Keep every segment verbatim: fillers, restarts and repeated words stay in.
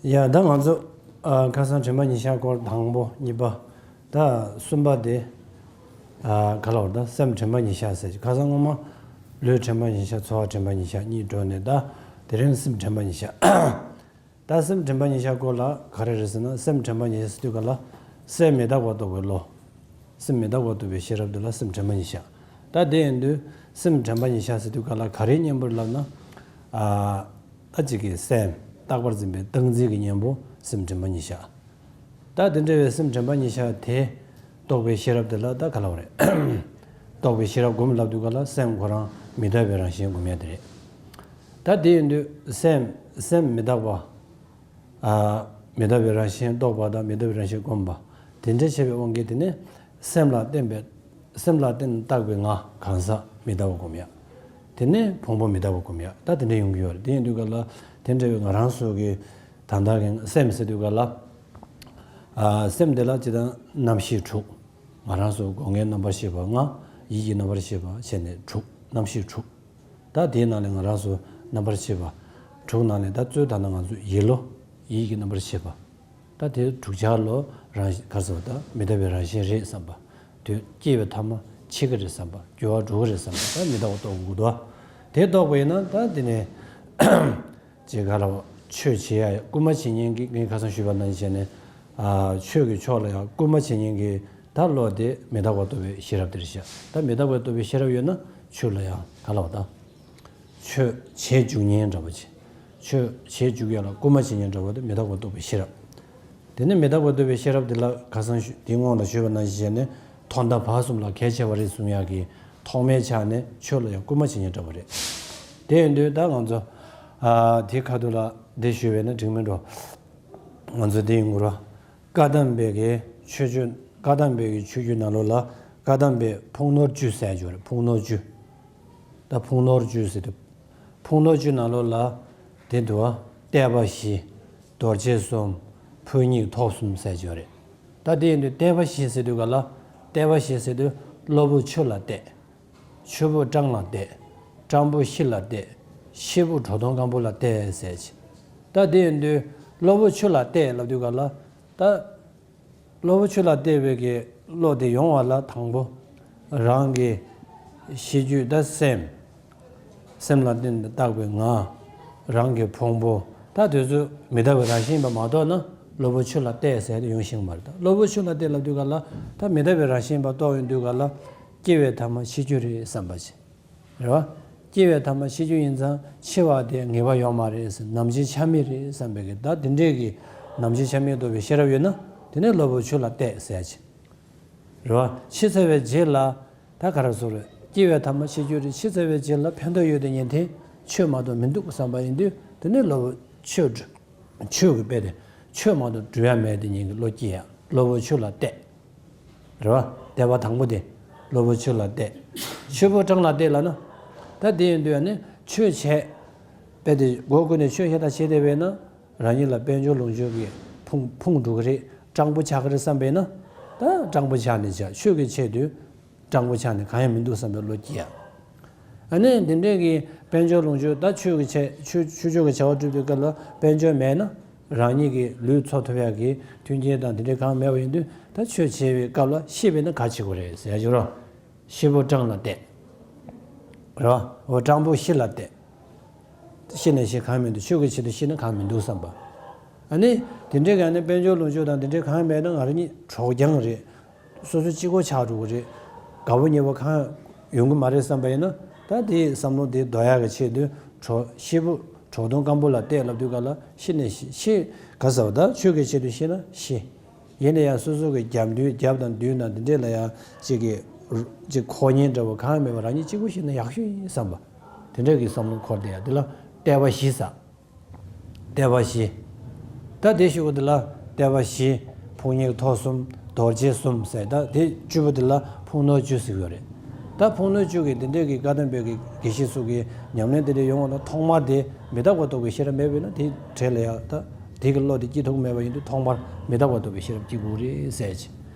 ཡ་ད་ང་ཚོ་ཨ་ཁ་སང་དྲན་པ་ཉིད་བཞག་སྐོར་དང་པོ་གཉིས་པ། ད་གསུམ་པ་དེ་ཨ་ག་ལ་བར་ད་སེམས་དྲན་པ་ཉིད་བཞག་ཟེར་གྱི། ཁ་སང་སྔོན་མ་ལུས་དྲན་པ་ཉིད་བཞག་ཚོར་བ་དྲན་པ་ཉིད་བཞག་གཉིས་འགྲོ་ནས། ད་དེ་རིང་སེམས་དྲན་པ་ཉིད་བཞག་ད་སེམས་དྲན་པ་ཉིད་བཞག་སྐོར་ལ་ག་རེ་རེད་ཟེར་ན། སེམས་དྲན་པ་ཉིད་བཞག་ཟེར་དུས་ག་ལ་སེམས་མི་རྟག་པ་རྟོགས་པའི་བློ། སེམས་མི་རྟག་པ་རྟོགས་པའི་ཤེས་རབ་དེ་ལ་སེམས་དྲན་པ་ཉིད་བཞག་ད་དེ་ཡིན་དུས་སེམས་དྲན་པ་ཉིད་བཞག་ཟེར་དུས་ག་ལ་ག་རེའི་གཉེན་པོར་ལབ་ན། ཨ་ད་ཅིག་གི་སེམས་རྟག་པར་འཛིན་པའི་སྟངས་འཛིན་གྱི་གཉེན་པོ་སེམས་དྲན་པ་ཉིད་བཞག་ད་དེ་འདྲ་བའི་སེམས་དྲན་པ་ཉིད་བཞག་དེ་རྟོགས་པའི་ཤེས་རབ་དེ་ལ་ད་ག་ལ་བ་རེད། རྟོགས་པའི་ཤེས་རབ་སྒོམ་ལབ་དུས་ག་ལ་སེམས་ཁོ་རང་མི་རྟག་པའི་རང་བཞིན་སྒོམ་ཡ་དེ་རེད། ད་དེ་ཡིན་དུས་སེམས་སེམས་མི་རྟག་པ། ཨ་མི་རྟག་པའི་རང་བཞིན་རྟོགས་པ་དང་མི་རྟག་པའི་རང་བཞིན་སྒོམ་པ། དེ་འདྲ་བྱས་པའི་དབང་གིས་དེ་ནས་སེམས་ལ་བརྟེན་པའི་སེམས་ལ་བརྟེན་བཏགས་པའི་ང་གང་ཟག་མི་རྟག་པ་སྒོམ་ཡ། དེ་ནས་ཕུང་པོ་མི་རྟག་པ་སྒོམ་ཡ། ད་དེ་འདྲ་ཡོང་གི་ཡོད་རེད། དེ་ཡིན་དུས་ག་ལ་དེ་འདྲ་བའི་ང་རང་ཚོ་གི་ད་ལྟ་གི་སེམས་ཟེར་དུས་ག་ལ་ཨ་སེམས་དེ་ལ་ཅི་ལྟར་རྣམ་ཤེས་དྲུག་ང་རང་ཚོ་སྒོ་ལྔའི་རྣམ་པར་ཤེས་པ་ལྔ། ཡིད་ཀྱི་རྣམ་པར་ཤེས་པ་བྱས་ནས་དྲུག་རྣམ་ཤེས་དྲུག་ད་དེའི་ནང་ནས་ང་རང་ཚོ་རྣམ་པར་ཤེས་པ་དྲུག་ནང་ནས་ད་གཙོས་ད་ལྟ་ང་ཚོ་ཡིད་བློ། ཡིད་ཀྱི་རྣམ་པར་ཤེས་པ། ད་དེ་དྲུག་ཆར་ལོ་རང་ག་རེ་ཟེར་བ་ད་མི་རྟག་པའི་རང་བཞིན་རེད་བསམ་པ། དུས་སྐྱེ་བའི་ཐ་མ་འཆི་གི་རེད་བསམ་པ། འགྱུར་བ་འགྲོ་གི་རེད་བསམ་པ། ད་མི་རྟག་པ་རྟོགས་དགོས་འདུག་དེ་རྟོགས་པ་ཡིན་ན་ད་དེ་ནས་ཅེས་ག་ལ་བ་ཆོས་བྱེད་ཡ་སྐུལ་མ་བྱེད་མཁན་གྱི་ངས་ཁ་སང་ཞུས་པ་ནང་བཞིན་བྱས་ནས་ཨ་ཆོས་ཀྱི་ཕྱོགས་ལ་ཡང་སྐུལ་མ་བྱེད་མཁན་གྱི་ད་བློ་དེ་མི་རྟག་པ་རྟོགས་པའི་ཤེས་རབ་དེ་རེད་ཤག་ད་མི་རྟག་པ་རྟོགས་པའི་ཤེས་རབ་ཡོད་ན་ཆོས་ལ་ཡང་ག་ལ་བ་ད། ཆོས་བྱེད་འཇུག་མཁན་འདྲ་པོ་ཅིག་ཆོས་བྱེད་འཇུག་ཡ་ལ་སྐུལ་མ་བྱེད་མཁན་འདྲ་པོ་དེ་མི་རྟག་པ་རྟོགས་པའི་ཤེས་རབ། དེ་ནས་མི་རྟག་པ་རྟོགས་པའི་ཤེས་རབ་དེ་ལ་ཁ་སང་ཞུ་དེའི་སྔོན་ལ་ཞུས་པ་ནང་བཞིན་བྱས་ནས་ཐོག་མཐའ་བར་གསུམ་ལ་གལ་ཆེ་བ་རེད་གསུང་ཡག་གི་ཐོག་མའི་ཆ་ནས་ཆོས་ལ་ཡང་སྐུལ་མ་བྱེད་མཁན་འདྲ་པོ་རེད། དེ་ཡིན་དུས་ད་ང་ཚོ་ཨ་དེ་ཁ་ཐུག་ལ་འདི་ཞུས་པས་ན་འགྲིག་མིན་འགྲོ། ང་ཚོ་འདི་ཡིན་དགོས་ར། བཀའ་གདམས་པའི་གི་ཆོས་བརྒྱུད། བཀའ་གདམས་པའི་གི་ཆོས་བརྒྱུད་ནང་ལོགས་ལ་བཀའ་གདམས་པའི་ཕུང་ནོར་བཅུ་ཟེར་ཡ་ཅིག་ཡོད་རེད། ཕུང་ནོར་བཅུ། ད་ཕུང་ནོར་བཅུ་ཟེར་དུས། ཕུང་ནོར་བཅུ་ནང་ལོགས་ལ་དེ་འདུག་བ། བསྟན་པ་བཞི། རྡོ་རྗེ་གསུམ། ཕུན་ཉིད་ཐོབ་གསུམ་ཟེར་ཡ་ཅིག་ཡོད་རེད། ད་དེ་ཡིན་དུས་བསྟན་པ་བཞི་ཟེར་དུས་ག་ལ། བསྟན་པ་བཞི་ཟེར་དུས་གློ་བུར་ཆུ་ལ་གཏད། ཆུ་བུར་སྤྲང་ལ་གཏད། སྤྲང་པོ་ཤི་ལ་གཏད། ཤི་བོ་བྲོ་བརྡུང་སྐམ་པོ་ལ་གཏད་ཟེར་གྱི། ད་དེ་ཡིན་དུས་གློ་བུར་ཆུ་ལ་གཏད་ལབ་དུས་ག་ལ། ད་གློ་བུར་ཆུ་ལ་གཏད་པའི་གི་བློ་དེ་ཡོང་བ་ལ་དང་པོ་རང་གི་ཤེས་རྒྱུད་ད་སེམས། སེམས་ལ་བརྟེན་ཏེ་བཏགས་པའི་ང་། རང་གི་ཕུང་པོ། ད་དེ་ཚོ་མི་རྟག་པའི་རང་བཞིན་ཡིན་པ་མ་གཏོགས་ན་གློ་བུར་ཆུ་ལ་གཏད་ཟེར་ཏེ་ཡོང་ཤེས་ཀྱི་མ་རེད། ད་གློ་བུར་ཆུ་ལ་གཏད་ལབ་དུས་ག་ལ་ད་མི་རྟག་པའི་རང་བཞིན་ཡིན་པ་རྟོགས་ཡོང་དུས་ག་ལ། སྐྱེ་བའི་ཐ་མ་ཤི་རྒྱུ་རེད་བསམ་པ་བྱེད། རེད་བ། སྐྱེ་བའི་ཐ་མ་ཤི་རྒྱུ་ཡིན་ཙང་འཆི་བ་དེ་ངེས་པ་ཡོད་མ་རེད་ཟེར། ནམ་འཆི་ཆ་མེད་རེད་བསམ་པའི་གི་ད་དེ་འདྲས་ཀྱི་ནམ་འཆི་ཆ་མེད་རྟོགས་པའི་ཤེས་རབ་ཡོད་ན་དེ་ནས་གློ་བུར་ཆུ་ལ་གཏད་ཟེར་ཡ་ཅིག་རེད་བ། ཤི་ཚར་བའི་རྗེས་ལ་ད་ག་རེ་ཟེར་རེད། སྐྱེ་བའི་ཐ་མ་ཤི་རྒྱུ་རེད། ཤི་ཚར་བའི་རྗེས་ལ་ཕན་ཐོགས་ཡོད་དེ་ཉན་ཐེངས་ཆོས་མ་གཏོགས་མི་འདུག་བསམ་པ་ཡིན་དུས་དེ་ནས་གློ་བུར་ཆུ་འགྲོ། ཆོས་ཀྱི་དཔེ་དེ་ཆོས་མ་གཏོགས་འགྲོ་ཡ་མེད་དེ་ཉན་གི་བློ་སྐྱེ་ཡ། གློ་བུར་ཆུ་ལ་གཏད། རེད་བ། གཏད་པ་དང་པོ་དེ་གློ་བུར་ཆུ་ལ་གཏད། ཆུ་བུར་སྤྲང་ལ་གཏད་ལབ་ན། ད་དེ་ཡིན་དུས་ཡང་ནི་ཆོས་བྱས། དཔེ་དེ་སྒོ་ཀུན་ནས་ཆོས་བྱས་དང་བྱེད་བསྡད་པས་ན། རང་ཉིད་ལ་དཔལ་འབྱོར་ལོངས་སྤྱོད་ཀྱི་ཕུང་ཕུང་འགྲོ་གི་རེད། སྤྲང་པོ་ཆགས་ཀྱི་རེད་བསམ་པས་ན། ད་སྤྲང་པོ་ཆགས་ནས་བྱ། ཆོས་ཀྱི་ཆེད་དུ་སྤྲང་པོ་ཆགས་ནས་གང་ཡང་མི་འདུག་བསམ་པའི་བློ་སྐྱེ་ཡ། ཨ་ནི་འདི་འདྲས་ཀྱི་དཔལ་འབྱོར་ལོངས་སྤྱོད་ད་ཆོས་ཀྱི་ཆེད་ཆོས་ཆོས་ཕྱོགས་ཀྱི་བྱ་བ་སྒྲུབ་པའི་སྐབས་ལ་དཔལ་འབྱོར་མེད་ན། རང་ཉིད་ཀྱི་ལུས་འཚོ་ཐུབ་ཡག་གི་མཐུན་རྐྱེན་དང་དེ་འདྲའི་གང་མེད་པ་ཡིན་དུས་ད་ཆོས་བྱེད་པའི་སྐབས་ལ་ཤི་བས་ན་ག་བྱེད་དགོས་རེད་ཟེར་ཡ་ཅིག་རོ། ཤི་བོ་སྤྲང་ལ་གཏད། རོ། འོ་སྤྲང་པོ་ཤི་ལ་གཏད། ཤི་ནས་ཤི་གང་མི་འདུག་ཆོས་ཀྱི་ཆེད་དུ་ཤི་ན་གང་མི་འདུག་བསམ་པ། ཨ་ནི་དེ་འདྲའི་གང་ནི་དཔལ་འབྱོར་ལོངས་སྤྱོད་དང་དེ་འདྲའི་གང་མེད་ན་ང་རང་ཉིད་གྲོགས་རྐྱང་རེད། སོ་སོ་གཅིག་པོ་ཆགས་འགྲོ་གི་རེད། དགའ་པོ་ཉེ་པོ་གང་ཡོང་གི་མ་རེད་བསམ་པ་ཡིན་ན། ད་དེའི་བསམ་བློ་དེ་ལྡོག་ཡག་གི་ཆེད་དུ་གྲོགས་ཤི་བོ་བྲོ་བརྡུང་སྐམ་པོ་ལ་གཏད་ལབ་དུས་ག་ལ་ཤི་ནས་ཤི་ཤི་ག་ཟེར་བ་ད་ཆོས་ཀྱི་ཆེད་དུ་ཤི་ན་ཤི། ཡིན་ན་ཡང་སོ་སོ་གི་རྒྱབ་མདུན་རྒྱབ་དང་མདུན་དང་དེ་འདྲས་ལ་ཡང་གཅིག་གི་གཅིག་ཁོག་ཉེན་འདྲ་བོ་གང་ཡང་མེད་པར་རང་ཉིད་གཅིག་པུ་ཤི་ན་ཡག་ཤོས་ཡིན་བསམ་པ། དེ་འདྲས་ཀྱི་བསམ་བློ་འཁོར་བསྡད་ཡ་དེ་ལ་གཏད་པ་བཞི་ཟེར། གཏད་པ་བཞི། ད་དེ་ཞུ་བ་དེ་ལ་གཏད་པ་བཞི། ཕུང་ཉིད་ཐོབ་གསུམ། རྡོ་རྗེ་གསུམ་ཟེར། ད་དེ་བཅུ་པོ་དེ་ལ་ཕུང་ནོར་བཅུ་ཟེར་གྱི་ཡོད་རེད། ད་ཕུང་ནོར་བཅུ་གི་དེ་འདྲས་ཀྱི་བཀའ་གདམས་པའི་གི་དགེ་བཤེས་ཚོ་གི་ཉམས་ལེན་དེ་འདྲས་ཡོང་བ་ན་ཐོག་མར་དེ་མི་རྟག་པ་རྟོགས་པའི་ཤེས་རབ་མེད་པས་ན་དེ་གྲས་ལ་ཡ་ད་དེ་གི་བློ་དེ་སྐྱེ་ཐུབ་མེད་པ་ཡིན་དུས་ཐོག་མར་མི་རྟག་པ་རྟོགས་པའི་ཤེས་རབ་སྐྱེ་དགོས་རེད་ཟེར་གྱི།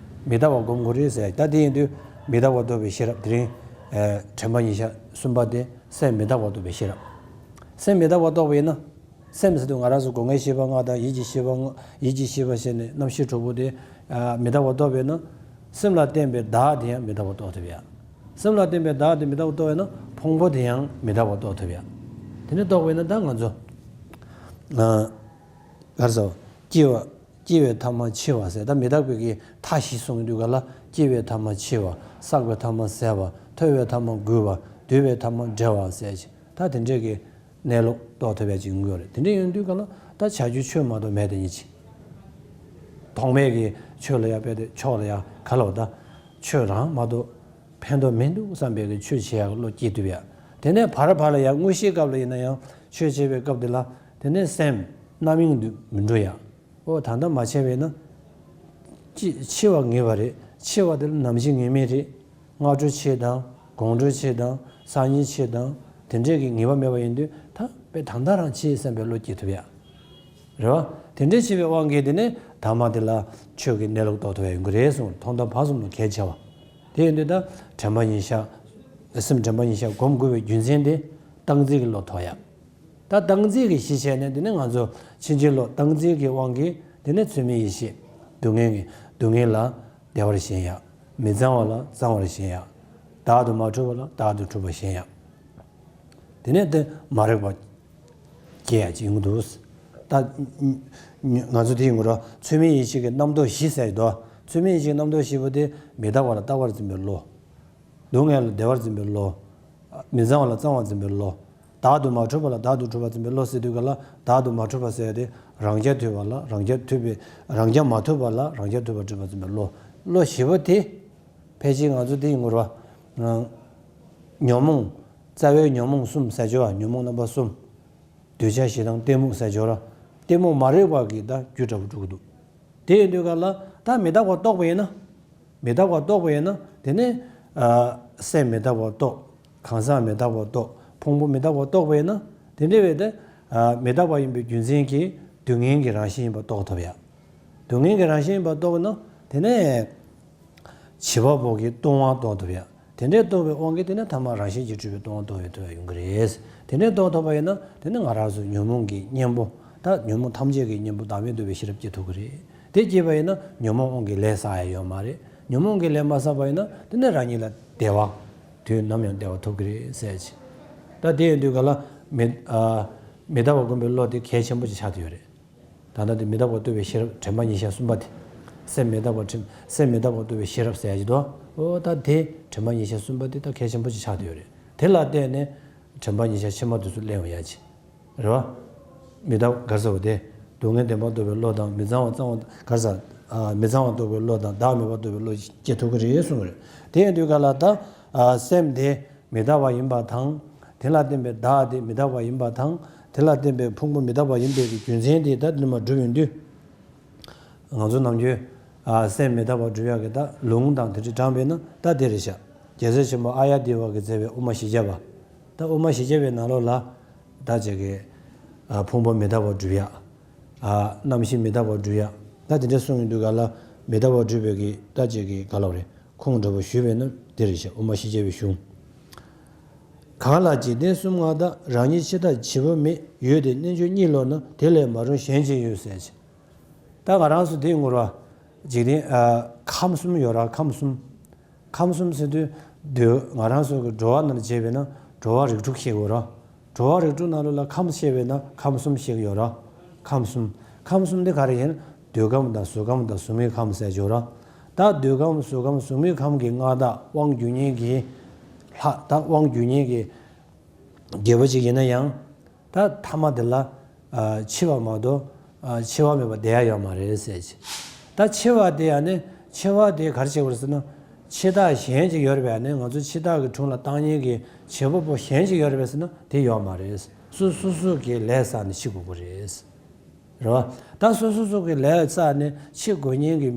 མི་རྟག་པ་སྒོམ་དགོས་རེད་ཟེར་གྱི། ད་དེ་ཡིན་དུས་མི་རྟག་པ་རྟོགས་པའི་ཤེས་རབ་དེ་རིང་ཨ་དྲན་པ་ཉིད་བཞག་གསུམ་པ་དེ་སེམས་མི་རྟག་པ་རྟོགས་པའི་ཤེས་རབ། སེམས་མི་རྟག་པ་རྟོགས་པ་ཡིན་ན། སེམས་ཟེར་དུས་ང་རང་ཚོ་སྒོ་ལྔའི་ཤེས་པ་ལྔ་དང་ཡིད་ཀྱི་ཤེས་པ་ལྔ་ཡིད་ཀྱི་ཤེས་པ་ཞེས་ནས་རྣམ་ཤེས་དྲུག་པོ་དེ་མི་རྟག་པ་རྟོགས་པས་ན། སེམས་ལ་བརྟེན་པའི་བདག་དེ་ཡང་མི་རྟག་པ་རྟོགས་ཐུབ་ཡ། སེམས་ལ་བརྟེན་པའི་བདག་དེ་མི་རྟག་པ་རྟོགས་པས་ན་ཕུང་པོ་དེ་ཡང་མི་རྟག་པ་རྟོགས་ཐུབ་ཡ། དེ་ནི་རྟོགས་པས་ན་ད་ང་ཚོ། གར་ཟ་བ། སྐྱེ་བ། སྐྱེ་བའི་ཐ་མ་འཆི་བ་ཟེར་ད་མི་རྟག་པའི་གི་མཐའ་བཞི་གསུངས་དུས་ག་ལ་སྐྱེ་བའི་ཐ་མ་འཆི་བ། བསགས་པའི་ཐ་མ་ཟད་པ། ཐོས་པའི་ཐ་མ་རྒུད་པ། འདུས་པའི་ཐ་མ་བྲལ་བ་ཟེར་ཅིག་ད་དེ་འདྲས་ཀྱི་གནས་ལུགས་རྟོགས་ཐུབ་པ་ཅིག་ཡོང་གི་ཡོད་རེད། དེ་འདྲས་ཡོང་དུས་ག་ལ་ད་བྱ་རྒྱུ་ཆོས་མ་གཏོགས་མེད་དེ་ཉིད་ཅིག་ཐོག་མེད་ཀྱི་ཆོས་ལ་ཡ་དཔེ་དེ་ཆོས་ལ་ཡ་ག་ལ་བ་ད་ཆོས་རང་མ་གཏོགས་ཕན་ཐོགས་མི་འདུག་བསམ་པའི་གི་ཆོས་བྱེད་ཡག་བློ་སྐྱེ་ཐུབ་ཡ། དེ་ནས་བར་བར་ལ་ཡ་དངོས་གཞིའི་སྐབས་ལ་ཡིན་ན་ཡང་ཆོས་བྱེད་པའི་སྐབས་དེ་ལ་དེ་ནས་སེམས་རྣམ་གཡེང་དུ་མི་འགྲོ་ཡ། ཨོ་ད་ལྟ་མ་བྱས་པས་ན། ཅི་འཆི་བ་ངེས་པ་རེད། འཆི་བ་དེ་ལ་ནམ་འཆི་ངེས་མེད་རེད། སྔ་དྲོ་འཆི་དང་དགོང་དྲོ་འཆི་དང་སང་ཉིན་འཆི་དང་དེ་འདྲས་ཀྱི་ངེས་པ་མེད་པ་ཡིན་དུས་ད་དཔེ་ད་ལྟ་རང་འཆི་བསམ་པའི་བློ་སྐྱེ་ཐུབ་ཡ། རེད་བ། དེ་འདྲས་བྱས་པའི་དབང་གིས་དེ་ནས་ཐ་མ་དེ་ལ་ཆོས་ཀྱི་གནས་ལུགས་རྟོགས་ཐུབ་ཡ་ཡོང་གི་རེད་གསུངས། ཐོག་མཐའ་བར་གསུམ་ལ་གལ་ཆེ་བ། དེ་ཡིན་དུས་ད་དྲན་པ་ཉེར་བཞག་སེམས་དྲན་པ་ཉེར་བཞག་སྒོམ་དགོས་པའི་རྒྱུ་མཚན་དེ་སྟངས་འཛིན་གྱི་བློ་ཐོག་ཡ། ད་སྟངས་འཛིན་གྱི་གཞི་བྱས་ནས་དེ་ནས་ང་ཚོ་ཕྱིན་ཅི་ལོག་སྟངས་འཛིན་གྱི་དབང་གིས་དེ་ནས་ཚུལ་མིན་ཡིད་བྱེད། སྡུག་བསྔལ་གྱི་སྡུག་བསྔལ་ལ་བདེ་བར་ཞེན་ཡག་མི་གཙང་བ་ལ་གཙང་བར་ཞེན་ཡག་བདག་ཏུ་མ་གྲུབ་པ་ལ་བདག་ཏུ་གྲུབ་པར་ཞེན་ཡག་དེ་ནས་དེ་མ་རིག་པ་སྐྱེ་ཡག་ཅིག་ཡོང་གི་འདུག་ད་ང་ཚོ་དེའི་ངོ་ར་ཚུལ་མིན་ཡིད་བྱེད་ཀྱི་རྣམ་རྟོག་བཞི་ཟེར་གྱི་འདུག་ཚུལ་མིན་ཡིད་བྱེད་ཀྱི་རྣམ་རྟོག་བཞི་པོ་དེ་མི་རྟག་པ་ལ་རྟག་པར་འཛིན་པའི་བློ། སྡུག་བསྔལ་ལ་བདེ་བར་འཛིན་པའི་བློ། མི་གཙང་བ་ལ་གཙང་བར་འཛིན་པའི་བློ། བདག་ཏུ་མ་གྲུབ་པ་ལ་བདག་ཏུ་གྲུབ་པར་འཛིན་པའི་བློ་ཟེར་དུས་ག་ལ་བདག་ཏུ་མ་གྲུབ་པ་ཟེར་ཏེ་རང་རྐྱ་ཐུབ་པ་ལ་རང་རྐྱ་ཐུབ་པའི་རང་རྐྱ་མ་ཐུབ་པ་ལ་རང་རྐྱ་ཐུབ་པར་གྲུབ་པར་འཛིན་པའི་བློ། བློ་བཞི་པོ་དེ་ཕལ་ཆེར་ང་ཚོ་དེ་ཡི་ངོར་བ། ཉོན་མོངས། རྩ་བའི་ཉོན་མོངས་གསུམ་ཟེར་ཆོག་བ། ཉོན་མོངས་རྣམ་པ་གསུམ། འདོད་ཆགས་ཞེ་སྡང་གཏི་མུག་ཟེར་ཆོག་ར། གཏི་མུག་མ་རིག་པ་གི་ད་རྒྱུ་འདྲ་པོ་འགྲོ་གི་འདུག་དེ་ཡིན་དུས་ག་ལ་ད་མི་རྟག་པ་རྟོགས་པ་ཡིན་ན། མི་རྟག་པ་རྟོགས་པ་ཡིན་ན་དེ་ནས་ཨ་སེམས་མི་རྟག་པ་རྟོགས། གང་ཟག་མི་རྟག་པ་རྟོགས། ཕུང་པོ་མི་རྟག་པ་རྟོགས་པ་ཡིན་ན་དེ་འདྲ་བས་ཏེ་ཨ་མི་རྟག་པ་ཡིན་པའི་རྒྱུ་མཚན་གྱིས་སྡུག་བསྔལ་གྱི་རང་བཞིན་ཡིན་པ་རྟོགས་ཐུབ་ཡ། སྡུག་བསྔལ་གྱི་རང་བཞིན་ཡིན་པ་རྟོགས་ན་དེ་ནས་བྱིས་པ་པོ་གི་ལྟུང་བ་རྟོགས་ཐུབ་ཡ། དེ་འདྲའི་རྟོགས་པའི་དབང་གིས་དེ་ནས་ཐ་མ་རང་བཞིན་གྱིས་གྲུབ་པའི་ལྟུང་བ་རྟོགས་པའི་ཐུབ་པ་ཡོང་གི་རེད། དེ་འདྲའི་རྟོགས་ཐུབ་པ་ཡིན་ན་དེ་ནི་ང་རང་ཚོ་ཉོན་མོངས་ཀྱི་གཉེན་པོ། ད་ཉོན་མོངས་ཐམས་ཅད་ཀྱི་གཉེན་པོ་བདག་མེད་རྟོགས་པའི་ཤེས་རབ་སྐྱེ་ཐུབ་ཀྱི་རེད། དེ་སྐྱེས་པ་ཡིན་ན་ཉོན་མོངས་དབང་གིས་ལས་བསགས་ཡ་ཡོད་མ་རེད། ཉོན་མོངས་ཀྱིས་ལས་མ་བསགས་པ་ཡིན་ན་དེ་ནི་རང་ཉིད་ལ་བདེ་བ། དུས་ནམ་ཡང་བདེ་བ་ཐོབ་ཀྱི་རེད་ཟེར་ཅིག་ད་དེ་ཡིན་དུས་ག་ལ་མི་ཨ་མི་རྟག་པ་སྒོམ་པའི་བློ་དེ་གལ་ཆེན་པོ་ཅིག་ཆགས་བསྡད་ཡོད་རེད། ད་ལྟ་དེ་མི་རྟག་པ་རྟོགས་པའི་ཤེས་རབ་དྲན་པ་ཉེར་བཞག་གསུམ་པ་དེ། སེམས་མི་རྟག་པ་དྲན་སེམས་མི་རྟག་པ་རྟོགས་པའི་ཤེས་རབ་ཟེར་ཡ་ཅིག་འདུག་འོ་ད་དེ་དྲན་པ་ཉེར་བཞག་གསུམ་པ་དེ་ད་གལ་ཆེན་པོ་ཅིག་ཆགས་བསྡད་ཡོད་རེད། དེ་ལ་བརྟེན་ནས་དྲན་པ་ཉེར་བཞག་ཕྱི་མ་དེ་ཚོ་གླེང་བ་ཡ་ཅིག་རེད་བ། མི་རྟག་གར་ཟེར་བ་དེ། སྡུག་བསྔལ་བདེན་པར་རྟོགས་པའི་བློ་དང་མི་གཙང་བ་གཙང་བ་གར་ཟེར། ཨ་མི་གཙང་བ་རྟོགས་པའི་བློ་དང་བདག་མེད་པར་རྟོགས་པའི་བློ་སྐྱེ་ཐུབ་ཀྱི་རེད་གསུངས་པ་རེད། དེ་ཡིན་དུས་ག་ལ་ད་ཨ་སེམས་དེ་མི་རྟག་པ་ཡིན་པ་དང་། དེ་ལ་བརྟེན་པའི་བདག་དེ་མི་རྟག་པ་ཡིན་པ་དང་། དེ་ལ་བརྟེན་པའི་ཕུང་པོ་མི་རྟག་པ་ཡིན་པའི་གི་རྒྱུ་མཚན་དེ་ད་དེ་ནས་མར་གྲུབ་ཡོང་དུས། ང་ཚོ་ནམ་རྒྱུན་ཨ་སེམས་མི་རྟག་པ་སྒྲུབ་ཡག་གི་ད་ལུང་དང་དེ་འདྲ་དྲངས་པས་ན་ད་དེ་རེད་ཤག་རྒྱལ་སྲས་ཆེན་པོ་ཨཱརྱ་དེ་བ་གིས་མཛད་པའི་དབུ་མ་བཞི་བརྒྱ་པ། ད་དབུ་མ་བཞི་བརྒྱ་པའི་ནང་ལོགས་ལ་ད་ཅིག་གི་ཨ་ཕུང་པོ་མི་རྟག་པ་སྒྲུབ་ཡག་ཨ་རྣམ་ཤེས་མི་རྟག་པ་སྒྲུབ་ཡག་ད་དེ་འདྲ་གསུངས་ཡོང་དུས་ག་ལ་མི་རྟག་པ་སྒྲུབ་པའི་གི་ད་ཅིག་གི་ག་ལབ་རེད། ཁུངས་འདྲ་པོ་ཞུས་པས་ན་དེ་རེད་ཤག་དབུ་མ་བཞི་བརྒྱ་པའི་གཞུང་། གང་ལ་འཇིག་རྟེན་གསུམ་མངའ་བདག་རང་ཉིད་འཆི་བདག་བྱིས་པ་མེད། ཡུལ་དེ་རྣལ་འབྱོར་གཉིད་ལོག་ན། དེ་ལས་མ་རུངས་གཞན་ཅི་ཡོད་ཟེར་ཅིག་ད་ང་རང་ཚོ་འདི་ངུར་བ། འཇིག་རྟེན་ཨ་ཁམས་གསུམ་ཡོད་ར་ཁམས་གསུམ། ཁམས་གསུམ་ཟེར་དུས་འདོད་ང་རང་ཚོ་གི་འགྲོ་བ་རྣམས་བྱས་པས་ན་འགྲོ་བ་རིགས་དྲུག་ཤེས་དགོས་ར། འགྲོ་བ་རིགས་དྲུག་ནང་ལོགས་ལ་ཁམས་ཤེས་པས་ན་ཁམས་གསུམ་ཤེས་ཀྱི་ཡོད་ར། ཁམས་གསུམ། ཁམས་གསུམ་འདི་ག་རེ་ཡིན། འདོད་ཁམས་དང་གཟུགས་ཁམས་དང་གཟུགས་མེད་ཁམས་ཟེར་ཡོད་ར། ད་འདོད་ཁམས་གཟུགས་ཁམས་གཟུགས་མེད་ཁམས་ཀྱི་མངའ་བདག་དབང་སྒྱུར་མཁན་གྱི་ལྷ་ད་དབང་སྒྱུར་མཁན་གྱི་རྒྱལ་པོ་ཅིག་ཡིན་ན་ཡང་། ད་ཐ་མ་དེ་ལ་ཨ་འཆི་བ་མ་གཏོགས་ཨ་འཆི་བ་མེད་པར་བསྡད་ཡ་ཡོད་མ་རེད་ཟེར་གྱི། ད་འཆི་བ་དེ་ཡང་ནི་འཆི་བ་དེ་ག་རེ་བྱེད་དགོས་རེད་ཟེར་ན། འཆི་བདག་གཞན་ཅིག་ཡོད་རེད་པས་ནི་ང་ཚོ་འཆི་བདག་གི་དྲུང་ལ་བཏང་མཁན་གྱི་བྱེད་པ་པོ་གཞན་ཅིག་ཡོད་རེད་པས་ཟེར་ན་དེ་ཡོད་མ་རེད། སོ་སོ་སོ་གི་ལས་བསགས་ནས་འཆི་དགོས་ཀྱི་རེད། རེད་བ། ད་སོ་སོ་སོ་གི་ལས་བསགས་ནས་འཆི་དགོས་མཁན་གྱི་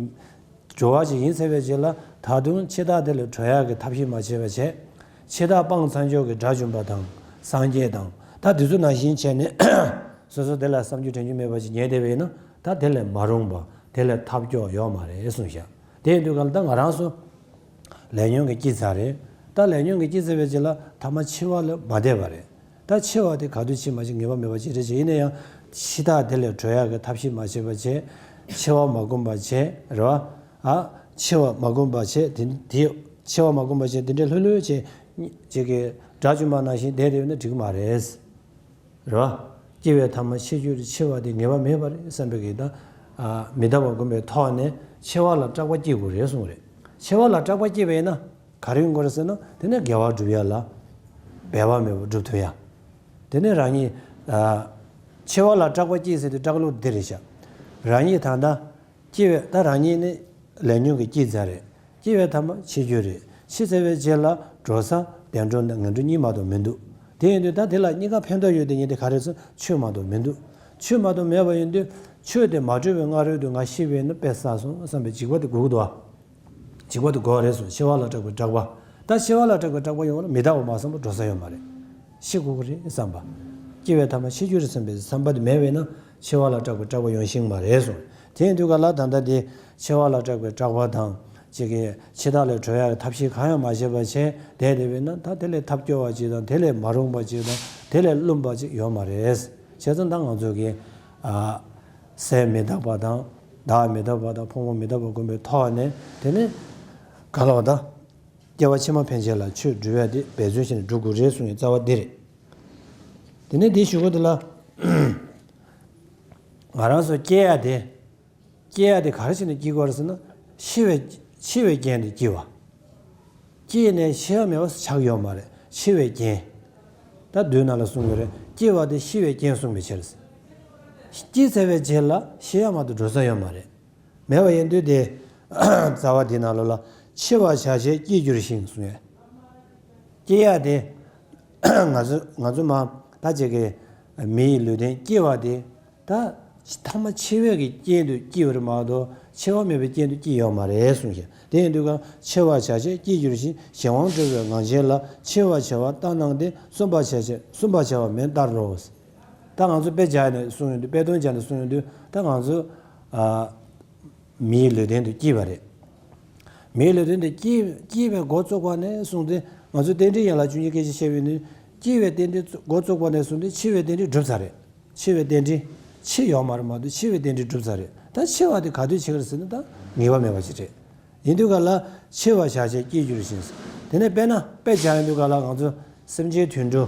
འགྲོ་བ་ཅིག་ཡིན་ཚར་བའི་རྗེས་ལ་ད་དུང་འཆི་བདག་དེ་ལས་གྲོལ་ཡག་གི་ཐབས་ཤེས་མ་བྱས་པ་བྱས། འཆི་བདག་སྤངས་ཚར་ཆོག་གི་དགྲ་བཅོམ་པ་དང་སངས་རྒྱས་དང་ད་དེ་ཚོ་ནང་བཞིན་བྱས་ནས་སོ་སོ་དེ་ལ་བསམ་རྒྱུ་དྲན་རྒྱུ་མེད་པ་ཅིག་ཉལ་བསྡད་པ་ཡིན་ན་ད་དེ་ལས་མ་རུངས་པ་དེ་ལས་ཐབས་སྐྱོ་ཡོད་མ་རེད་གསུངས་ཤག་དེ་ཡིན་དུས་ག་ལ་ད་ང་རང་ཚོ་ལས་ཉོན་གྱི་སྐྱེས་ཚར་རེད། ད་ལས་ཉོན་གྱི་སྐྱེས་ཚར་བའི་རྗེས་ལ་ཐ་མ་འཆི་བ་ལས་མ་འདས་པ་རེད། ད་འཆི་བ་དེ་ག་དུས་འཆི་མ་འཆི་ངེས་པ་མེད་པ་ཅིག་རེད་ཅེས་ཡིན་ན་ཡང་ འཆི་བདག་དེ་ལས་གྲོལ་ཡག་གི་ཐབས་ཤེས་མ་བྱས་པ་བྱས། འཆི་བ་མ་བསྒོམས་པ་བྱས། རེད་བ། ཨ། འཆི་བ་མ་བསྒོམས་པ་བྱས་དེ་དེ། འཆི་བ་མ་བསྒོམས་པ་བྱས་དེ་འདྲའི་ལྷོད་ལྷོད་བྱས། ཅིག་གི་དགྲ་བཅོམ་པ་ནང་བཞིན་བསྡད་བསྡད་ཡོད་ན་འགྲིག་གི་མ་རེད། རེད་བ། སྐྱེ་བའི་ཐ་མ་འཆི་རྒྱུ་རེད། འཆི་བ་དེ་ངེས་པ་མེད་པ་རེད་བསམ་པའི་གི་ད། ཨ། མི་རྟག་པ་སྒོམ་པའི་ཐོག་ནས་འཆི་བ་ལ་སྐྲག་པ་སྐྱེ་དགོས་རེད་གསུངས་རེད། འཆི་བ་ལ་སྐྲག་པ་སྐྱེས་པ་ཡིན་ན་ག་རེ་ཡོང་གི་རེད་ཟེར་ན། དེ་ནས་དགེ་བ་སྒྲུབ་ཡ་ལ་འབད་པ་མེད་པར་སྒྲུབ་ཐུབ་ཡ། དེ་ནས་རང་ཉིད། ཨ། འཆི་བ་ལ་སྐྲག་པ་སྐྱེས་ཟེར་དུས་སྐྲག་ལུགས་འདི་རེད་ཤག་རང་ཉིད་ད་ལྟ་སྐྱེ་བའི། ད་རང་ཉིད་ནི་ལས་ཉོན་གྱིས་སྐྱེས་ཚར་རེད། སྐྱེ་བའི་ཐ་མ་འཆི་རྒྱུ་རེད། འཆི་ཚར་བའི་རྗེས་ལ་འགྲོ་ས་བདེ་འགྲོ་དང་ངན་འགྲོ་གཉིས་མ་གཏོགས་མི་འདུག་དེ་ཡིན་དུས་ད་དེ་ལ་གཉིས་ཀ་ཕན་ཐོགས་ཡོད་དེ་ཉིད་དེ་ག་རེ་ཟེར་ན་ཆོས་མ་གཏོགས་མི་འདུག་ཆོས་མ་གཏོགས་མེད་པ་ཡིན་དུས་ཆོས་དེ་མ་གྲུབ་པའི་སྔ་རོལ་དུ་ང་ཤི་བས་ན་དཔེ་བསགས་སོང་བསམ་པའི་འཇིགས་པ་དེ་དགོས་ཀྱི་འདུག་ཨ། འཇིགས་པ་དེ་དགོས་པ་རེད་གསུངས། འཆི་བ་ལ་སྐྲག་པའི་སྐྲག་པ། ད་འཆི་བ་ལ་སྐྲག་པའི་སྐྲག་པ་ཡོང་བ་ལ་མི་རྟག་པ་མ་བསམ་པར་འགྲོ་ས་ཡོད་མ་རེད། ཤི་དགོས་ཀྱི་རེད་བསམ་པ། སྐྱེ་བའི་ཐ་མ་འཆི་རྒྱུ་རེད་བསམ་པའི་བསམ་པ་དེ་མེད་པས་ན་འཆི་བ་ལ་སྐྲག་པའི་སྐྲག་པ་ཡོང་ཤེས་མ་རེད་གསུངས། དེ་ཡིན་དུས་ག་ལ་ད་ལྟ་དེ་འཆི་བ་ལ་སྐྲག་པའི་སྐྲག་པ་དང་། ཅིག་གིས་འཆི་བདག་ལས་གྲོལ་ཡག་གི་ཐབས་ཤེས་གང་ཡང་མ་བྱས་པ་བྱས་བསྡད་བསྡད་པས་ན། ད་དེ་ལས་ཐབས་སྐྱོ་བ་ཅིག་དང་། དེ་ལས་མ་རུངས་པ་ཅིག་དང་། དེ་ལས་བླུན་པ་ཅིག་ཡོད་མ་རེད། བྱས་ཙང་ད་ང་ཚོ་གིས། ཨ། སྲས་མི་རྟག་པ་དང་། བདག་མི་རྟག་པ་དང་། ཕུང་པོ་མི་རྟག་པ་སྒོམ་པའི་ཐོག་ནས། དེ་ནས་ག་ལ་བ་ད། སྐྱེ་བ་ཕྱི་མ་ཕན་ཆད་ལ་ཆོས་སྒྲུབ་ཡ་དེ་འབད་བརྩོན་བྱས་ནས་སྒྲུབ་དགོས་རེད་གསུངས་ཡོད། རྩ་བ་འདི་རེད། དེ་ནས་དེའི་གཞུག་གུ་དེ་ལ། ང་རང་ཚོ་སྐྱེ་ཡ་དེ། སྐྱེ་ཡ་དེ་ག་རེ་བྱས་ནས་སྐྱེ་དགོས་རེད་ཟེར་ན། འཆི་བའི། འཆི་བའི་རྐྱེན་དེ་སྐྱེ་བ། སྐྱེས་ནས་ཤི་ཡ་མེད་པ་ཆགས་ཡོད་མ་རེད། འཆི་བའི་རྐྱེན། ད་མདོའི་ནང་ལ་གསུངས་ཡོད་རེད། སྐྱེ་བ་དེ་ཤི་བའི་རྐྱེན་གསུངས་པའི་ཕྱིར། སྐྱེས་ཚར་བའི་རྗེས་ལ་ཤི་ཡ་མ་གཏོགས་འགྲོ་ས་ཡོད་མ་རེད། མེད་པ་ཡིན་དུས་དེ། རྩ་བ་དེའི་ནང་ལོགས་ལ། འཆི་བ་བྱ་བྱེད་སྐྱེ་འགྱུར་ཞིང་གསུངས་ཡོད། སྐྱེ་ཡ་དེ། ང་ཚོ། ང་ཚོ་མ། ད་ཅིག་གི་མིའི་ལུས་རྟེན་སྐྱེ་བ་དེ། ད་ཐ་མ་འཆི་བའི་གི་རྐྱེན་དུ་སྐྱེ་བ་རེད་མ་གཏོགས་འཆི་བ་མེད་པའི་རྐྱེན་དུ་སྐྱེ་ཡོད་མ་རེད་གསུངས་ཤིང་། དེ་ཡིན་དུས་ཀྱང་འཆི་བ་བྱ་བྱེད་སྐྱེ་འགྱུར་ཞིང་། གཞན་དབང་འགྲོ་བའི་ངང་ཚུལ་ལ། འཆི་བ་བྱ་བ་ལྟར་སྣང་སྟེ། བསྲུང་བར་བྱ་བྱེད་བསྲུང་བར་བྱ་བ་མིན་ལྟར་རོ། ད་ང་ཚོ་དཔེ་སྦྱར་ནས་གསུངས་ཡོང་དུས། དཔེ་དོན་སྦྱར་ནས་གསུངས་ཡོང་དུས། ད་ང་ཚོ། ཨ། མིའི་ལུས་རྟེན་དུ་སྐྱེས་པ་རེད། མིའི་ལུས་རྟེན་དུ་སྐྱེས། སྐྱེས་པའི་འགོ་བཙུགས་པ་ནས་བཟུང་སྟེ། ང་ཚོ་རྟེན་འབྲེལ་ཡན་ལག་བཅུ་གཉིས་སྐད་ཆ་བཤད་པའི་ནི། སྐྱེས་པའི་རྟེན་འབྲེལ་འགོ་བཙུགས་པ་ནས་བཟུང་སྟེ་འཆི་བའི་རྟེན་འབྲེལ་གྲུབ་ཚར་རེད། འཆི་བའི་རྟེན་འབྲེལ། འཆི་ཡོད་མ་རེད་མ་གཏོགས་འཆི་བའི་རྟེན་འབྲེལ་གྲུབ་ཚར་རེད། ད་འཆི་བ་དེ་ག་དུས་འཆི་གི་རེད་ཟེར་ན། ད་ངེས་པ་མེད་པ་ཞིག་རེད། ཡིན་དུས་ག་ལ་འཆི་བ་བྱ་བྱེད་སྐྱེ་འགྱུར་ཞིང་། དེ་ནས་དཔེར་ན་དཔེ་སྦྱར་ཡོང་དུས་ག་ལ། ང་ཚོ་སེམས་ཅན་དུད་འགྲོ།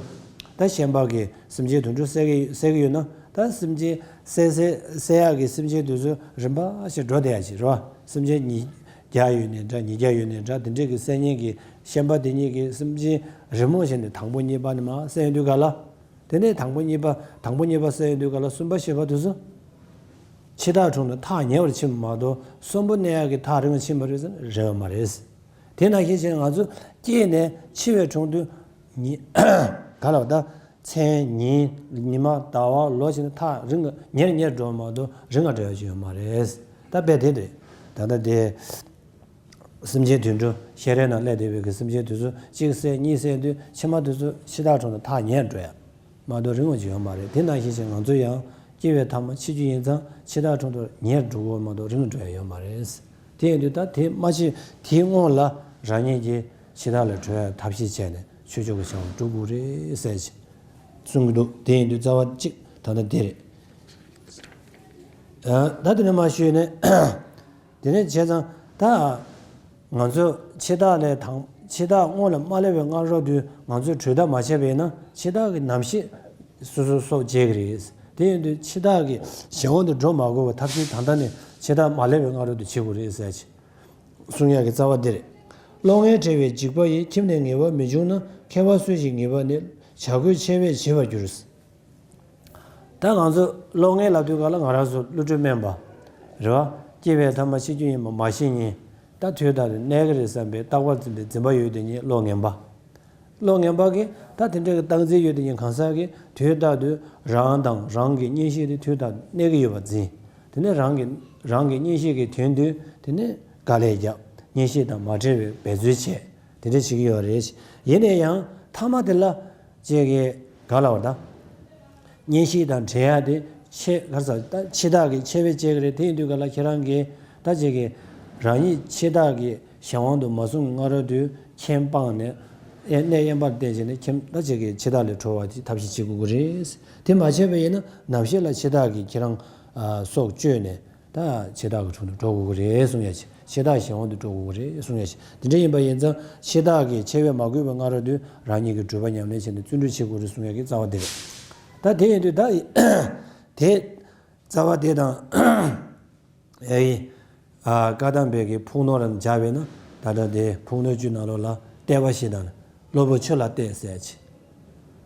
ད་ཤན་པ་གིས་སེམས་ཅན་དུད་འགྲོ་བསད་ཀྱི་བསད་ཀྱི་ཡོད་ན། ད་སེམས་ཅན་བསད་བསད་བསད་ཡག་གི་སེམས་ཅན་དེ་ཚོ་རིམ་པ་ཞིག་འགྲོ་བསྡད་ཡ་ཅིག་རེད་བ། སེམས་ཅན་ཉིས་བརྒྱ་ཡོད་ནའི་འདྲ། ཉིས་བརྒྱ་ཡོད་ནའི་འདྲ། དེ་འདྲས་ཀྱི་བསད་མཁན་གྱི་ཤན་པ་དེ་གཉིས་ཀྱིས་སེམས་ཅན་རེ་མོས་བྱས་ནས་དང་པོ་གཉིས་པ་ནས་མར་བསད་ཡོང་དུས་ག་ལ། དེ་ནས་དང་པོ་གཉིས་པ། དང་པོ་གཉིས་པ་བསད་ཡོང་དུས་ག་ལ་གསུམ་པ་བཞི་པ་དེ་ཚོ་འཆི་བདག་དྲུང་དུ་ཐག་ཉེ་བར་ཕྱིན་པ་མ་གཏོགས་གསོན་པོ་གནས་ཡག་གི་ཐག་རིང་བ་ཕྱིན་པ་རེད་ཟེར་ན་རེད་པ་མ་རེད། དེ་ནང་བཞིན་བྱས་ནས་ང་ཚོ་སྐྱེས་ནས་འཆི་བའི་དྲུང་དུ་ཉི། ག་ལ་བ་ད། མཚན། ཉིན། ཉི་མ། ཟླ་བ། ལོ་བྱས་ནས་ཐག་རིང་ག་ཉེར་ཉེར་འགྲོ་བ་མ་གཏོགས་རིང་ག་འགྲོ་ཡ་ཅིག་ཡོད་མ་རེད། ད་དཔེ་དེ་རེད། ད་ལྟ་དེ། སེམས་ཅན་དུད་འགྲོ་ཤེས་རབ་ནང་སླེབས་བསྡད་པའི་གི་སེམས་ཅན་དེ་ཚོ་གཅིག་བསད་གཉིས་བསད་དུས་ཕྱི་མ་དེ་ཚོ་འཆི་བདག་དྲུང་དུ་ཐག་ཉེ་འགྲོ་ཡ་མ་གཏོགས་རིང་བ་ཅིག་ཡོད་མ་རེད། དེ་ནང་བཞིན་བྱས་ང་ཚོ་ཡང་སྐྱེ་བའི་ཐ་མ་འཆི་རྒྱུ་ཡིན་ཙང་འཆི་བདག་དྲུང་དུ་ཉེར་འགྲོ་གི་ཡོད་མ་གཏོགས་རིང་འགྲོ་ཡ་ཡོད་མ་རེད། དེ་ཡིན་དུས་ད་དེ་མ་འཆི་དེའི་སྔོན་ལ་རང་ཉིད་ཀྱིས་འཆི་བདག་ལས་གྲོལ་ཡ་ཐབས་ཤེས་བྱས་ནས་ཆོས་ཕྱོགས་ཀྱི་བྱ་བ་སྒྲུབ་དགོས་རེད་ཟེར་གྱི་གསུང་གི་འདུག་དེ་ཡིན་དུས་རྩ་བ་གཅིག་ད་ལྟ་དེ་རེད། ཨ། ད་དེ་ནས་མར་ཞུས་ནས། དེ་ནས་བྱས་ཙང་ད་ང་ཚོ་འཆི་བདག་ལས་དང་། འཆི་བདག་སྔོན་ལ་མ་སླེབས་པའི་སྔ་རོལ་དུ་ང་ཚོས་གྲོས་བརྡ་མ་བྱས་པ་ཡིན་ན་འཆི་བདག་གི་རྣམ་ཤེས་སོ་སོའི་སྲོག་བཅད་ཀྱི་རེད། དེ་ཡིན་དུས་འཆི་བདག་གི་གཞན་དབང་དུ་འགྲོ་མ་དགོས་པའི་ཐབས་ཤེས་ད་ལྟ་ནས་འཆི་བདག་མ་སླེབས་པའི་སྔ་རོལ་དུ་བྱེད་དགོས་རེད་ཟེར་གྱི་གསུང་ཡག་གི་རྩ་བ་འདི་རེད། བློ་ངན་བྲལ་བའི་འཇིགས་པ་ཡིས། ཁྱིམ་ནས་ངེས་པ་མི་འབྱུང་ན། མཁས་པ་སུ་ཞིག་ངེས་པ་ནི། བྱ་རྒོད་ཆེ་བས་བྱེད་པར་འགྱུར། ད་ང་ཚོ་བློ་ངན་ལབ་དུས་ག་ལ་ང་རང་ཚོ་བློ་གྲོས་དམན་པ་རེད་བ། སྐྱེ་བའི་ཐ་མ་འཆི་རྒྱུ་ཡིན་པ་མ་ཤེས་མཁན། ད་དུས་རྟག་ཏུ་གནས་ཀྱི་རེད་བསམ་པའི་རྟག་པར་འཛིན་པའི་འཛིན་པ་ཡོད་དེ་ཉིད་བློ་ངན་པ། བློ་ངན་པ་གིས་ད་དེ་འདྲ་གི་རྟག་འཛིན་ཡོད་དེ་ཉིད་གང་ཟག་གིས་དུས་རྟག་ཏུ་རང་དང་རང་གི་གཉེན་བཤེས་དེ་དུས་རྟག་ཏུ་གནས་ཀྱི་ཡོད་པ་འཛིན། དེ་ནས་རང་གི་རང་གི་གཉེན་བཤེས་ཀྱི་དོན་དུ་དེ་ནས་དཀའ་ལས་བརྒྱབ། གཉེན་བཤེས་དང་མ་བྲལ་བའི་འབད་རྩོལ་བྱས། དེ་འདྲ་བྱེད་ཀྱི་ཡོད་རེད། ཡིན་ན་ཡང་མཐའ་མ་དེ་ལ་ཅིག་གིས་ག་ལབ་པ་དང་། གཉེན་བཤེས་དང་འབྲེལ་ཡ་དེ་ཆེ་ག་ས་ད་འཆི་བདག་གིས་ཆེ་བས་བྱེད་ཀྱི་རེད། དེ་ཡིན་དུས་ག་ལ་ཁྱེད་རང་གིས་ད་ཅིག་གིས་རང་ཉིད་འཆི་བདག་གི་གཞན་དབང་དུ་མ་སོང་སྔ་རོལ་དུ་ཁྱིམ་སྤངས་ནས་ གནས་དབེན་པར་བསྟེན་བྱས་ནས་ཁྱིམ་ད་ཅིག་གི་འཆི་བདག་ལས་གྲོལ་བ་དེ་ཐབས་ཤེས་བྱེད་དགོས་ཀྱི་རེད། དེ་མ་བྱས་པ་ཡིན་ན་ནམ་ཞིག་ལ་འཆི་བདག་གིས་ཁྱེད་རང་སྲོག་གཅོད་ནས་ད་འཆི་བདག་གི་དྲུང་དུ་འགྲོ་དགོས་ཀྱི་རེད་གསུང་ཡ་ཆེ། འཆི་བདག་གཞན་དབང་དུ་འགྲོ་དགོས་ཀྱི་རེད་གསུང་ཡ་ཆེ། དེ་འདྲ་ཡིན་པ་ཡིན་ཙང་འཆི་བདག་གིས་འཆི་བས་མ་གོས་པའི་སྔ་རོལ་དུ་རང་ཉིད་ཀྱིས་སྒྲུབ་པ་ཉམས་ལེན་བྱས་ནས་བརྩོན་འགྲུས་བྱེད་དགོས་རེད་གསུང་ཡ་གི་རྩ་བ་དེ་རེད། ད་དེ་ཡིན་དུས་ད་དེ་རྩ་བ་དེ་དང་། ཨེ་ཡིན། ཨ། བཀའ་གདམས་པའི་གི་ཕུགས་ནོར་རྣམས་སྦྱར་བས་ན་ད་ལྟ་དེ་ཕུགས་ནོར་བཅུ་ནང་ལོགས་ལ་བསྟོད་པ་བཞི་དང་། སློབ་བུ་ཆོས་ལ་གཏད་ཟེར་ཅིག་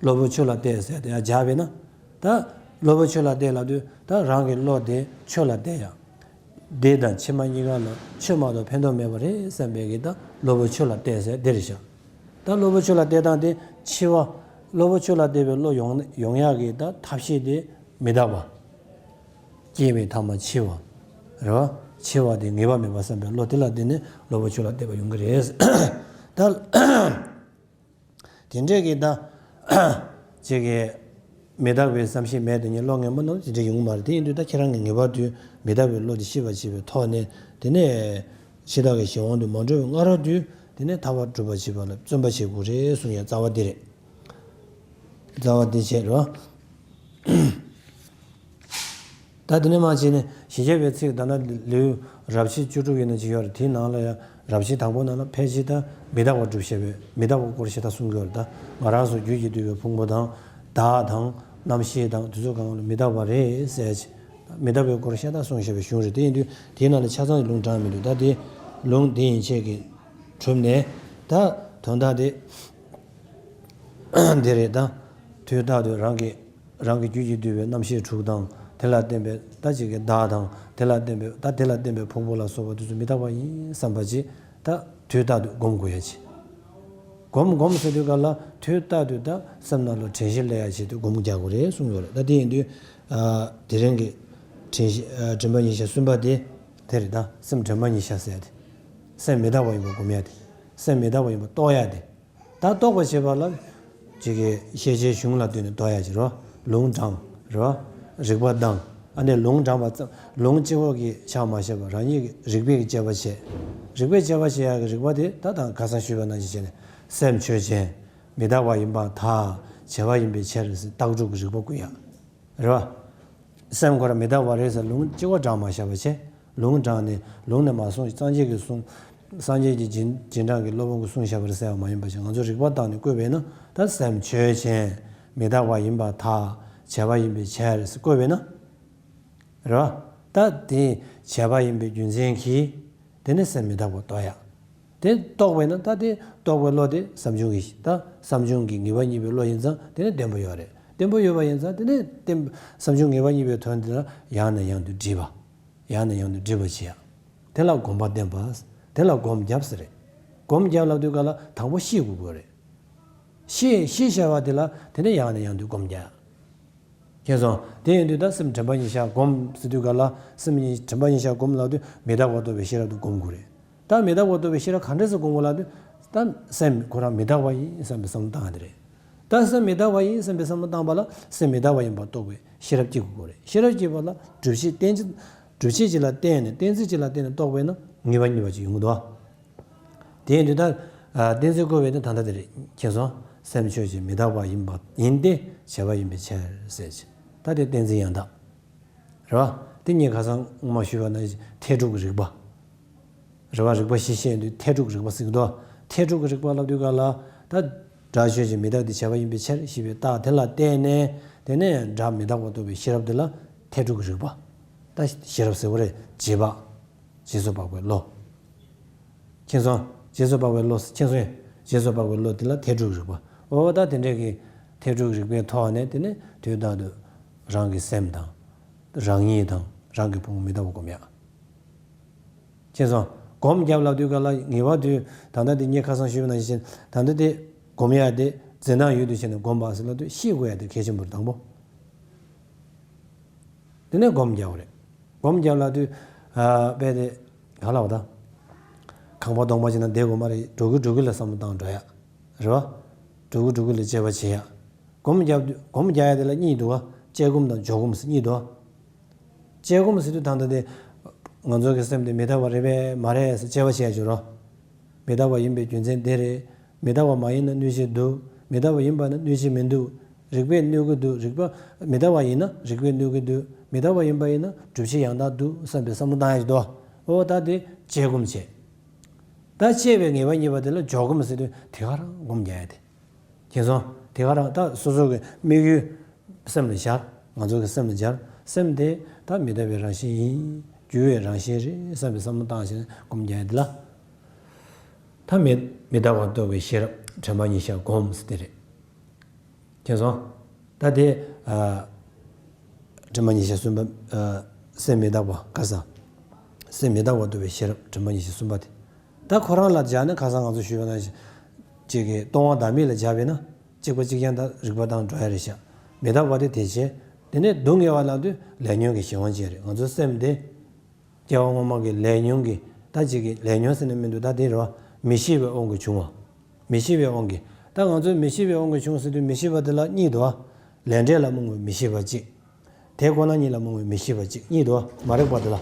སློབ་བུ་ཆོས་ལ་གཏད་ཟེར་དེ་ཡང་སྦྱར་བས་ན། ད་སློབ་བུ་ཆོས་ལ་གཏད་ལབ་དུས་ད་རང་གི་བློ་དེ་ཆོས་ལ་གཏད་ཡ། འདི་དང་ཕྱི་མ་གཉིས་ཀ་ལ་ཆོས་མ་གཏོགས་ཕན་ཐོགས་མེད་པ་རེད་བསམ་པའི་གི་ད་སློབ་བུ་ཆོས་ལ་གཏད་ཟེར་དེ་རེད་ཤག་ད་སློབ་བུ་ཆོས་ལ་གཏད་སྟངས་དེ་འཆི་བ། སློབ་བུ་ཆོས་ལ་གཏད་པའི་བློ་ཡོང་ཡོང་ཡག་གི་ད་ཐབས་ཤེས་དེ་མི་རྟག་པ། སྐྱེ་བའི་ཐ་མ་འཆི་བ། རེད་བ། འཆི་བ་དེ་ངེས་པ་མེད་པ་བསམ་པའི་བློ་དེ་ལ་བརྟེན་ནས་སློབ་བུ་ཆོས་ལ་གཏད་པ་ཡོང་གི་རེད། ད། དེ་འདྲས་ཀྱི་ད། ཅིག་གི་མི་རྟག་པའི་བསམ་ཤེས་མེད་དེ་ཉིད་བློ་ངན་པ་རྣམས་དེ་འདྲས་ཡོང་གི་མ་རེད། དེ་ཡིན་དུས་ད་ཁྱེད་རང་གི་ངེས་པར་དུ་མི་རྟག་པའི་བློ་དེ་ཤེས་པར་བྱེད་པའི་ཐོག་ནས་དེ་ནས་འཆི་བདག་གི་གཞན་དབང་དུ་མ་འགྲོ་བའི་སྔ་རོལ་དུ་དེ་ནས་ཐར་པ་སྒྲུབ་པར་བྱེད་པ་ལ་བརྩོན་པ་བྱེད་དགོས་རེད་གསུང་ཡ་རྩ་བ་དེ་རེད། རྩ་བ་དེ་བྱས་རོ། ད་དེ་ནས་མ་བྱས་ནས་ཞི་བྱེད་པའི་ཚིག་ད་ནི་ལེའུ་རབ་བྱེད་བཅུ་དྲུག་ཡིན་ན་ཅི་ཡོད་རེད། དེའི་ནང་ལ་ཡང་རབ་བྱེད་དང་པོ་ནང་ལ་ཕལ་ཆེར་ད་མི་རྟག་པ་སྒྲུབ་བྱེད་པའི་མི་རྟག་པའི་སྐོར་ཞེ་དྲག་གསུང་གི་ཡོད་རེད། ད་ང་རང་ཚོ་རྒྱུད་ཀྱིས་བསྡུས་པའི་ཕུང་པོ་དང་བདག་དང་རྣམ་ཤེས་དང་དེ་ཚོ་གང་ལ་མི་རྟག་པ་རེད་ཟེར་ཅིག་མི་རྟག་པའི་སྐོར་ཞེ་དྲག་གསུང་བྱེད་པའི་གཞུང་རེད། དེ་ཡིན་དུས་དེའི་ནང་ལ་ཆ་ཚང་གི་ལུང་དྲངས་མི་འདུག་ད་དེ་ལུང་དེ་ཡན་ཆད་ཀྱིས་གྲུབ་ནས་ད་དོན་དག་དེ་འདི་རེད། ད་དུས་རྟག་ཏུ་རང་གི་རང་གི་རྒྱུད་ཀྱིས་བསྡུས་པའི་རྣམ་ཤེས་དྲུག་དང་དེ་ལ་བརྟེན་པའི་ད་ཅིག་གི་བདག་དང་དེ་ལ་བརྟེན་པའི་ད་དེ་ལ་བརྟེན་པའི་ཕུང་པོ་ལ་སོགས་པ་དེ་ཚོ་མི་རྟག་པ་ཡིན་བསམ་པ་ཅིག་ད་དུས་རྟག་ཏུ་སྒོམ་དགོས་ཡ་ཅིག་སྒོམ་སྒོམ་ཟེར་དུས་ག་ལ་དུས་རྟག་ཏུ་ད་སེམས་ནང་ལ་དྲན་ཤེས་སླེབས་ཡ་ཆེད་དུ་སྒོམ་རྒྱག་དགོས་རེད་གསུངས་ཡོད་རེད། ད་དེ་ཡིན་དུས་དེ་རིང་གི་དྲན་ཤེས་དྲན་པ་ཉིད་བྱ་གསུམ་པ་དེ་དེ་རེད། ད་སེམས་དྲན་པ་ཉིད་བྱ་ཟེར་ཡ་དེ་སེམས་མི་རྟག་པ་ཡིན་པ་སྒོམ་ཡ་དེ་སེམས་མི་རྟག་པ་ཡིན་པ་རྟོགས་ཡ་དེ། ད་རྟོགས་པར་བྱེད་པ་ལ། ཅིག་གི་ཤེས་བྱའི་གཞུང་ལ་ལྟོས་ནས་རྟོགས་ཡ་ཅིག་རོ། ལུང་དྲངས་རོ། རིགས་པ་དང་། ཨ་ནི་ལུང་དྲངས་པ་ཙམ་ལུང་གཅིག་པོ་གིས་ཆགས་མ་ཤེས་པར་རང་ཉིད་ཀྱི་རིགས་པས་ཀྱི་དཔྱད་པ་བྱེད། རིགས་པས་དཔྱད་པ་བྱེད་ཡ་གི་རིགས་པ་དེ་ད་དང་ཁ་སང་ཞུས་པ་ནང་བཞིན་བྱས་ནས་སེམས་ཆོས་ཅན། མི་རྟག་པ་ཡིན་པར་ཐལ། བྱས་པ་ཡིན་པའི་ཕྱིར་ཟེར་རྟགས་གྲུབ་ཀྱི་རིགས་པ་བཀོད་ཡ། རེད་བ། སེམས་ཁོ་རང་མི་རྟག་པ་རེད་ཟེར་ལུང་གཅིག་པོ་དྲངས་མ་བཞག་པ་བྱས། ལུང་དྲངས་ནས་ལུང་ནས་མ་གསུངས་སངས་རྒྱས་ཀྱིས་གསུངས། སངས་རྒྱས་ཀྱི་རྗེས་རྗེས་འབྲང་གི་སློབ་དཔོན་གྱིས་གསུངས་བཞག་པ་རེད་ཟེར་བ་མ་ཡིན་པ་ཞིག་ང་ཚོ་རིགས་པ་བཏང་ནས་བཀོད་པས་ན་ད་སེམས་ཆོས་ཅན། མི་རྟག་པ་ཡིན་པར་ཐལ། བྱས་པ་ཡིན་པའི་ཕྱིར་ཟེར་བཀོད་པས་ན། རེད་བ། ད་དེ་བྱས་པ་ཡིན་པའི་རྒྱུ་མཚན་གྱིས། དེ་ནི་སེམས་མི་རྟག་པ་རྟོགས་ཡ། དེ་རྟོགས་པས་ན་ད་དེ་རྟོགས་པའི་བློ་དེ་བསམ་བྱུང་གི་ད་བསམ་བྱུང་གི་ངེས་པ་རྙེད་པའི་བློ་ཡིན་ཙང་དེ་ནི་བརྟན་པོ་ཡོད་རེད། བརྟན་པོ་ཡོད་པ་ཡིན་ཙང་དེ་ནི་བརྟན་བསམ་བྱུང་ངེས་པ་རྙེད་པའི་དོན་དེ་ལ་ཡང་ནས་ཡང་དུ་འདྲིས་པ། ཡང་ནས་ཡང་དུ་འདྲིས་པ་བྱེད་ཡ། དེ་ལ་སྒོམ་པ་བསྟེན་པ། དེ་ལ་སྒོམ་རྒྱབ་ཟེར་རེད། སྒོམ་རྒྱབ་ལབ་དུས་ག་ལ་དང་པོ་ཤེས་དགོས་དགོས་རེད། ཤེས་ཤེས་བྱ་བ་དེ་ལ་དེ་ནི་ཡང་ནས་ཡང་དུ་སྒོམ་རྒྱག་མཁྱེན་སོང་། དེ་ཡིན་དུས་ད་སེམས་དྲན་པ་ཉིད་བཞག་སྒོམ་ཟེར་དུས་ག་ལ་སེམས་ཉིད་དྲན་པ་ཉིད་བཞག་སྒོམ་ལབ་དུས་མི་རྟག་པ་རྟོགས་པའི་ཤེས་རབ་ཏུ་སྒོམ་དགོས་རེད། ད་མི་རྟག་པ་རྟོགས་པའི་ཤེས་རབ་ག་འདྲས་སེ་སྒོམ་དགོས་ལབ་དུས། ད་སེམས་ཁོ་རང་མི་རྟག་པ་ཡིན་བསམ་པའི་བསམ་བློ་བཏང་ཡ་དེ་རེད། ད་སེམས་མི་རྟག་པ་ཡིན་བསམ་པའི་བསམ་བློ་བཏང་པ་ལ་སེམས་མི་རྟག་པ་ཡིན་པ་རྟོགས་པའི་ཤེས་རབ་སྐྱེ་དགོས་རེད། ཤེས་རབ་སྐྱེས་པ་ལ་སྒྲུབ་བྱེད་གཏན་ཚིགས་སྒྲུབ་བྱེད་ཅིག་ལ་བརྟེན་ནས་གཏན་ཚིགས་ཅིག་ལ་བརྟེན་ནས་རྟོགས་པས་ན་ངེས་པ་རྙེད་པ་ཅིག་ཡོང་གི་འདུག་དེ་ཡིན་དུས་ད། ཨ། གཏན་ཚིགས་བཀོད་པའི་དེ་ད་ལྟ་དེ་རེད། མཁྱེན་སོང་། སེམས་ཆོས་ཅན་མི་རྟག་པ་ཡིན་པ་ཡིན་ཏེ་བྱས་པ་ཡིན་པའི་ཕྱིར་ཟེར་ཅིག་ད་དེ་གཏན་ཚིགས་ཡང་དག་རེད་བ། དེ་གཉིས་ཁ་སང་སྔོན་མ་ཞུས་པ་ནང་བཞིན་འཐད་སྒྲུབ་ཀྱི་རིགས་པ། རེད་བ། རིགས་པ་བཞི་བཤད་དུས་འཐད་སྒྲུབ་ཀྱི་རིགས་པ་ཟེར་གྱི་འདུག་འཐད་སྒྲུབ་ཀྱི་རིགས་པ་ལབ་དུས་ག་ལ། ད་སྒྲ་ཆོས་ཅན་མི་རྟག་སྟེ་བྱས་པ་ཡིན་པའི་ཕྱིར་ཞེས་པའི་རྟགས་དེ་ལ་བརྟེན་ནས་དེ་ནས་སྒྲ་མི་རྟག་པ་རྟོགས་པའི་ཤེས་རབ་དེ་ལ་འཐད་སྒྲུབ་ཀྱི་རིགས་པ། ད་ཤེས་རབ་ཟེར་བ་རེད། རྗེས་དཔག་རྗེས་སུ་དཔག་པའི་བློ། མཁྱེན་སོང་། རྗེས་སུ་དཔག་པའི་བློ། མཁྱེན་སོང་། རྗེས་སུ་དཔག་པའི་བློ་དེ་ལ་འཐད་སྒྲུབ་རིགས་པ། འོ་ད་དེ་འདྲས་ཀྱི་འཐད་སྒྲུབ་རིགས་པའི་ཐོག་ནས་དེ་ནི་དུས་རྟག་ཏུ་རང་གི་སེམས་དང་། རང་ཉིད་དང་རང་གི་ཕུང་པོ་མི་རྟག་པ་སྒོམ་ཡ། མཁྱེན་སོང་། སྒོམ་རྒྱབ་ལབ་དུས་ག་ལ་ངེས་པར་དུ་ད་ལྟ་དེ་ངས་ཁ་སང་ཞུས་པ་ནང་བཞིན་ད་ལྟ་དེ་སྒོམ་ཡ་དེ་འཛིན་སྟངས་ཡུལ་དུ་བྱས་ནས་སྒོམ་པ་ཟེར་ལབ་དུས་ཤེས་དགོས་ཡ་དེ་གལ་ཆེན་པོ་རེད། དང་པོ། དེ་ནས་སྒོམ་རྒྱག་པ་རེད། སྒོམ་རྒྱག་ལབ་དུས། ཨ། དཔེ་དེ་ག་ལབ་པ་ད། ཁང་པ་སྟོང་པ་ཅིག་ནང་བསྡད་དགོས་མ་རེད། འགྲོ་གི་འགྲོ་གི་ལ་བསམ་བློ་བཏང་འགྲོ་ཡ། རེད་བ། འགྲོ་གི་འགྲོ་གི་ལ་དཔྱད་པ་བྱེད་ཡ། སྒོམ་རྒྱག་དུས་སྒོམ་རྒྱག་ཡ་དེ་ལ་གཉིས་འདུག་བ། དཔྱད་སྒོམ་དང་འཇོག་སྒོམ་ཟེར་གཉིས་འདུག་བ། དཔྱད་སྒོམ་ཟེར་དུས་ད་ལྟ་དེ། ང་ཚོ་གི་སེམས་དེ་མི་རྟག་པ་རེད་པས་མ་རེད་ཟེར་དཔྱད་པ་བྱེད་ཡ་བྱོས་རོགས། མི་རྟག་པ་ཡིན་པའི་རྒྱུ་མཚན་དེ་རེད། མི་རྟག་པ་མ་ཡིན་ན་གནོད་བྱེད་འདུག་མི་རྟག་པ་ཡིན་པ་ན་གནོད་བྱེད་མི་འདུག་རིགས་པས་གནོད་ཀྱི་འདུག་རིགས་པ་མི་རྟག་པ་ཡིན་ན་རིགས་པས་གནོད་ཀྱི་འདུག་མི་རྟག་པ་ཡིན་པ་ཡིན་ན་སྒྲུབ་བྱེད་ཡང་དག་འདུག་བསམ་པའི་བསམ་བློ་བཏང་ཡ་ཞིག་འདུག་འོ་ད་དེ་དཔྱད་སྒོམ་བྱེད། ད་དཔྱད་པའི་ངེས་པ་རྙེད་པ་དེ་ལ་འཇོག་སྒོམ་ཟེར་དུས་དེ་ག་རང་སྒོམ་རྒྱག་ཡ་དེ། མཁྱེན་སོང་། དེ་ག་རང་ད་སོ་སོ་གི་དམིགས་ཡུལ་སེམས་ལ་སྦྱར། ང་ཚོ་གི་སེམས་ལ་སྦྱར། སེམས་དེ་ད་མི་རྟག་པའི་རང་བཞིན་ཡིན། འགྱུར་བའི་རང་བཞིན་རེད་བསམ་པའི་བསམ་བློ་བཏང་བྱས་ནས་སྒོམ་རྒྱག་ཡ་དེ་ལ། ད་མི་མི་རྟག་པ་རྟོགས་པའི་ཤེས་རབ་དྲན་པ་ཉེར་བཞག་སྒོམ་ཟེར་དེ་རེད། མཁྱེན་སོང་། ད་དེ་ཨ། དྲི་མ་ཉེར་བཞག་གསུམ་པ། ཨ། སེམས་མི་རྟག་པ་ཁ་སང་། སེམས་མི་རྟག་པ་རྟོགས་པའི་ཤེས་རབ་དྲི་མ་ཉེར་བཞག་གསུམ་པ་དེ། ད་ཁོ་རང་ལ་སྦྱར་ན་ཁ་སང་ང་ཚོ་ཞུས་པ་ནང་བཞིན། གཅིག་གིས་སྟོང་པ་བདག་མེད་ལ་སྦྱར་བས་ན། གཅིག་པ་གཅིག་རྐྱང་དང་རིགས་པ་དང་འགྲོ་ཡ་རེད་ཤག་མི་རྟག་པ་དེ་དེ་བྱས། དེ་ནས་སྡུག་བསྔལ་བ་ལབ་དུས་ལས་ཉོན་གྱི་གཞན་དབང་ཅན་རེད། ང་ཚོའི་སེམས་དེ། སྐྱེ་བ་སྔོན་མ་གི་ལས་ཉོན་གྱི་ད་ཅིག་གི་ལས་ཉོན་ཟེར་ནས་མི་འདུག་ད་དེ་རེད་བ། མི་ཤེས་པའི་དབང་གིས་བྱུང་བ། མི་ཤེས་པའི་དབང་གིས། ད་ང་ཚོས་མི་ཤེས་པའི་དབང་གིས་བྱུང་ཟེར་དུས་མི་ཤེས་པ་དེ་ལ་གཉིས་འདུག་བ། ལས་འབྲས་ལ་རྨོངས་པའི་མི་ཤེས་པ་གཅིག་དེ་ཁོ་ན་ཉིད་ལ་རྨོངས་པའི་མི་ཤེས་པ་གཅིག་གཉིས་འདུག་བ། མ་རིག་པ་དེ་ལ།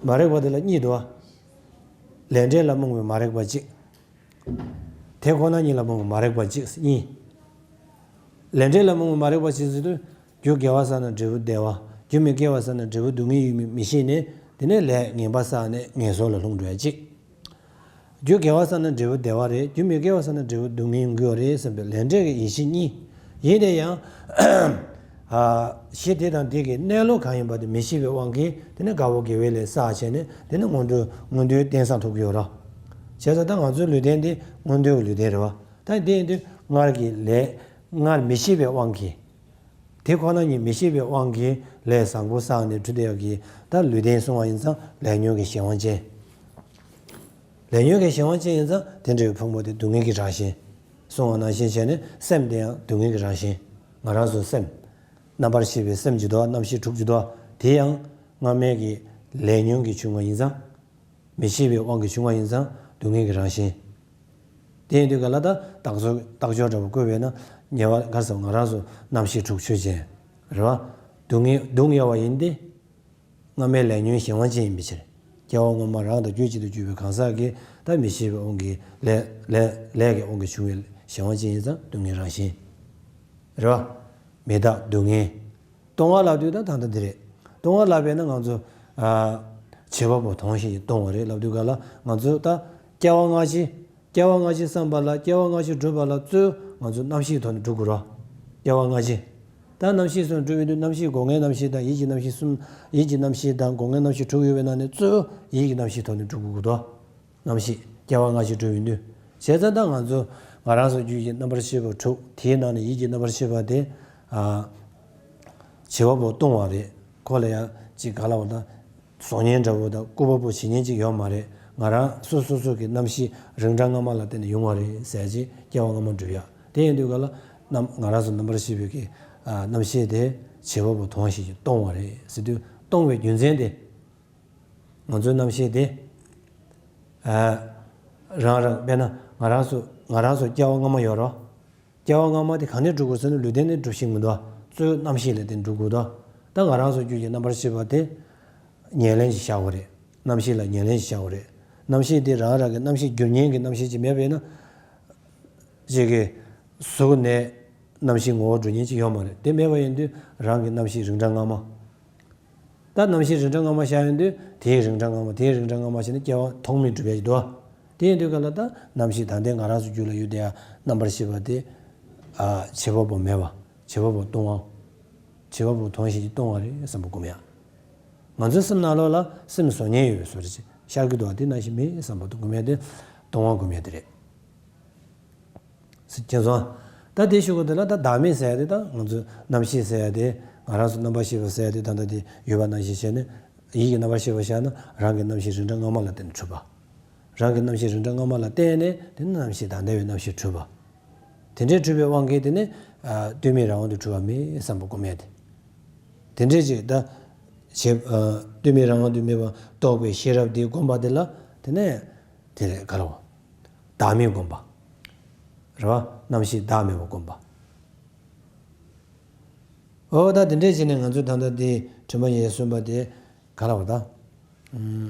མ་རིག་པ་དེ་ལ་གཉིས་འདུག་བ། ལས་འབྲས་ལ་རྨོངས་པའི་མ་རིག་པ་གཅིག་དེ་ཁོ་ན་ཉིད་ལ་རྨོངས་པའི་མ་རིག་པ་གཅིག་གཉིས། ལས་འབྲས་ལ་རྨོངས་པའི་མ་རིག་པ་གཅིག་ཟེར་དུས། རྒྱུ་དགེ་བ་བསགས་ན་འབྲས་བུ་བདེ་བ། རྒྱུ་མི་དགེ་བ་བསགས་ན་འབྲས་བུ་སྡུག་བསྔལ་ཡོད་མེད་མི་ཤེས་ནས་དེ་ནས་ལས་ངན་པ་བསགས་ནས་ངན་སོང་ལ་ལྷུང་འགྲོ་ཡ་གཅིག་རྒྱུ་དགེ་བ་བསགས་ན་འབྲས་བུ་བདེ་བ་རེད། རྒྱུ་མི་དགེ་བ་བསགས་ན་འབྲས་བུ་སྡུག་བསྔལ་ཡོང་གི་ཡོད་རེད་བསམ་པའི་ལས་འབྲས་ཀྱི་ཡིད་ཆེས་གཉིས། ཡིན་ན་ཡང་། ཨ། གཞི་དེ་དང་དེ་གི་གནས་ལུགས་གང་ཡིན་པ་དེ་མི་ཤེས་པའི་དབང་གིས་དེ་ནས་དགའ་བོ་དགེ་བའི་ལས་བསགས་བྱས་ནས་དེ་ནས་མངོན་འདོད་མངོན་འདོད་རྟེན་བཟང་ཐོབ་ཀྱི་ཡོད་རེད། བྱས་ཙང་ད་ང་ཚོའི་ལུས་རྟེན་དེ་མངོན་འདོད་ཀྱི་ལུས་རྟེན་རེད་བ། ད་དེ་ཡིན་དུས་སྔར་གྱི་ལས་སྔར་མི་ཤེས་པའི་དབང་གིས། དེ་ཁོ་ན་ཉིད་མི་ཤེས་པའི་དབང་གིས་ལས་བཟང་པོ་བསགས་ནས་འཁྲུལ་བསྡད་ཡག་གི་ད་ལུས་རྟེན་སོང་བ་ཡིན་ཙང་ལས་ཉོན་གྱི་གཞན་དབང་ཅན། ལས་ཉོན་གྱི་གཞན་དབང་ཅན་ཡིན་ཙང་དེ་འདྲའི་ཕུང་པོ་དེ་སྡུག་བསྔལ་གྱི་རང་བཞིན། གསུངས་པ་ནང་བཞིན་བྱས་ནས་སེམས་དེ་ཡང་སྡུག་བསྔལ་གྱི་རང་བཞིན། ང་རང་ཚོའི་སེམས། རྣམ་པར་ཤེས་པའི་སེམས་ཀྱི་དོ་རྣམ་ཤེས་དྲུག་ཅུ་དོ། དེ་ཡང་སྔ་མའི་གི་ལས་ཉོན་གྱི་བྱུང་བ་ཡིན་ཙང་། མི་ཤེས་པའི་དབང་གིས་བྱུང་བ་ཡིན་ཙང་སྡུག་བསྔལ་གྱི་རང་བཞིན། དེ་ཡིན་དུས་ག་ལ་ད་རྟགས་ཚོ་རྟགས་སྦྱོར་འདྲ་པོ་བཀོད་པས་ན་ཉེ་བར་ག་ཟེར་ང་རང་ཚོ་རྣམ་ཤེས་དྲུག་ཆོས་ཅན། རེད་བ། སྡུག་བསྔལ་སྡུག་བསྔལ་བ་ཡིན་ཏེ། སྔ་མའི་ལས་ཉོན་གཞན་དབང་ཅན་ཡིན་པའི་ཕྱིར། སྐྱེ་བ་སྔོན་མ་རང་དང་རྒྱུད་གཅིག་ཏུ་གྱུར་པའི་གང་ཟག་གིས་ད་མི་ཤེས་པའི་དབང་གིས་ལས་ལས་ལས་ཀྱི་དབང་གིས་བྱུང་བའི་གཞན་དབང་ཅན་ཡིན་ཙང་སྡུག་བསྔལ་རང་བཞིན། རེད་བ། མི་རྟག་སྡུག་བསྔལ། སྟོང་པ་ལབ་དུས་ད་ད་ལྟ་འདི་རེད། སྟོང་པ་ལབ་པས་ན་ང་ཚོ། ཨ། བྱེད་པ་པོ་དོན་གཞན་གྱིས་སྟོང་པ་རེད་ལབ་དུས་ག་ལ་ང་ཚོ་ད་སྐྱེ་བ་སྔ་ཕྱི། སྐྱེ་བ་སྔ་ཕྱི་བསམ་པ་ལ་སྐྱེ་བ་སྔ་ཕྱི་སྒྲུབ་པ་ལ་གཙོས་ང་ཚོ་རྣམ་ཤེས་ཐོག་ནས་སྒྲུབ་དགོས་རོ། སྐྱེ་བ་སྔ་ཕྱི། ད་རྣམ་ཤེས་སོགས་སྒྲུབ་ཡོང་དུས་རྣམ་ཤེས་སྒོ་ལྔའི་རྣམ་ཤེས་དང་ཡིད་ཀྱི་རྣམ་ཤེས་གསུམ། ཡིད་ཀྱི་རྣམ་ཤེས་དང་སྒོ་ལྔའི་རྣམ་ཤེས་དྲུག་ཡོད་པའི་ནང་ནས་གཙོས་ཡིད་ཀྱི་རྣམ་ཤེས་ཐོག་ནས་སྒྲུབ་དགོས་ཀྱི་འདུག་རྣམ་ཤེས་སྐྱེ་བ་སྔ་ཕྱི་སྒྲུབ་ཡོང་དུས། བྱས་ཙང་ད་ང་ཚོ་ང་རང་ཚོ་རྒྱུད་ཀྱི་རྣམ་པར་ཤེས་པ་དྲུག་དེའི་ནང་ནས་ཡིད་ཀྱི་རྣམ་པར་ཤེས་པ་དེ། ཨ། བྱེད་པ་པོ་སྟོང་པ་རེད། ཁོ་ལ་ཡང་ཅིག་ག་ལ་བ་དང་། གཟུགས་བརྙན་འདྲ་པོ་དང་སྐུ་པ་པོ་བྱེད་མཁན་ཅིག་ཡོད་མ་རེད། ང་རང་སོ་སོ་སོ་གི་རྣམ་ཤེས་རིགས་འདྲ་སྔ་མ་ལ་བརྟེན་ནས་ཡོང་བ་རེད་ཟེར་ཅིག་སྐྱེ་བ་སྔ་མ་འགྲུབ་ཡ། དེ་ཡིན་དུས་ག་ལ་རྣམ་ང་རང་ཚོ་རྣམ་པར་ཤེས་པའི་གི། ཨ། རྣམ་ཤེས་དེ་བྱེད་པ་པོ་དོན་གཞན་གྱིས་སྟོང་པ་རེད་ཟེར་དུས་སྟོང་པའི་རྒྱུ་མཚན་དེ། ང་ཚོའི་རྣམ་ཤེས་དེ། ཨ། རང་རང་དཔེར་ན་ང་རང་ཚོ་ང་རང་ཚོ་སྐྱེ་བ་སྔ་མ་ཡོད་རོ། སྐྱེ་བ་སྔ་མ་དེ་གང་ནས་འགྲུབ་དགོས་ཟེར་ན་ལུས་རྟེན་ནས་འགྲུབ་ཤེས་མི་འདུག་གཙོས་རྣམ་ཤེས་ལ་དེ་འགྲུབ་དགོས་འདུག་ད་ང་རང་ཚོ་རྒྱུད་ཀྱི་རྣམ་པར་ཤེས་པ་དེ། ཉེར་ལེན་གྱི་བཞག་དགོས་རེད། རྣམ་ཤེས་ལ་ཉེར་ལེན་གྱི་བཞག་དགོས་རེད། རྣམ་ཤེས་དེ་རང་རང་གི་རྣམ་ཤེས་རྒྱུ་རྙིང་གི་རྣམ་ཤེས་ཅིག་མེད་པ་ཡིན་ན། ཅིག་གི། གཟུགས་ནས་རྣམ་ཤེས་ངོ་བོ་འགྲོ་མཁན་ཅིག་ཡོད་མ་རེད། དེ་མེད་པ་ཡིན་དུས་རང་གི་རྣམ་ཤེས་རིགས་འདྲ་སྔ་མ། ད་རྣམ་ཤེས་རིགས་འདྲ་སྔ་མ་ཤར་ཡོང་དུས་དེའི་རིགས་འདྲ་སྔ་མ་དེའི་རིགས་འདྲ་སྔ་མ་བྱས་ནས་སྐྱེ་བ་ཐོག་མེད་འགྲུབ་ཡ་ཞིག་འདུག་དེ་ཡིན་དུས་ག་ལ་ད་རྣམ་ཤེས་ད་ལྟའི་ང་རང་ཚོ་རྒྱུད་ལ་ཡོད་དེ་ཡ་རྣམ་པར་ཤེས་པ་དེ། ཨ། བྱེད་པ་པོ་མེད་པ། བྱེད་པ་པོ་སྟོང་པ། བྱེད་པ་པོ་དོན་གཞན་གྱིས་སྟོང་པ་རེད་བསམ་པ་སྒོམ་ཡ། ང་ཚོའི་སེམས་ནང་ལོགས་ལ་སེམས་བཟོ་མཁན་ཡོད་པའི་བཟོ་འདྲ་ཅིག་ཤར་གྱི་འདུག་བ། དེ་ནང་བཞིན་མེད་བསམ་པ་དེ་སྒོམ་ཡ་དེ་སྟོང་པ་སྒོམ་ཡ་དེ་རེད། མཁྱེན་སོང་། ད་དེ་ཞུ་དགོས་དེ་ལ་ད་བདག་མེད་ཟེར་ཡ་དེ་ད་ང་ཚོའི་རྣམ་ཤེས་ཟེར་ཡ་དེ་ང་རང་ཚོ་རྣམ་པར་ཤེས་པ་ཟེར་ཡ་དེ་ད་ལྟ་དེ་ཡོད་པ་ནང་བཞིན་བྱས་ནས་ཡིད་ཀྱི་རྣམ་པར་ཤེས་པ་བཞག་ན་རང་གི་རྣམ་ཤེས་རིགས་འདྲ་སྔ་མ་ལ་བརྟེན་ནས་གྲུབ་པ། རང་གི་རྣམ་ཤེས་རིགས་འདྲ་སྔ་མ་ལ་བརྟེན་ནས་དེ་ནི་རྣམ་ཤེས་ད་ལྟ་བའི་རྣམ་ཤེས་གྲུབ་པ། དེ་འདྲའི་གྲུབ་པའི་དབང་གིས་དེ་ནི། ཨ། གཏོལ་མེད་རང་དབང་དུ་གྲུབ་པ་མེད་བསམ་པ་སྒོམ་ཡ་དེ། དེ་འདྲའི་ཅིག་ད། བྱེད། ཨ། གཏོལ་མེད་རང་དབང་དུ་མེད་པ་རྟོགས་པའི་ཤེས་རབ་དེ་སྒོམ་པ་དེ་ལ་དེ་ནི། དེ་ལས་ག་ལ་བ། བདག་མེད་སྒོམ་པ། རེད་བ། རྣམ་ཤེས་བདག་མེད་པ་སྒོམ་པ། འོ་ད་དེ་འདྲས་བྱས་ནས་ང་ཚོས་ད་ལྟ་དེ་དྲན་པ་ཉེར་བཞག་གསུམ་པ་དེ་ག་ལ་བ་ད། ཨུམ།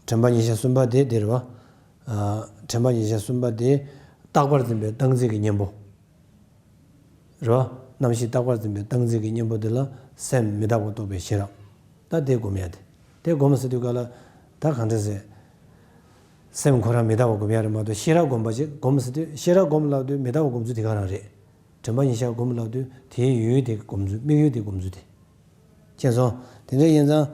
དྲན་པ་ཉེར་བཞག་གསུམ་པ་དེ་དེ་རེད་བ། དྲན་པ་ཉིད་ཆ་གསུམ་པ་དེ་རྟག་པར་འཛིན་པའི་སྟངས་འཛིན་གྱི་གཉེན་པོ། རེད་བ། རྣམ་ཤེས་རྟག་པར་འཛིན་པའི་སྟངས་འཛིན་གྱི་གཉེན་པོ་དེ་ལ་སེམས་མི་རྟག་པ་རྟོགས་པའི་ཤེས་རབ། ད་དེ་སྒོམ་ཡ་དེ། དེ་སྒོམ་ཟེར་དུས་ག་ལ། ད་གང་འདྲ་ཟེར། སེམས་ཁོ་རང་མི་རྟག་པ་སྒོམ་ཡ་རེད་མ་གཏོགས་ཤེས་རབ་སྒོམ་པ་ཅིག་སྒོམ་ཟེར་དུས་ཤེས་རབ་སྒོམ་ལབ་དུས་མི་རྟག་པ་སྒོམ་ཚུལ་དེ་ག་རང་རེད། དྲན་པ་ཉིད་ཆ་སྒོམ་ལབ་དུས་དེའི་ཡུལ་དེ་སྒོམ་ཚུལ་དམིགས་ཡུལ་དེ་སྒོམ་ཚུལ་དེ། མཁྱེན་སོང་། དེ་འདྲ་ཡིན་ཙང་།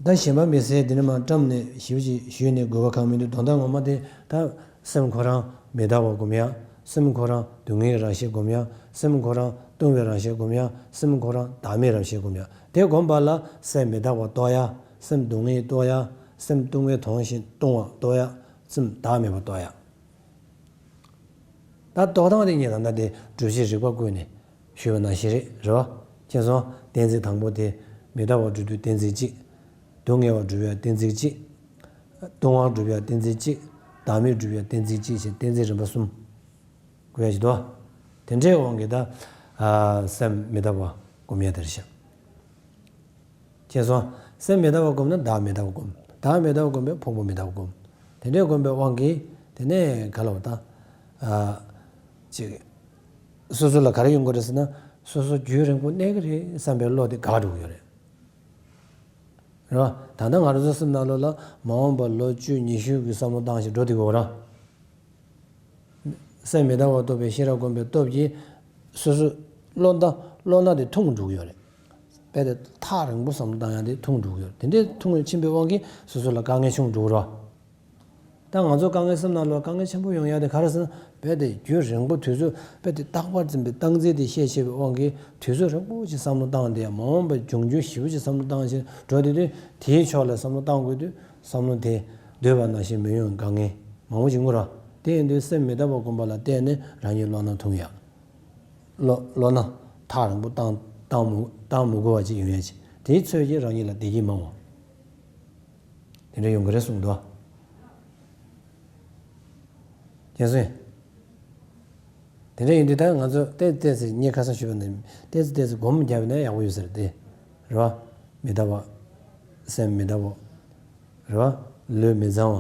ད་གཞན་པ་མི་ཟེར་དེ་ནི་མ་བཀྲམ་ནས་ཞིབ་ཅིག་ཞུས་ནས་དགོས་པ་གང་མི་འདུག་དོན་དག་ངོ་མ་དེ་ད་སེམས་ཁོ་རང་མི་རྟག་པ་སྒོམ་ཡ། སེམས་ཁོ་རང་སྡུག་བསྔལ་གྱི་རང་བཞིན་སྒོམ་ཡ། སེམས་ཁོ་རང་ལྟུང་བའི་རང་བཞིན་སྒོམ་ཡ། སེམས་ཁོ་རང་བདག་མེད་རང་བཞིན་སྒོམ་ཡ། དེ་སྒོམ་པ་ལ་སེམས་མི་རྟག་པ་རྟོགས་ཡ། སེམས་སྡུག་བསྔལ་རྟོགས་ཡ། སེམས་ལྟུང་བའི་དོན་བཞིན་ལྟུང་བ་རྟོགས་ཡ། སེམས་བདག་མེད་པ་རྟོགས་ཡ། ད་རྟོགས་སྟངས་དེ་གཉིས་ལ་ད་དེ་སྒྲུབ་བྱེད་རིགས་པ་བཀོད་ནས་ཞུས་པ་ནང་བཞིན་རེད། རེད་བ། མཁྱེན་སོང་། གཏན་ཚིགས་དང་པོ་དེ་མི་རྟག་པ་སྒྲུབ་དུས་གཏན་ཚིགས་གཅིག་སྡུག་བསྔལ་བ་སྒྲུབ་ཡ་གཏན་ཚིགས་གཅིག་ལྟུང་བ་སྒྲུབ་ཡ་གཏན་ཚིགས་གཅིག་བདག་མེད་སྒྲུབ་ཡ་གཏན་ཚིགས་གཅིག་ཞེས་གཏན་ཚིགས་རིམ་པ་གསུམ་བཀོད་ཡ་ཞིག་འདུག་དེ་འདྲའི་དབང་གིས་ད་ཨ་སེམས་མི་རྟག་པ་སྒོམ་ཡ་དེ་རེད་ཤག་མཁྱེན་སོང་། སེམས་མི་རྟག་པ་སྒོམ་ན་བདག་མི་རྟག་པ་སྒོམ། བདག་མི་རྟག་པ་སྒོམ་པས་ཕུང་པོ་མི་རྟག་པ་སྒོམ། དེ་འདྲའི་སྒོམ་པའི་དབང་གིས་དེ་ནས་ག་ལ་བ་ད། ཨ། ཅིག་སོ་སོ་ལ་ག་རེ་ཡོང་གི་རེད་ཟེར་ན། སོ་སོ་རྒྱུན་རིང་པོ་གནས་ཀྱི་རེད་བསམ་པའི་བློ་དེ་འགག་འགྲོ་གི་ཡོད་རེད། རེད་བ། ད་ལྟ་ང་རང་ཚོ་སེམས་ནང་ལོགས་ལ་མ་འོངས་པ་ལོ་བཅུ་ཉི་ཤུ་གི་བསམ་བློ་བཏང་ཞིག་འགྲོ་བསྡད་ཀྱི་ཡོད་རེད། སེམས་མི་རྟག་པ་རྟོགས་པའི་ཤེས་རབ་སྒོམ་པའི་སྟོབས་ཀྱིས་སོ་སོའི་བློ་སྣ་བློ་སྣ་དེ་ཐུང་འགྲོ་གི་ཡོད་རེད། དཔེ་དེ་ཐག་རིང་པོ་བསམ་བློ་བཏང་ཡ་དེ་ཐུང་འགྲོ་གི་ཡོད་རེད། དེ་འདྲའི་ཐུང་ཕྱིན་པའི་དབང་གིས་སོ་སོ་ལ་དཀའ་ངལ་ཆུང་འགྲོ་གི་རེད། ད་ང་ཚོ་དཀའ་ངལ་སེམས་ནང་ལ་དཀའ་ངལ་ཆེན་པོ་ཡོང་ཡ་དེ་ག་རེ་ཟེར་ན། དཔེ་དེ་རྒྱུན་རིང་པོ་དུས་ཚོད་དཔེ་དེ་རྟག་པར་འཛིན་པའི་སྟངས་འཛིན་དེ་ཤེས་ཤེས་པའི་དབང་གིས་དུས་ཚོད་རིང་པོ་ཞིག་བསམ་བློ་བཏང་སྟེ་མ་འོངས་པ་འབྱུང་འགྱུར་ཞིབ་པོ་ཞིག་བསམ་བློ་བཏང་ཞིག་འགྲོ་དུས་དུས་དེའི་ཕྱོགས་ལ་བསམ་བློ་བཏང་དགོས་དུས་བསམ་བློ་དེ་འདོད་པ་ནང་བཞིན་མི་ཡོང་དཀའ་ངལ་མང་པོ་ཞིག་ཡོང་གི་རེད། དེ་ཡིན་དུས་སེམས་མི་རྟག་པ་སྒོམ་པ་ལ་བརྟེན་ནས་རང་ཉིད་བློ་སྣ་ཐུང་ཡག་བློ་བློ་སྣ་ཐག་རིང་པོ་བཏང་བཏང་མི་བཏང་མི་དགོས་པ་ཅིག་ཡོང་ཡ་ཅིག་དེའི་ཚོད་ཀྱིས་རང་ཉིད་ལ་བདེ་སྐྱིད་མང་བ་དེ་འདྲ་ཡོང་གི་རེད་གསུངས་འདུག་མཁྱེན་སོང་། དེ་འདྲ་ཡིན་དུས་ད་ང་ཚོ་ཏོག་ཙམ་ཏོག་ཙམ་ངས་ཁ་སང་ཞུས་པ་ནང་ཏོག་ཙམ་ཏོག་ཙམ་སྒོམ་རྒྱབ་ན་ཡག་པོ་ཡོད་ས་རེད་དེ། རེད་བ། མི་རྟག་པ། སེམས་མི་རྟག་པ། རེད་བ། ལུས་མི་གཙང་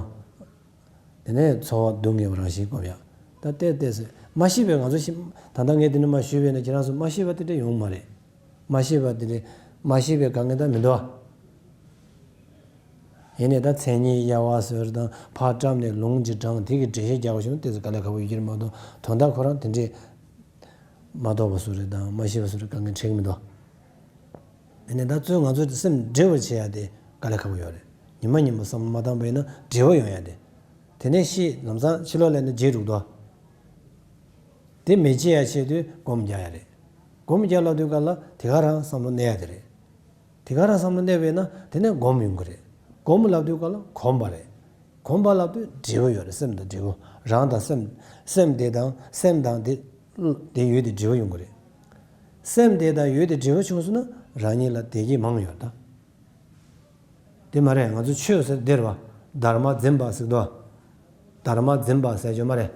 བ། དེ་ནས་ཚོར་བ་སྡུག་བསྔལ་བ་རང་བཞིན་སྒོམ་ཡག་ད་ཏོག་ཙམ་ཏོག་ཙམ་མ་ཤེས་པའི་ང་ཚོ་ཤི། ད་ལྟ་ངས་དེ་འདྲ་མ་ཞུས་པས་ན་ཁྱེད་རང་ཚོ་མ་ཤེས་པ་དེ་འདྲ་ཡོང་མ་རེད། མ་ཤེས་པ་དེ་འདྲ་མ་ཤེས་པའི་དཀའ་ངལ་ད་མི་འདུག་ཨ། ཡིན་ནའི་ད་མཚན་ཉིད་གཡར་བ་ཟེར་དང་ཕར་བཀྲམ་ནས་ལུང་གཅིག་དྲངས་དེ་གི་འགྲེལ་བཤད་རྒྱག་པ་ཞིག་ན་ཏོག་ཙམ་དཀའ་ལས་ཁག་པོ་ཡོད་ཀྱི་རེད་མ་གཏོགས་དོན་དག་ཁོ་རང་དེ་འདྲས་མ་རྟོགས་པ་སུ་རེད་དང་མ་ཤེས་པ་སུ་རེད་དཀའ་ངལ་འཕྲད་ཀྱི་མི་འདུག་ཡིན་ནའི་ད་གཙོས་ང་ཚོ་སེམས་འདྲི་བར་བྱེད་ཡ་དེ་དཀའ་ལས་ཁག་པོ་ཡོད་རེད། ཉི་མ་ཉིན་པོ་བསམ་བློ་མ་བཏང་པ་ཡིན་ན་འདྲི་བ་ཡོང་ཡ་དེ། དེ་ནས་ཤི་ལམ་སང་ཕྱི་ལོགས་ལ་ནི་བརྗེད་འགྲོ་གི་འདུག་དེ་མི་བརྗེད་ཡ་ཆེད་དུ་སྒོམ་རྒྱག་ཡ་རེད། སྒོམ་རྒྱག་ལབ་དུས་ག་ལ་དེ་ག་རང་བསམ་བློ་གནས་ཡ་དེ་རེད། དེ་ག་རང་བསམ་བློ་གནས་པས་ན་དེ་ནས་སྒོམ་ཡོང་གི་རེད། སྒོམ་ལབ་དུས་ག་ལ་གོམས་པ་རེད། གོམས་པ་ལབ་དུས་འབྲས་བུ་ཡོད་རེད། སེམས་དང་འབྲས་བུ། རང་དང་སེམས། སེམས་དེ་དང་སེམས་དང་དེ། དེ་ཡོད་དེ་འབྲས་བུ་ཡོང་གི་རེད། སེམས་དེ་དང་ཡོད་དེ་འབྲས་བུ་བྱུང་སོང་ན་རང་ཉིད་ལ་བདེ་སྐྱིད་མང་ཡོད་ད། དེ་མ་རེད། ང་ཚོ་ཆོས་ཟེར་དེ་རེད་བ། དྷརྨ་འཛིན་པ་ཟེར་དོ། དྷརྨ་འཛིན་པ་ཟེར་རྒྱུ་མ་རེད།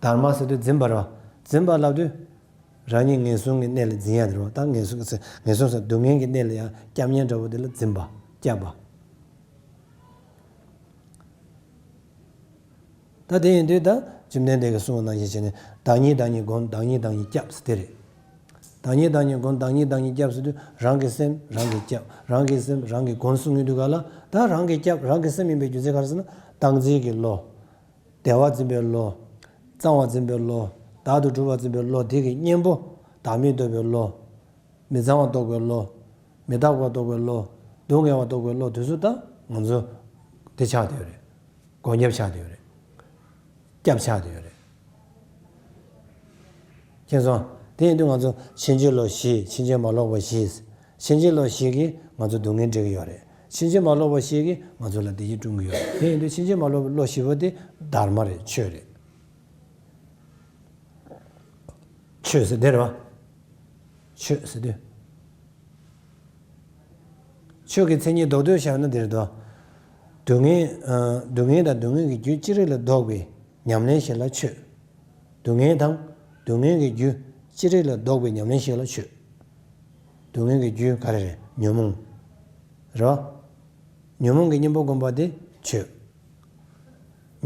དྷརྨ་ཟེར་དུས་འཛིན་པ་རེད་བ། འཛིན་པ་ལབ་དུས། རང་ཉིད་ངན་སོང་གི་གནས་ལ་འཛིན་ཡ་དེ་རེད་བ། ད་ངན་སོང་གི་ངན་སོང་ཟེར་སྡུག་བསྔལ་གྱི་གནས་ལ་ཡང་སྐྱབས་ཉེན་འདྲ་བོ་དེ་ལ་འཛིན་པ། སྐྱབས་པ། ད་དེ་ཡིན་དུས་ད་བཅོམ་ལྡན་འདས་ཀྱིས་གསུངས་པ་ནང་བཞིན་བྱས་ནས་བདག་ཉིད་བདག་ཉིད་བསྒོམ། བདག་ཉིད་བདག་ཉིད་སྐྱབས་ཟེར་དེ་རེད། བདག་ཉིད་བདག་ཉིད་བསྒོམ། བདག་ཉིད་བདག་ཉིད་སྐྱབས་ཟེར་དུས་རང་གི་སེམས་རང་གིས་སྐྱབས། རང་གི་སེམས་རང་གིས་བསྒོམ་གསུང་ཡོང་དུས་ག་ལ་ད་རང་གིས་སྐྱབས་རང་གི་སེམས་ཡིན་པའི་རྒྱུ་མཚན་ག་རེ་ཟེར་ན་སྟངས་འཛིན་གྱི་བློ། བདེ་བ་འཛིན་པའི་བློ། གཙང་བ་འཛིན་པའི་བློ། བདག་ཏུ་གྲུབ་པ་འཛིན་པའི་བློ་དེ་གི་གཉེན་པོ། བདག་མེད་རྟོགས་པའི་བློ། མི་གཙང་བ་རྟོགས་པའི་བློ། མི་རྟག་པ་རྟོགས་པའི་བློ། སྡུག་བསྔལ་བ་རྟོགས་པའི་བློ་དེ་ཚོ་ད་ང་ཚོ་དེ་ཆགས་བསྡད་ཡོད་རེད། སྒོ་ཉེས་ཆགས་བསྡད་ཡོད་རེད། སྐྱབས་ཆགས་བསྡད་ཡོད་རེད། མཁྱེན་སོང་། དེ་ཡིན་དུས་ང་ཚོ་ཕྱིན་ཅི་ལོག་བཞི། ཕྱིན་ཅི་མ་ལོག་པ་བཞི། ཕྱིན་ཅི་ལོག་བཞི་གིས་ང་ཚོ་སྡུག་བསྔལ་འབྲེག་གི་ཡོད་རེད། ཕྱིན་ཅི་མ་ལོག་པ་བཞི་གིས་ང་ཚོ་ལ་བདེ་སྐྱིད་བསྐྲུན་གྱི་ཡོད་རེད། དེ་ཡིན་དུས་ཕྱིན་ཅི་མ་ལོག་པའི་བློ་བཞི་པོ་དེ་དྷརྨ་རེད། ཆོས་རེད། ཆོས་ཟེར་དེ་རེད་བ། ཆོས་ཟེར་དུས། ཆོས་ཀྱི་མཚན་ཉིད་རྡོག་རྡོག་བཞག་ན་འདིར་དོ། སྡུག་བསྔལ། སྡུག་བསྔལ་དང་སྡུག་བསྔལ་གྱི་རྒྱུ་ཅི་རིགས་ལ་ལྡོག་པའི་ཉམས་ལེན་ཞིག་ལ་ཆོས། སྡུག་བསྔལ་དང་སྡུག་བསྔལ་གྱི་རྒྱུ་ཅི་རིགས་ལ་ལྡོག་པའི་ཉམས་ལེན་ཞིག་ལ་ཆོས། སྡུག་བསྔལ་གྱི་རྒྱུ་ག་རེ་རེད། ཉོན་མོངས། རེད་བ། ཉོན་མོངས་ཀྱི་གཉེན་པོ་བསྒོམ་པ་དེ་ཆོས།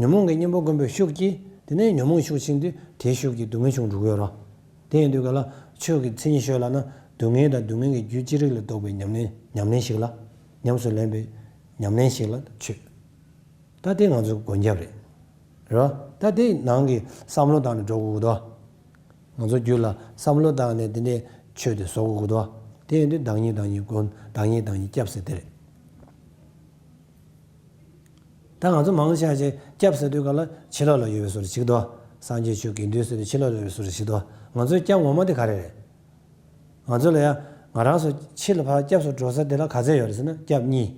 ཉོན་མོངས་ཀྱི་གཉེན་པོ་བསྒོམས་པའི་ཤུགས་ཀྱིས་དེ་ནས་ཉོན་མོངས་ཤུགས་ཆེན་དུས་དེའི་ཤུགས་ཀྱིས་སྡུག་བསྔལ་བྱུང་འགྲོ་གི་ཡོད་རེད། དེ་ཡིན་དུས་ག་ལ་ཆོས་ཀྱི་མཚན་ཉིད་ཤོད་ལབ་ན་སྡུག་བསྔལ་དང་སྡུག་བསྔལ་གྱི་རྒྱུ་ཅི་རིགས་ལ་རྟོགས་པའི་ཉམས་ལེན་ཉམས་ལེན་ཞིག་ལ། ཉམས་སུ་ལེན་པའི་ཉམས་ལེན་ཞིག་ལ་ཆོས། ད་དེ་ང་ཚོའི་སྒོམ་རྒྱབ་རེད། རེད་བ། ད་དེ་ནང་གི་བསམ་བློ་བཏང་ནས་འགྲོ་དགོས་ཀྱི་འདུག་ང་ཚོ་རྒྱུད་ལ་བསམ་བློ་བཏང་ནས་དེ་འདྲའི་ཆོས་དེ་བཟོ་དགོས་ཀྱི་འདུག་དེ་ཡིན་དུས་བདག་ཉིད་བདག་ཉིད་སྒོམ། བདག་ཉིད་བདག་ཉིད་སྐྱབས་ཟེར་དེ་རེད། ད་ང་ཚོ་མང་ཆེ་ཆེ་སྐྱབས་ཟེར་དུས་ག་ལ་ཕྱི་ལོགས་ལ་ཡོད་པའི་བཟོ་འདྲ་ཞིག་འདུག་སངས་རྒྱས་ཆོས་དགེ་འདུན་ཟེར་དུས་ཕྱི་ལོགས་ལ་ཡོད་པའི་བཟོ་འདྲ་ཞིག་འདུག་ང་ཚོའི་སྐྱབས་ངོ་མ་དེ་ག་རེ་རེད། ང་ཚོ་ལ་ཡང་ང་རང་ཚོ་ཕྱི་ལ་ཕར་སྐྱབས་སུ་འགྲོ་ས་དེ་ལ་ག་ཚད་ཡོད་རེད་ཟེར་ན་སྐྱབས་གཉིས།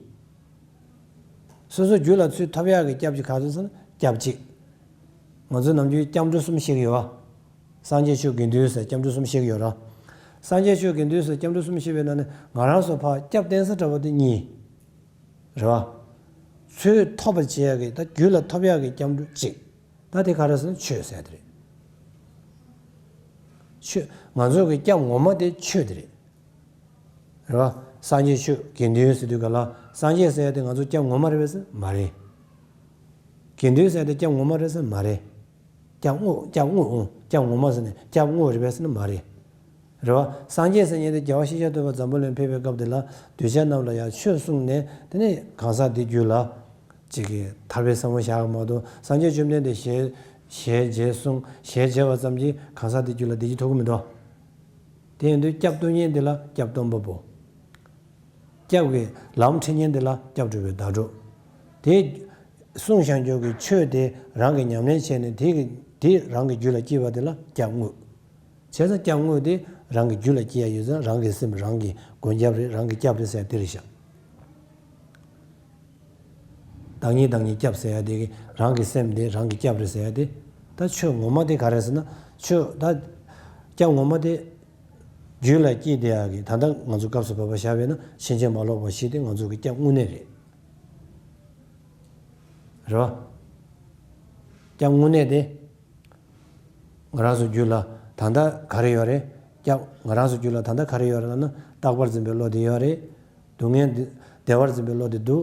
སོ་སོའི་རྒྱུད་ལ་ཚུར་ཐོབ་ཡག་གི་སྐྱབས་ཀྱི་ག་ཚོད་ཟེར་ན་སྐྱབས་གཅིག་ང་ཚོ་ནམ་རྒྱུན་སྐྱབས་འགྲོ་གསུམ་བཤད་ཀྱི་ཡོད་པ། སངས་རྒྱས་ཆོས་དགེ་འདུན་ཟེར་སྐྱབས་འགྲོ་གསུམ་བཤད་ཀྱི་ཡོད་ར། སངས་རྒྱས་ཆོས་དགེ་འདུན་ཟེར་སྐྱབས་འགྲོ་གསུམ་བཤད་པའི་ནང་ནས་ང་རང་ཚོ་ཕར་སྐྱབས་བསྟེན་ས་འདྲ་པོ་དེ་གཉིས། རེད་བ། ཚུར་ཐོབ་པར་བྱེད་ཡག་གི་ད་རྒྱུད་ལ་ཐོབ་ཡག་གི་སྐྱབས་འགྲོ་གཅིག་ད་དེ་ག་རེ་ཟེར་ན་ཆོས་ཟེར་དེ་རེད། ཆོས། ང་ཚོ་གི་སྐྱབས་ངོ་མ་དེ་ཆོས་དེ་རེད། རེད་བ། སངས་རྒྱས་ཆོས་དགེ་འདུན་ཟེར་དུས་ག་ལ་སངས་རྒྱས་ཟེར་ཡ་དེ་ང་ཚོ་སྐྱབས་ངོ་མ་རེད་པས་ཟེར་མ་རེད། དགེ་འདུན་ཟེར་ཡ་དེ་སྐྱབས་ངོ་མ་རེད་ཟེར་མ་རེད། སྐྱབས་དངོས། སྐྱབས་དངོས་འོང་། སྐྱབས་ངོ་མ་ཟེར་ནས་སྐྱབས་དངོས་རེད་པས་ཟེར་ན་མ་རེད། རེད་བ། སངས་རྒྱས་ཟེར་མཁན་དེ་རྒྱལ་བ་ཤཱཀྱ་ཐུབ་པ་འཛམ་བུ་གླིང་ཕེབས་པའི་སྐབས་དེ་ལ་གདུལ་བྱ་རྣམས་ལ་ཡང་ཆོས་གསུངས་ནས་དེ་ནས་གང་ཟག་དེ་རྒྱུད་ལ་ཅིག་གི་ཐར་པའི་བསམ་བློ་བཞག་གི་མ་གཏོགས་སངས་རྒྱས་བཅོམ་ལྡན་འདས་ཞལ་ཞལ་མཇལ་གསུངས། ཞལ་མཇལ་བ་ཙམ་གྱིས་གང་ཟག་དེ་རྒྱུད་ལ་བདེ་སྐྱིད་ཐོབ་ཀྱི་མི་འདུག་དེ་ཡིན་དུས་སྐྱབས་བསྟོད་མཁན་དེ་ལ་སྐྱབས་སྟོན་པ་པོ། སྐྱབས་ཀྱི་ལམ་ཁྲིད་མཁན་དེ་ལ་སྐྱབས་སྒྲུབ་པའི་བརྡ་སྤྲོད། དེ་གསུངས་བཞག་རྒྱུ་གི་ཆོས་དེ་རང་གིས་ཉམས་ལེན་བྱས་ནས་དེ་གི་དེ་རང་གི་རྒྱུད་ལ་སྐྱེས་པ་དེ་ལ་སྐྱབས་དངོས། བྱས་ཙང་སྐྱབས་དངོས་དེ་རང་གི་རྒྱུད་ལ་སྐྱེ་ཡ་ཡོད་ཙང་རང་གི་སེམས་རང་གི་སྒོ་རྒྱབ་རེད། རང་གི་སྐྱབས་རེད་ཟེར་དེ་རེད་ཤག་བདག་ཉིད་བདག་ཉིད་སྐྱབས་ཟེར་ཡ་དེ་གི་རང་གི་སེམས་དེ་རང་གི་སྐྱབས་རེད་ཟེར་ཡ་དེ། ད་ཆོས་ངོ་མ་དེ་ག་རེ་ཟེར་ན་ཆོས་ད་སྐྱབས་ངོ་མ་དེ་རྒྱུད་ལ་སྐྱེས་བསྡད་ཡ་གི་ད་ལྟ་ང་ཚོ་སྐབས་སུ་བབ་པ་བཞག་པས་ན་ཕྱིན་ཅི་མ་ལོག་པ་བཞི་དེ་ང་ཚོ་གི་སྐྱབས་དངོས་གནས་རེད། རེད་བ། སྐྱབས་དངོས་གནས་དེ། ང་རང་ཚོ་རྒྱུད་ལ་ད་ལྟ་ག་རེ་ཡོད་རེད། སྐྱབས། ང་རང་ཚོ་རྒྱུད་ལ་ད་ལྟ་ག་རེ་ཡོད་རེད་ལབ་ན་རྟག་པར་འཛིན་པའི་བློ་དེ་ཡོད་རེད། སྡུག་བསྔལ་འདི་བདེ་བར་འཛིན་པའི་བློ་དེ་འདུག་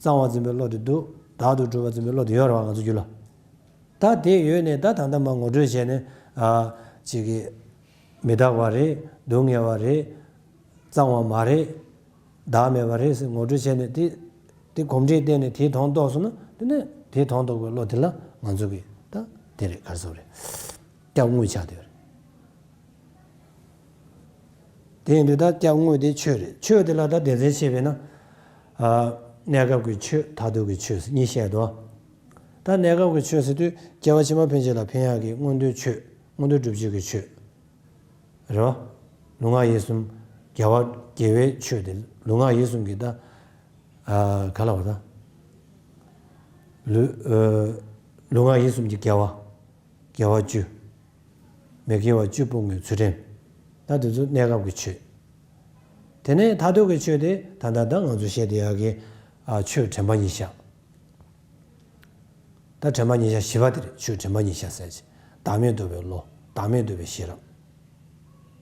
གཙང་བར་འཛིན་པའི་བློ་དེ་འདུག་བདག་ཏུ་གྲུབ་པར་འཛིན་པའི་བློ་དེ་ཡོད་རེད་བ་ང་ཚོ་རྒྱུད་ལ། ད་དེ་ཡོད་ནས་ད་ད་ལྟ་མར་ངོ་སྤྲོད་བྱས་ནས་ཨ་ཅིག་གི་མི་རྟག་པ་རེད། སྡུག་བསྔལ་བ་རེད། གཙང་བ་མ་རེད། བདག་མེད་པ་རེད་ཟེར་ངོ་སྤྲོད་བྱས་ནས་དེ་དེ་གོམས་འདྲིས་བསྟེན་ནས་དེའི་དོན་རྟོགས་སོང་ན་དེ་ནས་དེའི་དོན་རྟོགས་པའི་བློ་དེ་ལ་ང་ཚོ་གི་ད་དེ་རེད་ག་རེ་ཟེར་དགོས་རེད། སྐྱབས་དངོས་ཆགས་བསྡད་ཡོད་རེད། དེ་ཡིན་དུས་ད་སྐྱབས་དངོས་དེ་ཆོས་རེད། ཆོས་དེ་ལ་ད་སྡེ་ཚན་ཕྱེ་བས་ན། ཨ། གནས་སྐབས་ཀྱི་ཆོས་མཐར་ཐུག་གི་ཆོས་གཉིས་བཤད་དོ། ད་གནས་སྐབས་ཀྱི་ཆོས་ཟེར་དུས་སྐྱེ་བ་ཕྱི་མ་ཕན་ཆད་ལ་ཕན་ཡག་གི་མངོན་མཐོའི་ཆོས། མངོན་མཐོ་སྒྲུབ་བྱེད་ཀྱི་ཆོས། རེད་བ། ལུས་ངག་ཡིད་གསུམ་དགེ་བ་དགེ་བའི་ཆོས་དེ་ལུས་ངག་ཡིད་གསུམ་གྱི་ད། ཨ། ག་ལ་བ་ད། ལུས། ཨ། ལུས་ངག་ཡིད་གསུམ་གྱི་དགེ་བ། དགེ་བ་བཅུ། མི་དགེ་བ་བཅུ་སྤོང་བའི་ཚུལ་ཁྲིམས། ད་དེ་ཚོ་གནས་སྐབས་ཀྱི་ཆོས། དེ་ནས་མཐར་ཐུག་གི་ཆོས་དེ་ད་ལྟ་ད་ང་ཚོ་བཤད་བསྡད་ཡག་གི། ཨ། ཆོས་དྲན་པ་ཉིད་བཞག་ད་དྲན་པ་ཉིད་བཞག་བཞི་པ་དེ་རེད། ཆོས་དྲན་པ་ཉིད་བཞག་ཟེར་གྱི། བདག་མེད་རྟོགས་པའི་བློ། བདག་མེད་རྟོགས་པའི་ཤེས་རབ།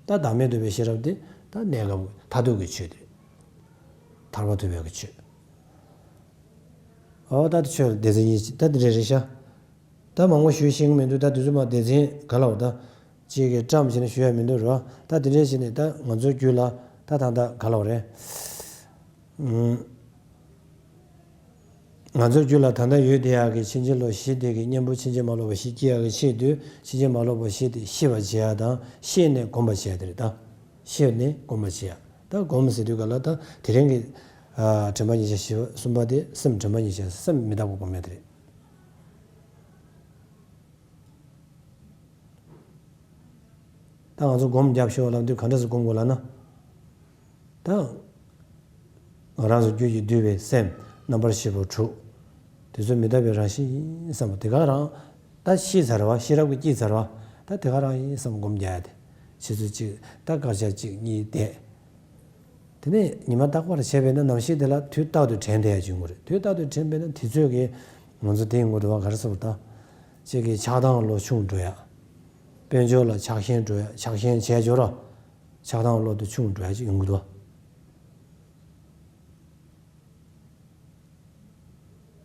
ད་བདག་མེད་རྟོགས་པའི་ཤེས་རབ་དེ་ད་གནས་སྐབས་མཐར་ཐུག་གི་ཆོས་དེ་རེད། ཐར་པ་ཐོབ་པའི་གི་ཆོས། ཨོ་ད་དེ་ཆོས་སྡེ་ཚན་གཉིས་ད་དེ་འདྲ་རེད་ཤག་ད་མང་པོ་ཞུས་ཤེས་ཀྱི་མི་འདུག་ད་དུས་ཚོད་མ་སྡེ་ཚན་ག་ལ་བ་ད། ཅིག་གི་བཀྲམ་བྱས་ནས་ཞུ་ཡ་མི་འདུག་རོ། ད་དེ་འདྲ་བྱས་ནས་ད་ང་ཚོའི་རྒྱུད་ལ་ད་ད་ད་ག་ལ་བ་རེད། ཨུམ། ང་ཚོའི་རྒྱུད་ལ་ད་ལྟ་ཡོད་བསྡད་ཡག་གི་ཕྱིན་ཅི་ལོག་བཞི་དེ་གི་གཉེན་པོ་ཕྱིན་ཅི་མ་ལོག་པ་བཞི་སྐྱེ་ཡག་གི་ཆེད་དུ་ཕྱིན་ཅི་མ་ལོག་པ་བཞི་དེ་ཤེས་པར་བྱེད་ཡག་དང་ཤེས་ནས་སྒོམ་པར་བྱེད་ཡག་དེ་རེད་ད། ཤེས་ནས་སྒོམ་པར་བྱེད་ཡག་ད་སྒོམ་ཟེར་དུས་ག་ལ་ད་དེ་རིང་གི། ཨ། དྲན་པ་ཉིད་བྱ་བཞི་པ་གསུམ་པ་དེ་སེམས་དྲན་པ་ཉིད་བྱ་སེམས་མི་རྟག་པ་སྒོམ་ཡག་དེ་རེད། ད་ང་ཚོ་སྒོམ་རྒྱབ་ཤོག་ལབ་དུས་ག་འདྲ་སེ་སྒོམ་དགོས་ལབ་ན། ད། ང་རང་ཚོ་རྒྱུད་ཀྱིས་བསྡུས་པའི་སེམས་རྣམ་པར་ཤེས་པ་དྲུག་དེ་ཚོ་མི་རྟག་པའི་རང་བཞིན་ཡིན་བསམ་པ་དེ་ག་རང་། ད་ཤེས་ཚར་བ་ཤེས་རབ་ཀྱིས་སྐྱེས་ཚར་བ། ད་དེ་ག་རང་ཡིན་བསམ་སྒོམ་རྒྱག་ཡ་དེ། ཕྱི་ཚུལ་གཅིག་ད་དཀར་ཆག་གཅིག་གཉིས་བསྡད། དེ་ནས་ཉི་མ་རྟག་པར་བྱས་པས་ན་ནམ་ཞིག་དེ་ལ་དུས་རྟག་ཏུ་དྲན་བསྡད་ཡ་བྱུང་གི་རེད། དུས་རྟག་ཏུ་དྲན་པས་ན་དུས་ཚོད་ཀྱིས་ང་ཚོ་དེ་ཡིན་དགོས་འདུག་བ་ག་རེ་ཟེར་བ་ད། གཅིག་གིས་ཆགས་སྡང་བློ་ཆུང་འགྲོ་ཡ། དཔལ་འབྱོར་ལ་ཆགས་ཞེན་འགྲོ་ཡ་ཆགས་ཞེན་བྱས་འཇོག་ར། ཆགས་སྡང་བློ་དེ་ཆུང་འགྲོ་ཡ་ཅིག་ཡོང་གི་འདུག་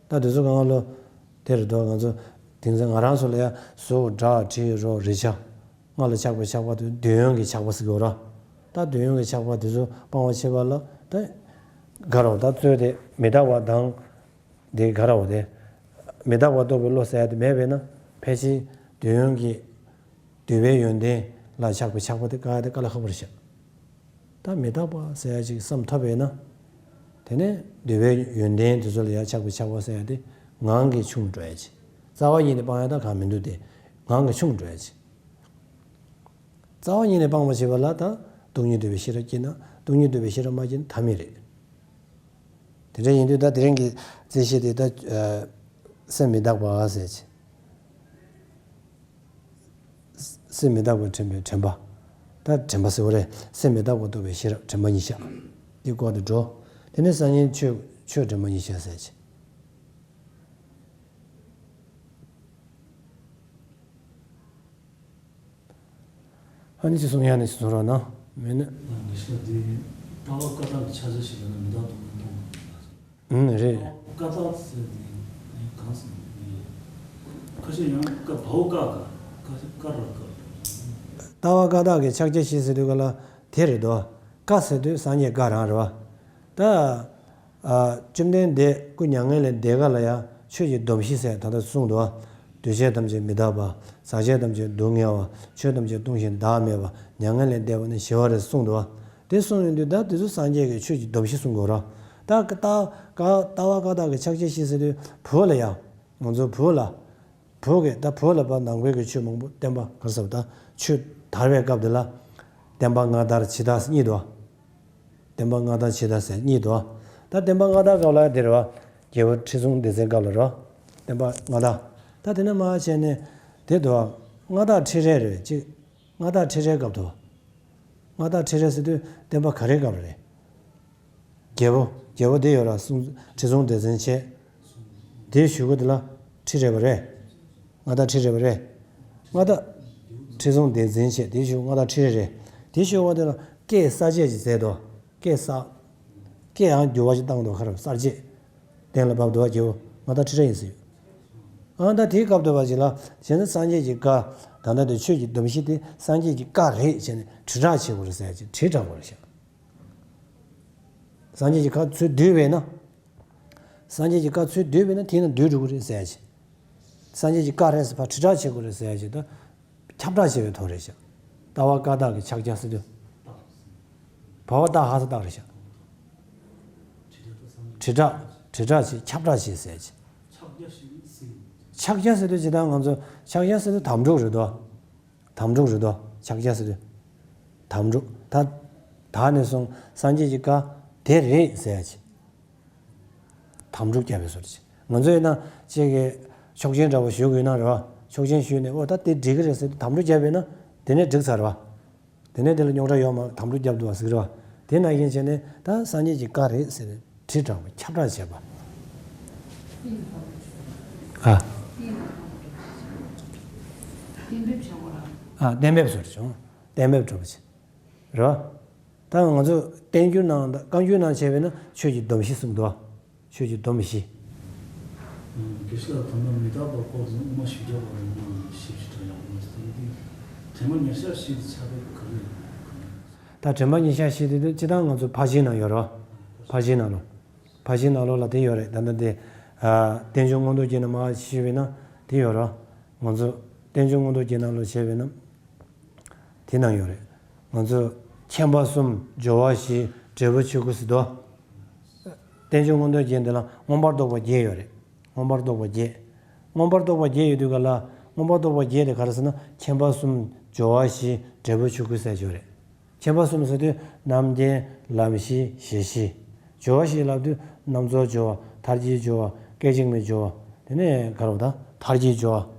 ད་དེ་ཚོ་གང་ག་ལོ། དེ་རེད་དོ། ང་ཚོ་དེང་སང་ང་རང་ཚོ་ལ་ཡ་གཟུགས་སྒྲ་དྲི་རོ་རེག་བྱ་ལྔ་ལ་ཆགས་པའི་ཆགས་པ་དེ་འདོད་ཡོན་གྱི་ཆགས་པ་ཟེར་གྱི་ཡོད་ར། ད་འདོད་ཡོན་གྱི་ཆགས་པ་དེ་ཚོ་སྤང་བ་བྱེད་པ་ལ་ད་ག་ར་བ་ད་རྩོད་དེ་མི་རྟག་པ་དང་། འདི་ག་ར་བ་དེ། མི་རྟག་པ་རྟོགས་པའི་བློ་ཟེར་ཡ་དེ་མེད་པས་ན་ཕལ་ཆེར་འདོད་ཡོན་གྱི་འདོད་པའི་ཡོན་ཏན་ལ་ཆགས་པའི་ཆགས་པ་དེ་བཀག་ཡ་དེ་དཀའ་ལས་ཁག་པོ་རེད་ཤག་ད་མི་རྟག་པ་ཟེར་ཡ་ཅིག་བསམ་ཐུབ་པས་ན། དེ་ནས་འདོད་པའི་ཡོན་ཏན་དེ་ཚོ་ལ་ཡང་ཆགས་པའི་ཆགས་པ་ཟེར་ཡ་དེ་ངང་གིས་ཆུང་འགྲོ་ཡ་ཅིག་རྩ་བ་ཉིད་ནས་སྤང་ཡ་ད་གང་མི་འདུག་སྟེ། ངང་གིས་ཆུང་འགྲོ་ཡ་ཅིག་རྩ་བ་ཉིད་ནས་སྤང་བ་བྱེད་པ་ལ་ད་སྟོང་ཉིད་འདོད་པའི་ཤེས་རབ་སྐྱེས་ན། སྟོང་ཉིད་འདོད་པའི་ཤེས་རབ་མ་སྐྱེས་ན་ཐབས་མེད་རེད། དེ་འདྲ་ཡིན་དུས་ད་དེ་རིང་གི་རྩིས་གཞི་དེ་ད་སེམས་མི་རྟག་པ་ཟེར་ཅིག་སེམས་མི་རྟག་པ་དྲན་པའི་དྲན་པ། ད་དྲན་པ་ཟེར་བ་རེད། སེམས་མི་རྟག་པ་རྟོགས་པའི་ཤེས་རབ་དྲན་པ་ཉིད་བཞག་འདི་སྐོར་དུ་འགྲོ། དེ་ནས་སང་ཉིན་ཆོས་ཆོས་དྲན་པ་ཉིད་བཞག་ཟེར་ཅིག་ཨ་ནི་ཅི་གསུང་ཡ་ནི་ཅི་གསུང་རོགས་གནང་། མེད་ན། ཉི་ཤུ་འདི་ལྟ་བ་ཀ་དག་གི་ཕྱག་རྒྱ་ཞིག་ཡོད་ན་མི་རྟག་ཏུ་མི་མཐོང་བ། ཨུམ་རེད། ཀ་དག་ཟེར་དེ་གང་ཟེར་ནས། ཁ་ཤས་ཡང་ཀ་བའོ་ཀ་ཀ་ཁ་ཤས་ཀ་ར་ཀ། ལྟ་བ་ཀ་དག་གི་ཕྱག་རྒྱ་བཞི་ཟེར་དུས་ག་ལ་དེ་རེད་དོ། ཀ་ཟེར་དུས་སངས་རྒྱས་ཀ་རང་རེད་བ། ད། ཨ། བཅོམ་ལྡན་འདས་སྐུ་མྱ་ངན་ལས་འདས་ག་ལ་ཡང་ཆོས་ཀྱི་སྡོམ་བཞི་ཟེར་ད་ལྟ་གསུངས་འདུག་བ། འདུས་བྱས་ཐམས་ཅད་མི་རྟག་པ། ཟག་བཅས་ཐམས་ཅད་སྡུག་བསྔལ་བ། ཆོས་ཐམས་ཅད་སྟོང་ཞིང་བདག་མེད་པ། མྱ་ངན་ལས་འདས་པ་ནི་ཞི་བ་རེད་གསུངས་འདུག་བ། དེ་གསུངས་ཡོང་དུས་ད་དེ་ཚོ་སངས་རྒྱས་ཀྱི་ཆོས་ཀྱི་སྡོམ་བཞི་གསུང་དགོས་ར། ད་ཀ་ད་ཀ་ལྟ་བ་ཀ་དག་གི་ཕྱག་རྒྱ་བཞི་ཟེར་དུས་བོད་ལ་ཡང་ང་ཚོ་བོད་ལ། བོད་ཀྱི་ད་བོད་ལ་ཕར་ནང་པའི་གི་ཆོས་མང་པོ་བསྟན་པ་ག་རེ་ཟེར་བ་ད་ཆོས་དར་བའི་སྐབས་དེ་ལ་བསྟན་པ་སྔ་དར་ཕྱི་དར་གཉིས་འདུག་བ། བསྟན་པ་སྔ་དར་ཕྱི་དར་ཟེར་གཉིས་འདུག་བ། ད་བསྟན་པ་སྔ་དར་སྐབས་ལ་དེ་རེད་བ། རྒྱལ་པོ་ཁྲི་སྲོང་ལྡེ་བཙན་སྐབས་ལ་རེད་བ། བསྟན་པ་སྔ་དར། ད་དེ་ནས་མར་བྱས་ནས་དེ་འདུག་བ། སྔ་དར་ཁྲི་རལ་རེད་ཅིག་སྔ་དར་ཁྲི་རལ་སྐབས་འདུག་བ། སྔ་དར་ཁྲི་རལ་ཟེར་དུས་བསྟན་པ་ག་རེའི་སྐབས་རེད། རྒྱལ་པོ། རྒྱལ་པོ་དེ་ཡོད་ར་སྲོང་ཁྲི་སྲོང་ལྡེ་བཙན་བྱས། དེའི་གཞུག་གུ་དེ་ལ་ཁྲི་རལ་པ་རེད། སྔ་དར་ཁྲི་རལ་པ་རེད། སྔ་དར་ཁྲི་སྲོང་ལྡེ་བཙན་བྱས་དེའི་གཞུག་སྔ་དར་ཁྲི་རལ་རེད། དེའི་གཞུག་གུ་དེ་ལ་སྐད་གསར་བཅད་ཅིག་མཛད་དོ། སྐད་གསར། སྐད་ཡང་འགྱུར་བ་ཞིག་བཏང་དོ་ཁ་ར་གསར་བཅད། གཏན་ལ་ཕབ་དོ་རྒྱལ་པོ་སྔ་དར་ཁྲི་རལ་ཡིན་ཟེར། ཨང་ད་དེའི་སྐབས་དུ་བ་ཞིག་ལ་བྱས་ན་སངས་རྒྱས་ཀྱི་བཀའ། ད་ལྟ་དེ་ཆོས་ཀྱི་སྡོམ་བཞི་དེ་སངས་རྒྱས་ཀྱི་བཀའ་རེད་བྱས་ནས་དྲིལ་བསྒྲགས་བྱེད་དགོས་རེད་ཟེར་ཡ་ཅིག་དྲིལ་བསྒྲགས་དགོས་རེད་ཤག་སངས་རྒྱས་ཀྱི་བཀའ་ཚུར་བསྡུས་པས་ན། སངས་རྒྱས་ཀྱི་བཀའ་ཚུར་བསྡུས་པས་ན་དེས་ན་བསྡུས་འགྲོ་གི་རེད་ཟེར་ཡ་ཅིག་སངས་རྒྱས་ཀྱི་བཀའ་རེད་ཟེར་བ་དྲིལ་བསྒྲགས་བྱེད་དགོས་རེད་ཟེར་ཡ་ཅིག་ད། ཁྱབ་བསྒྲགས་བྱེད་པའི་ཐོག་རེད་ཤག་ལྟ་བ་བཀའ་རྟགས་ཀྱི་ཕྱག་རྒྱ་ཟེར་དུས། བ་བ་བཏགས་ཧ་ས་བཏགས་རེད་ཤག་དྲིལ་བསྒྲགས་དྲིལ་བསྒྲགས་བྱེད་ཁྱབ་བསྒྲགས་བྱེད་ཟེར་ཡ་ཅིག་ཕྱག་རྒྱ་ཟེར་དུས་ཇི་ལྟར་ང་ཚོ་ཕྱག་རྒྱ་ཟེར་དུས་དམ་ཕྲུག་རེད་དོ། དམ་ཕྲུག་རེད་དོ། ཕྱག་རྒྱ་ཟེར་དུས། དམ་ཕྲུག་ད། ད་ནས་བཟུང་སངས་རྒྱས་ཀྱི་བཀའ་དེ་རེད་ཟེར་ཡ་ཅིག་དམ་ཕྲུག་བརྒྱབ་པའི་བཟོ་འདྲ་ཅིག་ང་ཚོ་ཡིན་ན་ཅིག་གི་ཆོག་མཆན་འདྲ་བོ་ཞུ་དགོས་ན་རེད་བ། ཆོག་མཆན་ཞུས་ནས་ཨོ་ད་དེ་འགྲིག་གི་རེད་ཟེར་དུས་དམ་ཕྲུག་བརྒྱབ་པས་ན་དེ་ནས་འགྲིག་ཚར་བ། དེ་ནས་དེ་ལ་རྙོག་དྲ་ཡོད་མ་རེད་དམ་ཕྲུག་བརྒྱབ་འདུག་བ་ཟེར་གི་རེད་བ། དེ་ནང་བཞིན་བྱས་ནས་ད་སངས་རྒྱས་ཀྱི་བཀའ་རེད་ཟེར་ནས་དྲིལ་བསྒྲགས་པ་ཁྱབ་བསྒྲགས་བྱས་པ། ཨ། གཏན་འབེབས་བྱ་དགོས་ར། ཨ་གཏན་འབེབས་ཟེར་བྱུང་། གཏན་འབེབས་གྲུབ་པ་བྱས། རེད་བ། ད་ང་ཚོ་བསྟན་འགྱུར་ནང་དང་བཀའ་འགྱུར་ནང་བྱས་པས་ན་ཆོས་ཀྱི་སྡོམ་བཞི་གསུངས་འདུག་ཆོས་ཀྱི་སྡོམ་བཞི། དགེ་བཤེས་ལགས་ད་ལྟ་མི་རྟག་པ་སྐོར་དུ་དབུ་མ་བཞི་བརྒྱ་པ་རིང་མོ་ཞིབ་ཞིབ་དྲང་ཡག་པོ་ཟེར་ཏེ། དྲན་པ་ཉེར་བཞག་བཞི་དེ་ཆགས་པའི་ག་རེ་ཡིན། ད་དྲན་པ་ཉེར་བཞག་བཞི་དེ་དུས་སྤྱི་བཏང་ང་ཚོ་ཕར་ཕྱིན་ནང་ཡོད་རེད་བ། ཕར་ཕྱིན་ནང་ལོ། ཕར་ཕྱིན་ནང་ལོ་ལ་དེ་ཡོད་རེད་ད་ལྟ་དེ། ཨ། རྟེན་འབྱུང་མངོན་རྟོགས་རྒྱན་ནང་མར་ཞིབ་བྱས་པས་ན་དེ་ཡོད་རེད་བ། ང་ཚོ་རྟེན་འབྱུང་མངོན་རྟོགས་རྒྱན་ནང་ལོ་བྱས་པས་ན། དེ་ནང་ཡོད་རེད། ང་ཚོ་མཁྱེན་པ་གསུམ་སྦྱོར་བ་བཞི་འབྲས་བུ་ཆོས་སྐུ་ཟེར་དོ། རྟེན་འབྱུང་མངོན་རྟོགས་རྒྱན་འདི་ལ་མངོན་པར་རྟོགས་པ་བརྒྱད་ཡོད་རེད། མངོན་པར་རྟོགས་པ་བརྒྱད། མངོན་པར་རྟོགས་པ་བརྒྱད་ཡོད་དུས་ག་ལ་མངོན་པར་རྟོགས་པ་བརྒྱད་དེ་ག་རེ་ཟེར་ན་མཁྱེན་པ་གསུམ་སྦྱོར་བ་བཞི་འབྲས་བུ་ཆོས་སྐུ་ཟེར་ཡོད་རེད། མཁྱེན་པ་གསུམ་ཟེར་དུས་རྣམ་མཁྱེན་ལམ་བཞི་ཞལ་བཞི། སྦྱོར་བ་བཞི་ལབ་དུས་རྣམ་རྫོགས་སྦྱོར་བ་མཐར་གྱིས་སྦྱོར་བ་སྐད་ཅིག་མའི་སྦྱོར་བ་དེ་ནས་ག་རེ་ད་མཐར་གྱིས་སྦྱོར་བ།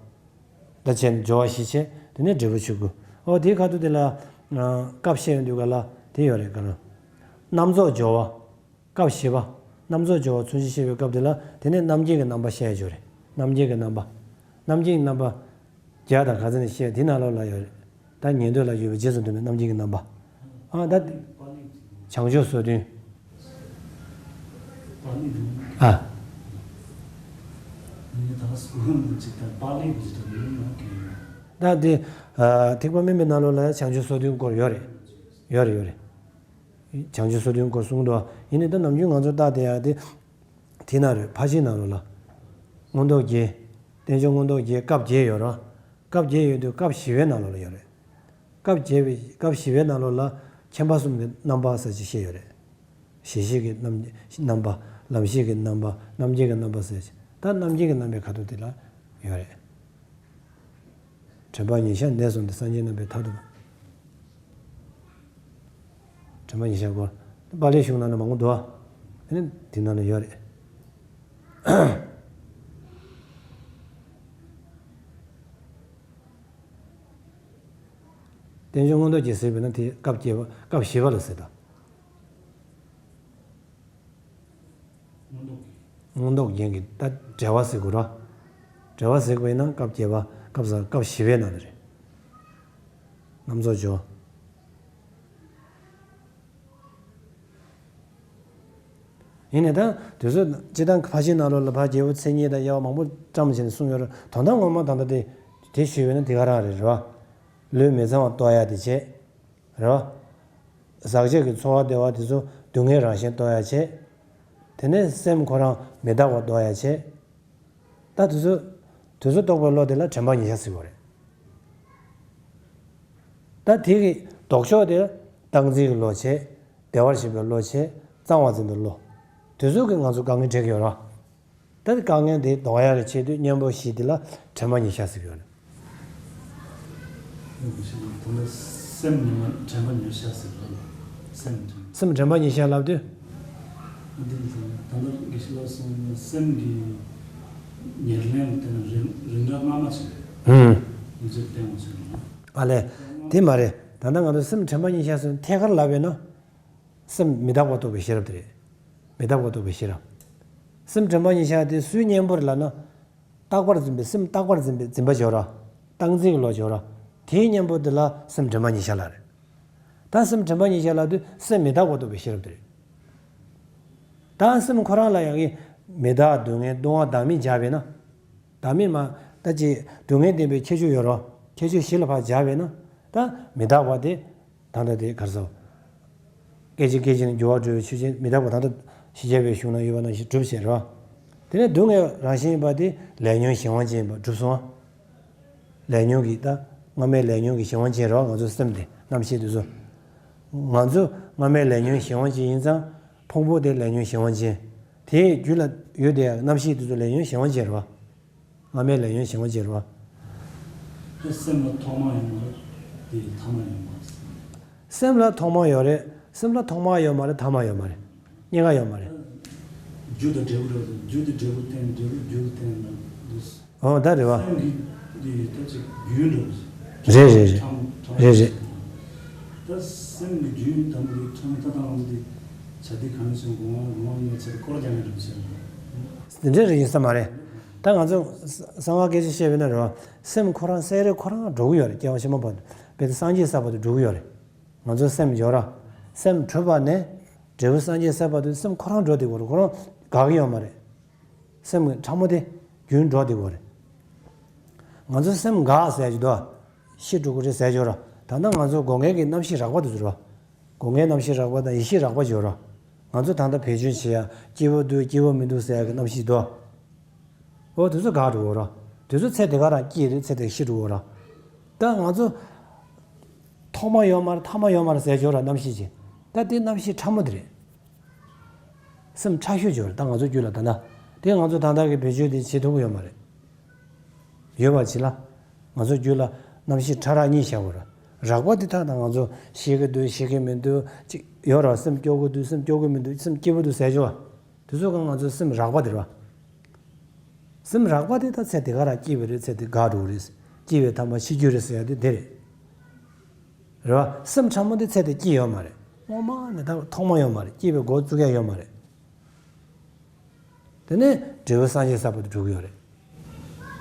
ད་བྱས་ནས་སྦྱོར་བ་བཞི་བྱས་དེ་ནས་འབྲས་བུ་ཆོས་སྐུ། ཨོ་དེའི་ཁ་ཐུག་དེ་ལ་སྐབས་བཤད་ཡོང་དུས་ག་ལ་དེ་ཡོད་རེད་ག་ལ། རྣམ་རྫོགས་སྦྱོར་བ། སྐབས་བཞི་པ། རྣམ་རྫོགས་སྦྱོར་བ་མཚོན་བྱེད་བཤད་པའི་སྐབས་དེ་ལ་དེ་ནས་རྣམ་མཁྱེན་གྱི་རྣམ་པ་བཤད་ཡ་ཅིག་ཡོད་རེད། རྣམ་མཁྱེན་གྱི་རྣམ་པ། རྣམ་མཁྱེན་གྱི་རྣམ་པ། བརྒྱ་དང་ག་ཚོད་ནས་བཤད་དེ་ནང་ལོགས་ལ་ཡོད་རེད། ད་ཉན་ཐོས་ལ་ཡོད་པའི་རྗེས་སུ་མཐུན་པའི་རྣམ་མཁྱེན་གྱི་རྣམ་པ། ཨ་ད། བྱང་ཆུབ་སོ་བདུན། ཨ། ད་དེ་ཐེག་པ་དམན་པའི་ནང་ལོགས་ལ་བྱང་ཆུབ་སོ་བདུན་སྐོར་ཡོད་རེད། ཡོད་རེད་ཡོད་རེད། བྱང་ཆུབ་སོ་བདུན་སྐོར་གསུངས་འདུག་ཡིན་ནའི་ད་ནམ་རྒྱུན་ང་ཚོ་ལྟ་དེ་ཡང་དེ། དེ་ན་རེད། ཕར་ཕྱིན་ནང་ལོགས་ལ། མངོན་རྟོགས་བརྒྱད། རྟེན་འབྱུང་མངོན་རྟོགས་བརྒྱད་སྐབས་བརྒྱད་ཡོད་རེད། སྐབས་བརྒྱད་ཡོད་དུས་སྐབས་བཞི་པའི་ནང་ལོགས་ལ་ཡོད་རེད། སྐབས་བརྒྱད་པའི་སྐབས་བཞི་པའི་ནང་ལོགས་ལ་མཁྱེན་པ་གསུམ་གྱི་རྣམ་པ་ཟེར་ཅིག་བཤད་ཡོད་རེད། གཞལ་བྱའི་རྣམ་རྣམ་པ། ལམ་ཤེས་ཀྱི་རྣམ་པ། རྣམ་མཁྱེན་གྱི་རྣམ་པ་ཟེར་ཅིག་ད་རྣམ་མཁྱེན་གྱི་རྣམ་པའི་ཁ་ཐུག་དེ་ལ་ཡོད་རེད། དྲན་པ་ཉེར་བཞག་ནས་བཟུང་སྟེ་སངས་རྒྱས་རྣམ་པའི་མཐར་ཐུག་དྲན་པ་ཉེར་བཞག་སྐོར། པཱ་ལིའི་གཞུང་ནང་ན་མང་པོ་འདུག་ཨ་ནི་འདི་ནང་ན་ཡོད་རེད། རྟེན་འབྱུང་མངོན་རྟོགས་ཀྱི་ཟེར་བས་ན་དེ་སྐབས་བརྒྱད་པ་སྐབས་བཞི་པ་ལ་ཟེར་ད། མངོན་རྟོགས་རྒྱན་གྱི་ད་འགྲེལ་པ་ཟེར་དགོས་ར། འགྲེལ་པ་ཟེར་དགོས་ན་སྐབས་བརྒྱད་པ་སྐབས་ས་སྐབས་བཞི་པའི་ནང་ལ་རེད། རྣམ་རྫོགས་སྦྱོར། ཡིན་ནའི་ད་དུས་ཚོད་སྤྱི་བཏང་ཕར་ཕྱིན་ནང་ལོགས་ལ་ཕར་རྒྱལ་པོ་མཚན་ཉིད་དང་དབྱེ་བ་མང་པོ་བཀྲམ་བྱས་ནས་གསུངས་ཡོད་རེད། དོན་དག་ངོ་མ་ད་ལྟ་དེ་དེ་ཞུས་པས་ན་དེ་ག་རང་རེད་རེད་བ། ལུས་མི་གཙང་བ་རྟོགས་ཡ་དེ་བྱས། རེད་བ། ཟག་བཅས་ཀྱི་ཚོར་བ་བདེ་བ་དེ་ཚོ་སྡུག་བསྔལ་རང་བཞིན་རྟོགས་ཡ་བྱས། དེ་ནས་སེམས་ཁོ་རང་མི་རྟག་པ་རྟོགས་ཡ་བྱས། ད་དེ་ཚོ་དེ་ཚོ་རྟོགས་པའི་བློ་དེ་ལ་དྲན་པ་ཉེར་བཞག་ཟེར་བ་རེད། ད་དེ་གི་ལྡོག་ཕྱོགས་དེ་སྟངས་འཛིན་གྱི་བློ་བྱས། བདེ་བར་གཤེགས་པའི་བློ་བྱས། གཙང་བ་འཛིན་པའི་བློ། དེ་ཚོ་གིས་ང་ཚོ་དཀའ་ངལ་འཕྲད་ཀྱི་ཡོད་རེད། ད་དཀའ་ངལ་དེ་ལྡོག་ཡག་ལ་བྱེད་དུས་གཉེན་པོ་བཞི་དེ་ལ་དྲན་པ་ཉེར་བཞག་ཟེར་གྱི་ཡོད་རེད། སེམས་ཉེར་དྲན་པ་ཉེར་བཞག་ཟེར་གྱི་ཡོད་རེད། སེམས་དྲན། སེམས་དྲན་པ་ཉེར་བཞག་ལབ་དུས། འདི་ད་ལྟ་དགེ་བཤེས་ལགས་གསུངས་ནས་སེམས་ཀྱི་ཉེར་ལེན་དེ་ནི་རིམ་རིམ་གྲོ་སྔ་མ་ཞིག་རེད། ཧུམ། ཡིན་ཚུལ་བསྟན་པ་ཞིག་རེད། ཨ་ལས། དེ་མ་རེད། ད་ལྟ་ང་ཚོ་སེམས་དྲན་པ་ཉེར་བཞག་ཟེར་ཐད་ཀར་ལབ་པས་ན། སེམས་མི་རྟག་པ་རྟོགས་པའི་ཤེས་རབ་དེ་རེད། མི་རྟག་པ་རྟོགས་པའི་ཤེས་རབ། སེམས་དྲན་པ་ཉེར་བཞག་དེ་སུའི་གཉེན་པོ་རེད་ལབ་ན། རྟག་པར་འཛིན་པའི་སེམས་རྟག་པར་འཛིན་པའི་འཛིན་པ་སྦྱོར་བ། སྟངས་འཛིན་གྱི་བློ་སྦྱོར་བ། དེའི་གཉེན་པོ་དེ་ལ་སེམས་དྲན་པ་ཉེར་བཞག་ལབ་རེད། ད་སེམས་དྲན་པ་ཉེར་བཞག་ལབ་དུས་སེམས་མི་རྟག་པ་རྟོགས་པའི་ཤེས་རབ་དེ་རེད། ད་སེམས་ཁོ་རང་ལ་ཡང་གི་མི་རྟག་སྡུག་བསྔལ་ལྟུང་བ་བདག་མེད་སྦྱར་བས་ན། བདག་མེད་མ། ད་ཅི་སྡུག་བསྔལ་བདེན་པའི་ཁྱད་ཆོས་ཡོད་རོ། ཁྱད་ཆོས་བཞི་ལ་ཕར་སྦྱར་བས་ན། ད་མི་རྟག་པ་དེ། ད་ལྟ་དེ་གར་སོ། སྐད་ཅིག་སྐད་ཅིག་ནས་འགྱུར་བ་འགྲོ་བའི་ཆོས་ཅན་མི་རྟག་པ་ད་ལྟ་ཤེས་བྱ་བའི་གཞུང་ན་ཡོད་པ་ནང་བཞིན་གྲུབ་བྱེད་རོ། དེ་ནས་སྡུག་བསྔལ་རང་བཞིན་ཡིན་པ་དེ་ལས་ཉོན་གཞན་དབང་ཅན་ཡིན་པ་གྲུབ་སོང་། ལས་ཉོན་གྱི་ད་སྔ་མའི་ལས་ཉོན་གྱི་གཞན་དབང་ཅན་རོ། ང་ཚོ་སེམས་དེ་རྣམ་ཤེས་དེ་ཚོ། ང་ཚོ་སྔ་མའི་ལས་ཉོན་གཞན་དབང་ཅན་ཡིན་ཙང་ཕུང་པོ་དེ་ལས་ཉོན་གཞན་དབང་ཅན། དེའི་རྒྱུད་ལ་ཡོད་དེ་རྣམ་ཤེས་དེ་ཚོ་ལས་ཉོན་གཞན་དབང་ཅན་རོ། སྔ་མའི་ལས་ཉོན་གཞན་དབང་ཅན་རོ། སེམས་ལ་ཐོག་མ་ཡོད་མ་རེད། དེ་ཐ་མ་ཡོད་མ་རེད། སེམས་ལ་ཐོག་མ་ཡོད་རེད། སེམས་ལ་ཐོག་མ་ཡོད་མ་རེད། ཐ་མ་ཡོད་མ་རེད། གཉིས་ཀ་ཡོད་མ་རེད། རྒྱུ་དང་འབྲས་བུ་རེད། རྒྱུ་དེ་འབྲས་བུ་བརྟེན། འབྲས་བུ་རྒྱུ་ལ་བརྟེན་ན་འདུག་ཨོ་ད་རེད་བ། སེམས་ཀྱི་འདི་ད་ཅིག་རྒྱུན་འགྲོ་རེད། རེད་རེད་རེད། ཕྲ་མོ་ཕྲ་མོ་རེད་རེད། ཞིག་ད་སེམས་ཀྱི་རྒྱུན་དམ་པའི་ཕྲ་མོ་ལྟ་སྟངས་ལམ་འདི་བྱ་དེ་གང་བྱུང་དགོངས་པ་དགོངས་པ་ཉིད་ཚེ་སྐོར་རྒྱག་ནས་འགྲུབ་ཟེར། དེ་འདྲ་རེད་ཡིན་ས་མ་རེད། ད་ང་ཚོ་གསང་བ་སྐད་ཆ་བཤད་པས་ན་རེད་བ། སེམས་ཁོ་རང་གསལ་རེ་ཁོ་རང་འགྲོ་གི་ཡོད་རེད། སྐྱེ་བ་ཕྱི་མ་བར་དུ་བས་ཏེ་སངས་རྒྱས་ས་བར་དུ་འགྲོ་གི་ཡོད་རེད། ང་ཚོ་སེམས་སྦྱོར་ར། སེམས་འཁྲུལ་པ་ནས་འབྲས་བུ་སངས་རྒྱས་ས་བར་དུ་སེམས་ཁོ་རང་འགྲོ་དེ་གོ་རེད། ཁོ་རང་འགག་གི་ཡོད་མ་རེད། སེམས་ཀྱི་ཕྲ་མོ་དེ་རྒྱུན་འགྲོ་དེ་གོ་རེད། ང་ཚོ་སེམས་འགག་ཟེར་གྱི་འདུག་ཤི་འགྲོ་གི་རེད་ཟེར་གྱི་ཡོད་ར། ད་ལྟ་ང་ཚོ་སྒོ་ངའི་གི་རྣམ་ཤེས་རགས་པ་དེ་ཚོ་ར། སྒོ་ངའི་རྣམ་ཤེས་རགས་པ་དང་ཡིད་ཤེས་རགས་པ་ཡོད་ར། ང་ཚོ་ད་ལྟ་བེད་སྤྱོད་བྱེད་ཡ་སྐྱིད་པོ་འདུག་སྐྱིད་པོ་མི་འདུག་ཟེར་ཡ་གི་རྣམ་ཤེས་འདུག་འོ་དེ་ཚོ་འགག་འགྲོ་གོ་ར། དེ་ཚོ་ཚེ་དེ་ག་རང་སྐྱིད་རེད། ཚེ་དེ་ཤི་འགྲོ་གོ་ར། ད་ང་ཚོ་ཐོག་མ་ཡོད་མ་རེད། ཐ་མ་ཡོད་མ་རེད་ཟེར་གྱི་ཡོད་ར། རྣམ་ཤེས་ཅན། ད་དེ་རྣམ་ཤེས་ཕྲ་མོ་དེ་རེད། སེམས་ཕྲ་ཤོས་ཅིག་ཡོད་རེད། ད་ང་ཚོ་རྒྱུད་ལ་ད་ལྟ་དེ་ང་ཚོ་ད་ལྟ་གི་བེད་སྤྱོད་དེ་བྱེད་ཐུབ་ཀྱི་ཡོད་མ་རེད། ཡོད་པ་ཅིག་ལ། ང་ཚོ་རྒྱུད་ལ་རྣམ་ཤེས་ཕྲ་རགས་གཉིས་བཞག་དགོས་རེད། རགས་པ་དེ་དག་ད་ང་ཚོ་ཤི་གི་འདུག་ཤི་གི་མི་འདུག་ཅིག་ཡོད་ར། སེམས་སྐྱོ་གི་འདུག་སེམས་སྐྱོ་གི་མི་འདུག་སེམས་སྐྱིད་པོ་འདུག་ཟེར་གྱི་ཡོད་ར། དེ་ཚོ་གང་ང་ཚོ་སེམས་རགས་པ་དེ་རེད་བ། སེམས་རགས་པ་དེ་ད་ཚེ་དེ་ག་རང་སྐྱིད་པ་རེད། ཚེ་དེ་འགག་འགྲོ་གི་རེད། སྐྱིད་པའི་ཐ་མ་ཤི་རྒྱུ་རེད་ཟེར་ཡ་དེ་དེ་རེད། རེད་བ། སེམས་ཕྲ་མོ་དེ་ཚེ་དེ་སྐྱིད་ཡོད་མ་རེད། སྔོན་མ་ནས་ད་ཐོག་མ་ཡོད་མ་རེད། སྐྱིད་པའི་འགོ་བཙུགས་ཡ་ཡོད་མ་རེད། དེ་ནས་འབྲས་བུ་སངས་རྒྱས་ས་བར་དུ་འགྲོ་གི་ཡོད་རེད།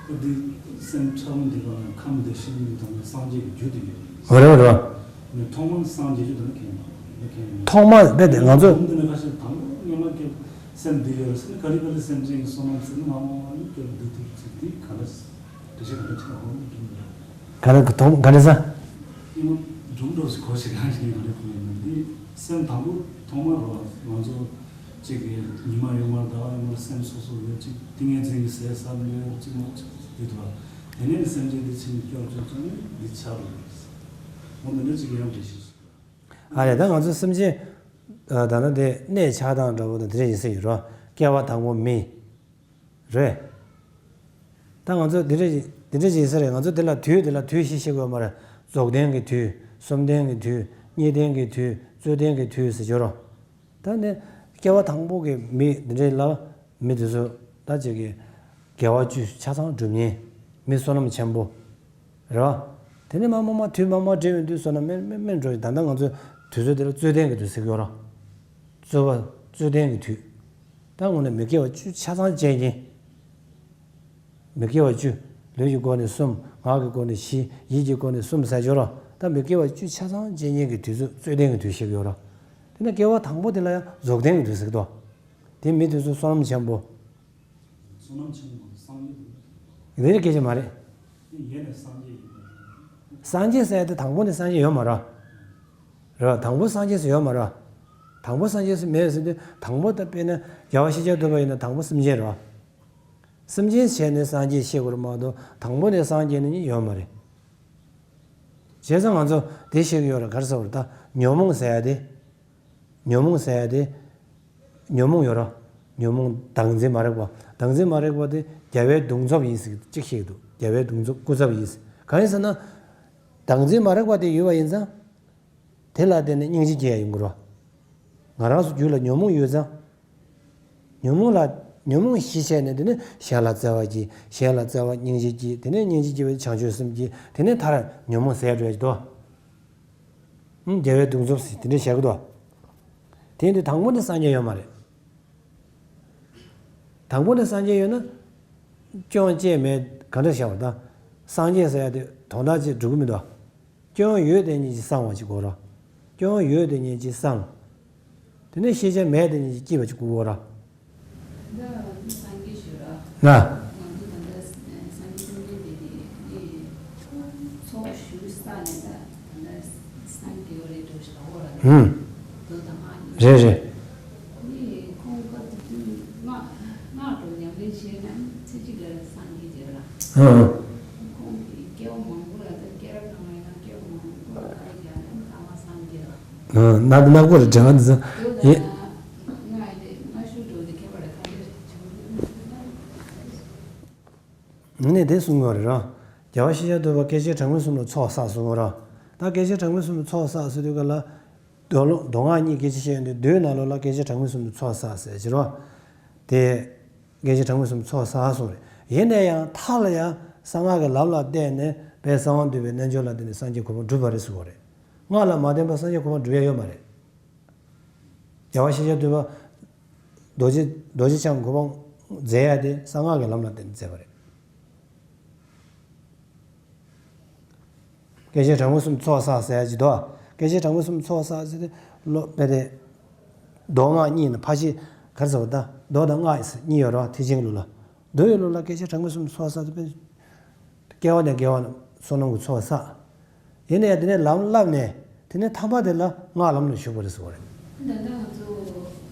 ཁོ་དེ་སེམས་ཕྲ་མོ་འདི་ག་ཁམས་བདེ་གཤེགས་གཉིས་དང་སངས་རྒྱས་ཀྱི་རྒྱུ་དེ་ཡོད་རེད། རེད་རེད། ནས་ཐོག་མར་སངས་རྒྱས་རྒྱུ་དེ་ནི་མཁྱེན་པ་མཁྱེན། ཐོག་མར་རྦད་དེ་ང་ཚོ་འདི་ནི་ཁ་ཤས་དང་པོ་སྔོན་མ་སྐྱེ་ སེམས་འདི་ཡོད་ཟེར་ན་ག་རེ་ག་རེ་སེམས་ཅན་གྱི་བསོད་ནམས་ཟེར་ན་མ་མ་མ་ནི་སྐྱོ་བ་འདི་ཐུག་ཅིག་འདི་ག་ལ་འགྲེལ་བཤད་ག་རེ་ཆགས་ཧོ་ནི་སྒྲུང་རེད། ག་རེ་ག་དོང་ག་རེ་ཟ། ཨི་མ་སྒྲུང་འགྲོ་ཞིག་གོ་ཞིག་གང་ཞིག་ཡིན་ག་རེ་གོ་ཡིན་ན་འདི་སེམས་དང་པོ་ཐོག་མར་རོ་ང་ཚོ་གཅིག་གི་ཉི་མ་ཡོད་མར་ཟླ་བ་ཡོད་མར་སེམས་སོ་སོ་ཡོད་ཅིག་ཏིང་ངེ་འཛིན་གྱི་ཟས་ཟ་མེད་ཅིག་མ་ཅིག་འདི་འདུག་ཨ། དེ་ནས་ནི་སེམས་ཅན་འདི་ཕྱིན་ནས་སྐྱོ་བ་ཅོག་ཅོག་ནི་འདི་ཆགས་རོ། འོ་འདི་འདྲ་ཅིག་ཡང་འགྲེལ་བཤད་ཞུ། ཨ་རེད། ད་ང་ཚོ་སེམས་ཅན། ཨ་ད་ནི་དེ་གནས་ཆགས་སྟངས་འདྲ་པོ་དང་དེ་འདྲ་ཡིན་ས་ཡོད་རོ། སྐྱེ་བ་དང་པོ་མི། རེད། ད་ང་ཚོ་དེ་འདྲ་ཞིག་དེ་འདྲ་ཞིག་ཡིན་ས་རེད། ང་ཚོ་དེ་ལ་དུས་དེ་ལ་དུས་ཞིག་ཤེས་དགོས་མ་རེད། རྫོགས་ལྡན་གྱི་དུས། གསུམ་ལྡན་གྱི་དུས། གཉིས་ལྡན་གྱི་དུས། རྩོད་ལྡན་གྱི་དུས་ཟེར་གྱི་ཡོད་རོ། ད་ནི་སྐྱེ་བ་དང་པོ་གི་མི་འདི་འདྲ་ལ་མི་དེ་ཚོ་ད་ཅིག་གི་དགེ་བ་བཅུ་ཆ་ཚང་སྒྲུབ་མཁན་མི་བསོད་ནམས་ཆེན་པོ། རེད་བ། དེ་ནས་མ་མ་མ་དུས་མ་མ་འབྲེལ་བའི་དུས་སོ་ན་མེ་མེ་མེ་འགྲོ་ཡི། ད་ལྟ་ང་ཚོའི་དུས་ཚོད་དེ་ལ་རྩོད་ལྡན་གྱི་དུས་ཟེར་གྱི་ཡོད་ར། རྩོད་པ་རྩོད་ལྡན་གྱི་དུས། ད་དངོས་གནས་མི་དགེ་བ་བཅུ་ཆ་ཚང་བཅད་ཉེན། མི་དགེ་བ་བཅུ། ལུས་ཀྱི་སྒོ་ནས་གསུམ། ངག་གི་སྒོ་ནས་བཞི། ཡིད་ཀྱི་སྒོ་ནས་གསུམ་ཟེར་གྱི་ཡོད་ར། ད་མི་དགེ་བ་བཅུ་ཆ་ཚང་བཅད་ཉེན་གྱི་དུས་ཚོད་རྩོད་ལྡན་གྱི་དུས་ཟེར་གྱི་ཡོད་ར། དེ་ནས་སྐྱེ་བ་དང་པོ་དེ་ལ་ཡང་རྫོགས་ལྡན་གྱི་དུས་ཟེར་གྱི་འདུག་དེ་མི་དེ་ཚོ་བསོད་ནམས་ཆེན་པོ། བསོད་ནམས་ཆེན་པོ་སངས་རྒྱས་དང་། དེ་ནི་སྐད་ཆ་མ་རེད། དེ་ཡེ་ནས་སངས་རྒྱས་ཡིན་པ་རེད། སངས་རྒྱས་ཟེར་ཡ་དེ་དང་པོ་ནས་སངས་རྒྱས་ཡོད་མ་རེད། རེད་བ། དང་པོ་སངས་རྒྱས་སུ་ཡོད་མ་རེད་བ། དང་པོ་སངས་རྒྱས་སུ་མེད་ཟེར་དུས་དང་པོ་ད་དཔེར་ན་རྒྱལ་བ་ཤཱཀྱ་ཐུབ་པ་ཡིན་ན་དང་པོ་སེམས་ཅན་རེད་བ། སེམས་ཅན་བྱས་ནས་སངས་རྒྱས་ཤེས་དགོས་རེད་མ་གཏོགས་དང་པོ་ནས་སངས་རྒྱས་ནི་ཡོད་མ་རེད། བྱས་ཙང་ང་ཚོ་དེ་ཤེས་ཀྱི་ཡོད་རེད། ག་རེ་ཟེར་བ་རེད། ད་ཉོན་མོངས་ཟེར་ཡ་དེ། ཉོན་མོངས་ཟེར་ཡ་དེ། ཉོན་མོངས་ཡོད་ར། ཉོན་མོངས་བདག་འཛིན་མ་རིག་པ། བདག་འཛིན་མ་རིག་པ་དེ་རྒྱལ་བའི་གདུང་འཚོབ་ཡིན་ཟེར་གཅིག་བཤད་ཀྱི་འདུག་རྒྱལ་བའི་གདུང་འཚོབ་སྐུ་ཚབ་ཡིན་ཟེར། གང་ཡིན་ཟེར་ན། བདག་འཛིན་མ་རིག་པ་དེ་ཡོད་པ་ཡིན་ཙང་། དེ་ལ་བརྟེན་ནས་སྙིང་རྗེ་སྐྱེ་ཡ་ཡོང་གི་རེད། ང་རང་ཚོ་རྒྱུད་ལ་ཉོན་མོངས་ཡོད་ཙང་། ཉོན་མོངས་ལ་ཉོན་མོངས་ཞི་བྱས་ནས་དེ་ནས་གཞན་ལ་བརྩེ་བ་སྐྱེ། གཞན་ལ་བརྩེ་བ་སྙིང་རྗེ་སྐྱེ། དེ་ནས་སྙིང་རྗེ་སྐྱེ་བའི་བྱང་ཆུབ་སེམས་སྐྱེ། དེ་ནས་མཐར་ཉོན་མོངས་ཟད་འགྲོ་ཡ་ཅིག་འདུག་ཨང་། རྒྱལ་བའི་གདུང་འཚོབ་ཟེར་དེ་འདྲ་བཤད་ཀྱི་འདུག་དེ་འདི་དང་པོ་ནས་སངས་རྒྱས་ཡོད་མ་རེད། དང་པོ་ནས་སངས་རྒྱས་ཡོད་ན། སྐྱོན་ཅི་མེད། ག་འདྲ་བྱ་བ་དང་། སངས་རྒྱས་ཟེར་ཡ་དེ་དོན་དག་ཅིག་འགྲུབ་ཀྱི་མི་འདུག་སྐྱོན་ཡོད་དེ་ཉིད་ཀྱིས་གསང་བ་ཅིག་དགོས་ར། སྐྱོན་ཡོད་དེ་ཉིད་ཀྱིས་གསང་། དེ་ནས་ཤེས་བྱ་མེད་དེ་ཉིད་ཀྱིས་སྐྱེས་པ་ཅིག་དགོས་ར། ད་སངས་རྒྱས་ཞུ་ར། ང་། ང་ཚོ་ད་ལྟ་སངས་རྒྱས་བཅོམ་ལྡན་འདས་ཀྱི་ཚོགས་ཞུ་ས་ནས་ད་ད་ལྟ་སངས་རྒྱས་རེད་འགྲོ་ཞག་འོ་ར། ཧུམ། མདོ་དང་སྔགས་གཉིས། རེད་རེད། ནི་ཁོང་སྐབས་དེ་དུས་སྔགས་སྔགས་འགྲོ་ཉམས་ལེན་བྱས་ན་ཚེ་གཅིག་ལ་སངས་རྒྱས་རྒྱལ་བ། ཨང་། ཁོང་གིས་སྐྱེ་བ་མང་པོ་ལ་ད་སྐྱེ་རབས་སྔ་མའི་ནང་སྐྱེ་བ་མང་པོ་ལ་ད་ཡང་ནས་ཐ་མ་སངས་རྒྱས་ལ། ཨང་། ནག་ནག་པོ་རེད་དྲན་པ་འདི་ཚོ། ཡེ། སྔགས་དེ་སྔ་ཤོས་འགྲོ་དེ་ཁྱད་པར་ག་འདྲ་བྱུང་། ངས་ནས་དེ་གསུང་གི་ཡོད་རེད་ར། རྒྱལ་བ་ཤཱཀྱ་ཐུབ་པ་སྐད་ཅིག་གྲངས་མེད་གསུམ་ལ་ཚོགས་བསགས་གསུང་གི་ཡོད་ར། ད་སྐད་ཅིག་གྲངས་མེད་གསུམ་ལ་ཚོགས་བསགས་ཟེར་དུས་ག་ལ། མདོ་ལུང་མདོ་སྔགས་གཉིས་སྐད་ཅིག་བཤད་ཡོང་དུས་མདོའི་ནང་ལོགས་ལ་སྐད་ཅིག་གྲངས་མེད་གསུམ་ལ་ཚོགས་བསགས་ཟེར་གྱི་ར། དེ། སྐད་ཅིག་གྲངས་མེད་གསུམ་ལ་ཚོགས་བསགས་གསུང་རེད། ཡིན་ན་ཡང་མཐའ་ལ་ཡང་གསང་སྔགས་ཀྱི་ལམ་ལ་བརྟེན་ནས་དཔལ་གསང་བ་འདུས་པའི་རྣལ་འབྱོར་ལ་བརྟེན་ནས་སངས་རྒྱས་གོ་འཕང་བསྒྲུབས་པ་རེད་གསུང་གི་རེད། སྔགས་ལ་མ་བརྟེན་པར་སངས་རྒྱས་གོ་འཕང་བསྒྲུབ་ཡ་ཡོད་མ་རེད། རྒྱལ་བ་ཤཱཀྱ་ཐུབ་པ། རྡོ་རྗེ་རྡོ་རྗེ་འཆང་གོ་འཕང་མཛད་ཡ་དེ་གསང་སྔགས་ཀྱི་ལམ་ལ་བརྟེན་ནས་མཛད་པ་རེད། སྐད་ཅིག་གྲངས་མེད་གསུམ་ཚོགས་བསགས་ཟེར་ཡ་ཅིག་འདུག་སྐད་ཅིག་གྲངས་མེད་གསུམ་ཚོགས་བསགས་ཟེར་དེ་ལོ་དཔེ་དེ། མདོ་སྔགས་གཉིས་ནི་ཕར་ཕྱིན་ག་རེ་ཟེར་བ་ད་མདོ་དང་སྔགས་གཉིས་ཡོད་རེད་བ། ཐེག་ཆེན་གྱི་ལུགས་ལ། མདོ་ཡི་ལུགས་ལ་སྐད་ཅིག་གྲངས་མེད་གསུམ་ཚོགས་བསགས་ཟེར་དཔེ། སྐྱེ་བ་ནས་སྐྱེ་བ་བསོད་ནམས་ཀྱི་ཚོགས་བསགས། ཡིན་ནའི་དེ་ནས་ལམ་བསླབས་ནས་དེ་ནས་ཐར་པ་དེ་ལ་སྔགས་ལམ་ལ་ཞུགས་པ་རེད་ཟེར་བ་རེད། ད་ལྟ་ང་ཚོ་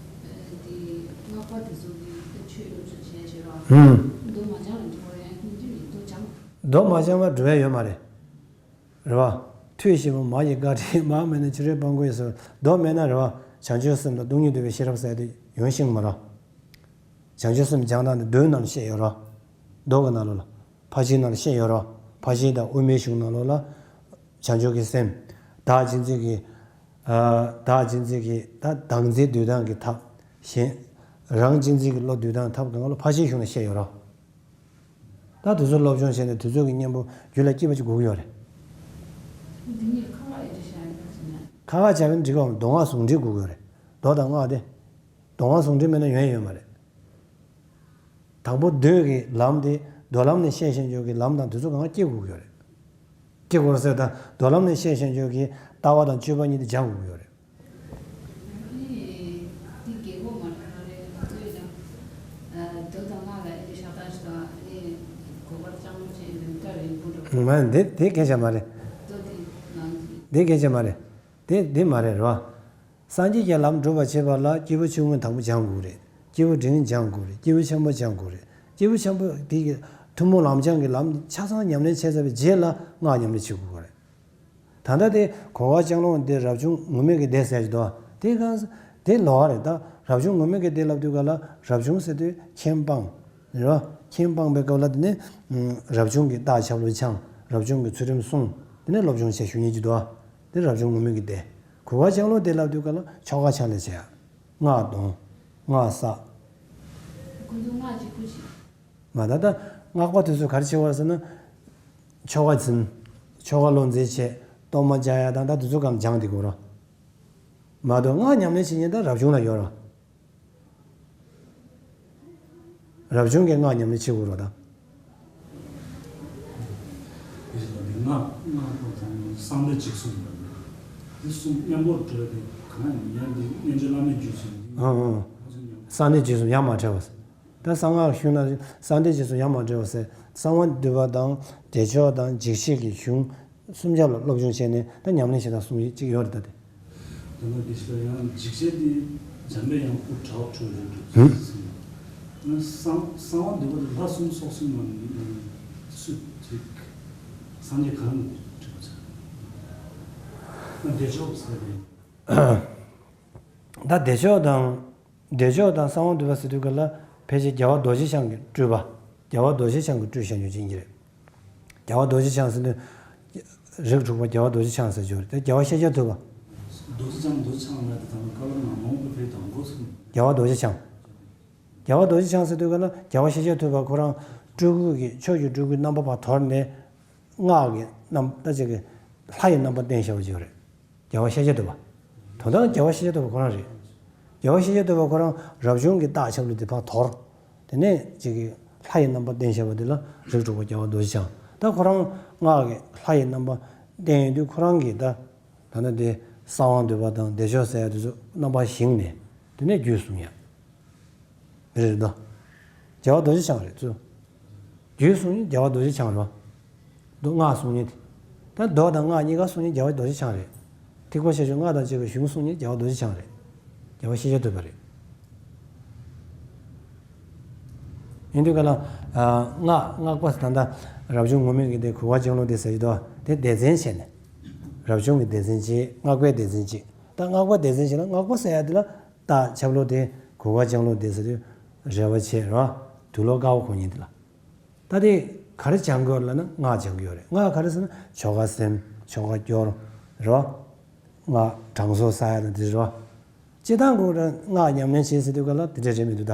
དེ་སྔགས་པ་དེ་ཚོ་གིས་ད་ཆོས་སློབ་སྦྱོང་བྱས་བྱས་ར། ཧུམ། མདོ་མ་སྦྱངས་ལ་འགྲོ་བ་ཡང་སྙིང་རྗེ་ཡིན་མདོ་སྦྱངས། མདོ་མ་སྦྱངས་པ་འགྲོ་ཡ་ཡོད་མ་རེད། རེད་བ། ཐོས་ཞིག་མ་མ་ཡི་བཀའ་དྲིན་མ་མེད་ན་ཆུ་རེད་སྤང་དགོས་ཟེར། མདོ་མེད་ན་རེད་བ། བྱང་ཆུབ་སེམས་དང་སྟོང་ཉིད་འདུས་པའི་ཤེས་རབ་ཟེར་དེ་ཡོང་ཤེས་མ་རེད། བྱང་ཆུབ་སེམས་སྦྱང་སྟངས་དེ་མདོའི་ནང་ལ་བཤད་ཡོད་རེད། མདོ་གི་ནང་ལོགས་ལ། ཕར་ཕྱིན་ནང་ལ་བཤད་ཡོད་རེད། ཕར་ཕྱིན་དང་དབུ་མའི་གཞུང་ནང་ལོགས་ལ། བྱང་ཆུབ་ཀྱི་སེམས། བདག་གཅེས་འཛིན་གྱི། ཨ། བདག་གཅེས་འཛིན་གྱི་ད་བདག་འཛིན་འདུལ་སྟངས་ཀྱི་ཐབས། གཞན། རང་གཅེས་འཛིན་གྱི་བློ་འདུལ་སྟངས་ཐབས་གང་ག་ལ་ཕར་ཕྱིན་གཞུང་ལ་བཤད་ཡོད་རེད། ད་དེ་ཚོ་སློབ་སྦྱོང་བྱས་ནས་དེ་ཚོ་གི་གཉེན་པོ་རྒྱུད་ལ་སྐྱེས་པ་ཅིག་དགོས་ཀྱི་ཡོད་རེད། འདི་གཉིས་ཁ་ཁ་ཡི་འདྲ་ཤར་ཡིན་པ་ཟེར་ན། ཁ་ཁ་བྱས་པའི་འགྲིག་གམ། མདོ་སྔགས་ཟུང་འབྲེལ་དགོས་ཀྱི་ཡོད་རེད། མདོ་དང་སྔགས་དེ། མདོ་སྔགས་ཟུང་འབྲེལ་མེད་ན་ཡོང་ཡ་ཡོད་མ་རེད། དང་པོ་མདོ་གི་ལམ་དེ་མདོ་ལམ་ནས་བཤད་བཞིན་ཡོད་ཀྱི་ལམ་དང་དེ་ཚོ་གང་སྐྱེ་དགོས་ཀྱི་ཡོད་རེད། སྐྱེ་དགོས་ཟེར་ད་མདོ་ལམ་ནས་བཤད་བཞིན་ཡོད་ཀྱི་ལྟ་བ་དང་སྤྱོད་པ་གཉིས་དེ་སྦྱང་དགོས་ཀྱི་ཡོད་རེད། འདི་རྒྱལ་པོ་མ་ག་རེ་ཚོས་ཀྱང་ མ་འདི་འདི་སྐད་ཆ་མ་རེད། འདི་སྐད་ཆ་མ་རེད། འདི་འདི་མ་རེད་རོ། སངས་རྒྱས་ཀྱི་ལམ་སྒྲུབ་པར་བྱེད་པ་ལ་སྐྱེས་བུ་ཆུང་ངུ་དང་པོ་སྦྱང་དགོས་རེད། སྐྱེས་བུ་འབྲིང་སྦྱང་དགོས་རེད། སྐྱེས་བུ་ཆེན་པོ་སྦྱང་དགོས་རེད། སྐྱེས་བུ་ཆེན་པོ་དེ་གི་ཐུན་མོང་ལམ་སྦྱང་གི་ལམ་ཆ་ཚང་ཉམས་ལེན་བྱས་ཚར་བའི་རྗེས་ལ་སྔགས་ཉམས་ལེན་བྱེད་དགོས་རེད། ད་ལྟ་དེ་གོ་བ་ལྕང་ལོང་དེ་རབ་བྱུང་ངུར་སྨྲིག་གི་སྡེ་ཟེར་གྱི་འདུག་དེ་གང་དེ་ལོགས་རེད། ད་རབ་བྱུང་ངུར་སྨྲིག་གི་སྡེ་ལབ་དུས་ག་ལ་རབ་བྱུང་ཟེར་དུས་ཁྱེད་སྤངས་རེད་བ། ཁྱེད་སྤངས་པའི་སྐབས་ལ་དེ་ནས་རབ་བྱུང་གི་རྟགས་ཆབ་ལོ་འཆང་། རབ་བྱུང་གི་ཚུལ་ཁྲིམས་སྲུང་། དེ་ནས་སློབ་སྦྱོང་བྱས་ཞུ་ཉན་གྱི་འདུག་དེ་རབ་བྱུང་ངུར་སྨྲིག་གི་སྡེ། གོ་བ་ལྕང་ལོང་སྡེ་ལབ་དུས་ག་ལ་ཆོ་ག་ཕྱག་ལས་བྱས། སྔགས་འདོན། སྔགས་བསགས། ཁོ་ཚོ་སྔགས་ཀྱི་སྐུ་མཁྱེན། མ་ད་ལྟ་སྔགས་པ་དེ་ཚོས་ག་རེ་བྱེད་པ་ཟེར་ན། ཆོ་ག་འཛིན། ཆོ་ག་བློ་འཛིན་བྱེད། གཏོར་མ་རྒྱག་ཡ་དང་ད་དེ་ཚོ་གང་སྦྱང་དེ་དགོས་རོ། མ་གཏོགས་སྔགས་ཉམས་ལེན་བྱེད་མཁན་ད་རབ་བྱུང་ལ་ཡོད་རོ། རབ་བྱུང་གི་སྔགས་ཉམས་ལེན་བྱེད་དགོས་རོ་ད། དེ་བཞིན་དུ་སྔགས་སྔགས་པོ་དང་གསང་བདེ་འཇིགས་གསུམ་ལ་འདི་གསུམ་མཉམ་པོར་འགྲོ་བའི་གང་ཡང་མི་ཉན་འདི་རྣལ་འབྱོར་བླ་མེད་རྒྱུད་ཚོ་འདི། ཨང་ཨང་། གསང་བདེ་འཇིགས་གསུམ་ཡང་མ་བྲལ་བ་ཟེར། ད་གསང་སྔགས་གཞུང་ན་གསང་བདེ་འཇིགས་གསུམ་ཡང་མ་བྲལ་བ་ཟེར། གསང་བ་འདུས་པ་དང་བདེ་མཆོག་དང་འཇིགས་བྱེད་ཀྱི་གཞུང་གསུམ་ཆར་ལ་སློབ་སྦྱོང་བྱས་ནས་ད་ཉམས་ལེན་བྱེད་སྟངས་གསུམ་གཅིག་ཡོད་རེད་ད་དེ། ད་ནི་དེ་ཕྱིར་ཡང་འཇིགས་བྱེད་འདི་འཇམ་པའི་དབྱངས་སྐུ་དྲག་པོ་འཕྲོ་བརླག་འགྲོ་ཟེར། ན་གསང་གསང་བ་འདུས་པ་དེ་ལྷ་གསུམ་ཚོགས་གསུམ་ནང་ནས་སུ་ཅིག་སངས་རྒྱས་གང་ནས་གྲུབ་པ་ཆགས། ན་བདེ་མཆོག་ཟེར་ནས། ད་བདེ་མཆོག་དང་། བདེ་མཆོག་དང་གསང་བ་འདུས་པ་ཟེར་དུས་ག་ལ་ཕལ་ཆེར་རྒྱལ་བ་རྡོ་རྗེ་འཆང་གི་སྤྲུལ་པ། རྒྱལ་བ་རྡོ་རྗེ་འཆང་གི་སྤྲུལ་བཞག་ཉོ་ཅན་གྱི་རེད། རྒྱལ་བ་རྡོ་རྗེ་འཆང་ཟེར་དུས། རིགས་དྲུག་པ་རྒྱལ་བ་རྡོ་རྗེ་འཆང་ཟེར་ཆོག་རེད་དེ་རྒྱལ་བ་ཤཱཀྱ་ཐུབ་པ། རྡོ་རྗེ་འཆང་རྡོ་རྗེ་འཆང་ལ་དེ་ཚང་མ་བཀའ་སློབ་ནང་མང་པོ་ཕེབས་དང་གོ་ཚུལ། རྒྱལ་བ་རྡོ་རྗེ་འཆང་། རྒྱལ་བ་རྡོ་རྗེ་འཆང་ཟེར་དུས་ག་ལ་རྒྱལ་བ་ཤཱཀྱ་ཐུབ་པ་ཁོ་རང་སྤྲུལ་སྐུ་གི་ཕྱོགས་ཀྱི་སྤྲུལ་སྐུའི་རྣམ་པ་ཕར་དོར་ནས། སྔགས་ཀྱི་རྣམ་ད་ཅིག་གི་ལྷ་ཡི་རྣམ་པ་བསྟན་བཞག་པ་ཅིག་རེད། རྒྱལ་བ་ཤཱཀྱ་ཐུབ་པ། དོན་དག་རྒྱལ་བ་ཤཱཀྱ་ཐུབ་པ་ཁོ་རང་རེད། རྒྱལ་བ་ཤཱཀྱ་ཐུབ་པ་ཁོ་རང་རབ་བྱུང་གི་རྟགས་ཆབ་ལོ་དེ་ཕར་དོར། དེ་ནས་ཅིག་གི་ལྷ་ཡི་རྣམ་པ་བསྟན་བཞག་པ་དེ་ལ་རིགས་དྲུག་པ་རྒྱལ་བ་རྡོ་རྗེ་འཆང་། ད་ཁོ་རང་སྔགས་ཀྱི་ལྷ་ཡི་རྣམ་པ་བསྟན་ཡོང་དུས་ཁོ་རང་གིས་ད་ད་ནི་དེ་གསང་བ་འདུས་པ་དང་བདེ་མཆོག་ཟེར་ཡ་དེ་ཚོ་རྣམ་པ་བཞེངས་ནས་དེ་ནས་རྒྱུད་གསུངས་ཡ། རེད་དོ། རྒྱལ་བ་རྡོ་རྗེ་འཆང་རེད་ཚུལ། རྒྱུད་གསུང་ནི་རྒྱལ་བ་རྡོ་རྗེ་འཆང་རེད་བ། མདོ་སྔགས་གསུང་ནི་དེ། ད་མདོ་དང་སྔགས་གཉིས་ཀ་གསུང་ནི་རྒྱལ་བ་རྡོ་རྗེ་འཆང་རེད། ཐེག་པ་ཆེ་ཆུང་སྔགས་དང་བཅས་པའི་གཞུང་གསུང་ནི་རྒྱལ་བ་རྡོ་རྗེ་འཆང་རེད། རྒྱལ་བ་ཤཱཀྱ་ཐུབ་པ་རེད། ཡིན་དུས་ག་ལ། སྔགས་སྔགས་པ་ད་ལྟ་རབ་བྱུང་ངུར་སྨྲིག་གི་དེ་གོ་བ་ལྕང་ལོང་དེ་ཟེར་གྱི་འདུག་དེ་སྡེ་ཚན་བྱས་ནས། རབ་བྱུང་གི་སྡེ་ཚན་གཅིག་སྔགས་པའི་སྡེ་ཚན་གཅིག་ད་སྔགས་པ་སྡེ་ཚན་བྱས་ན་སྔགས་པ་ཟེར་ཡ་དེ་ལ། རྟགས་ཆབ་ལོ་དེ་གོ་བ་ལྕང་ལོང་དེ་ཟེར་དུས་རེ་བ་ཆེ་རོ། དུག་ལོག་དཀར་པོ་གོན་མཁན་དེ་ལ། ད་དེ་ག་རེ་སྦྱང་དགོས་ལབ་ན་སྔགས་སྦྱང་གི་ཡོད་རེད། སྔགས་ག་རེ་ཟེར་ན་ཆོ་ག་ཟིན་ཆོ་ག་སྐྱོར་རོ། སྔགས་དྲང་སྲོང་ས་ཡ་དང་དེ་རོ། སྤྱི་བཏང་དགོས་ར་སྔགས་ཉམས་ལེན་བྱེད་ཟེར་དུས་ག་ལ་དེ་འདྲ་རེད་མི་འདུག་ད།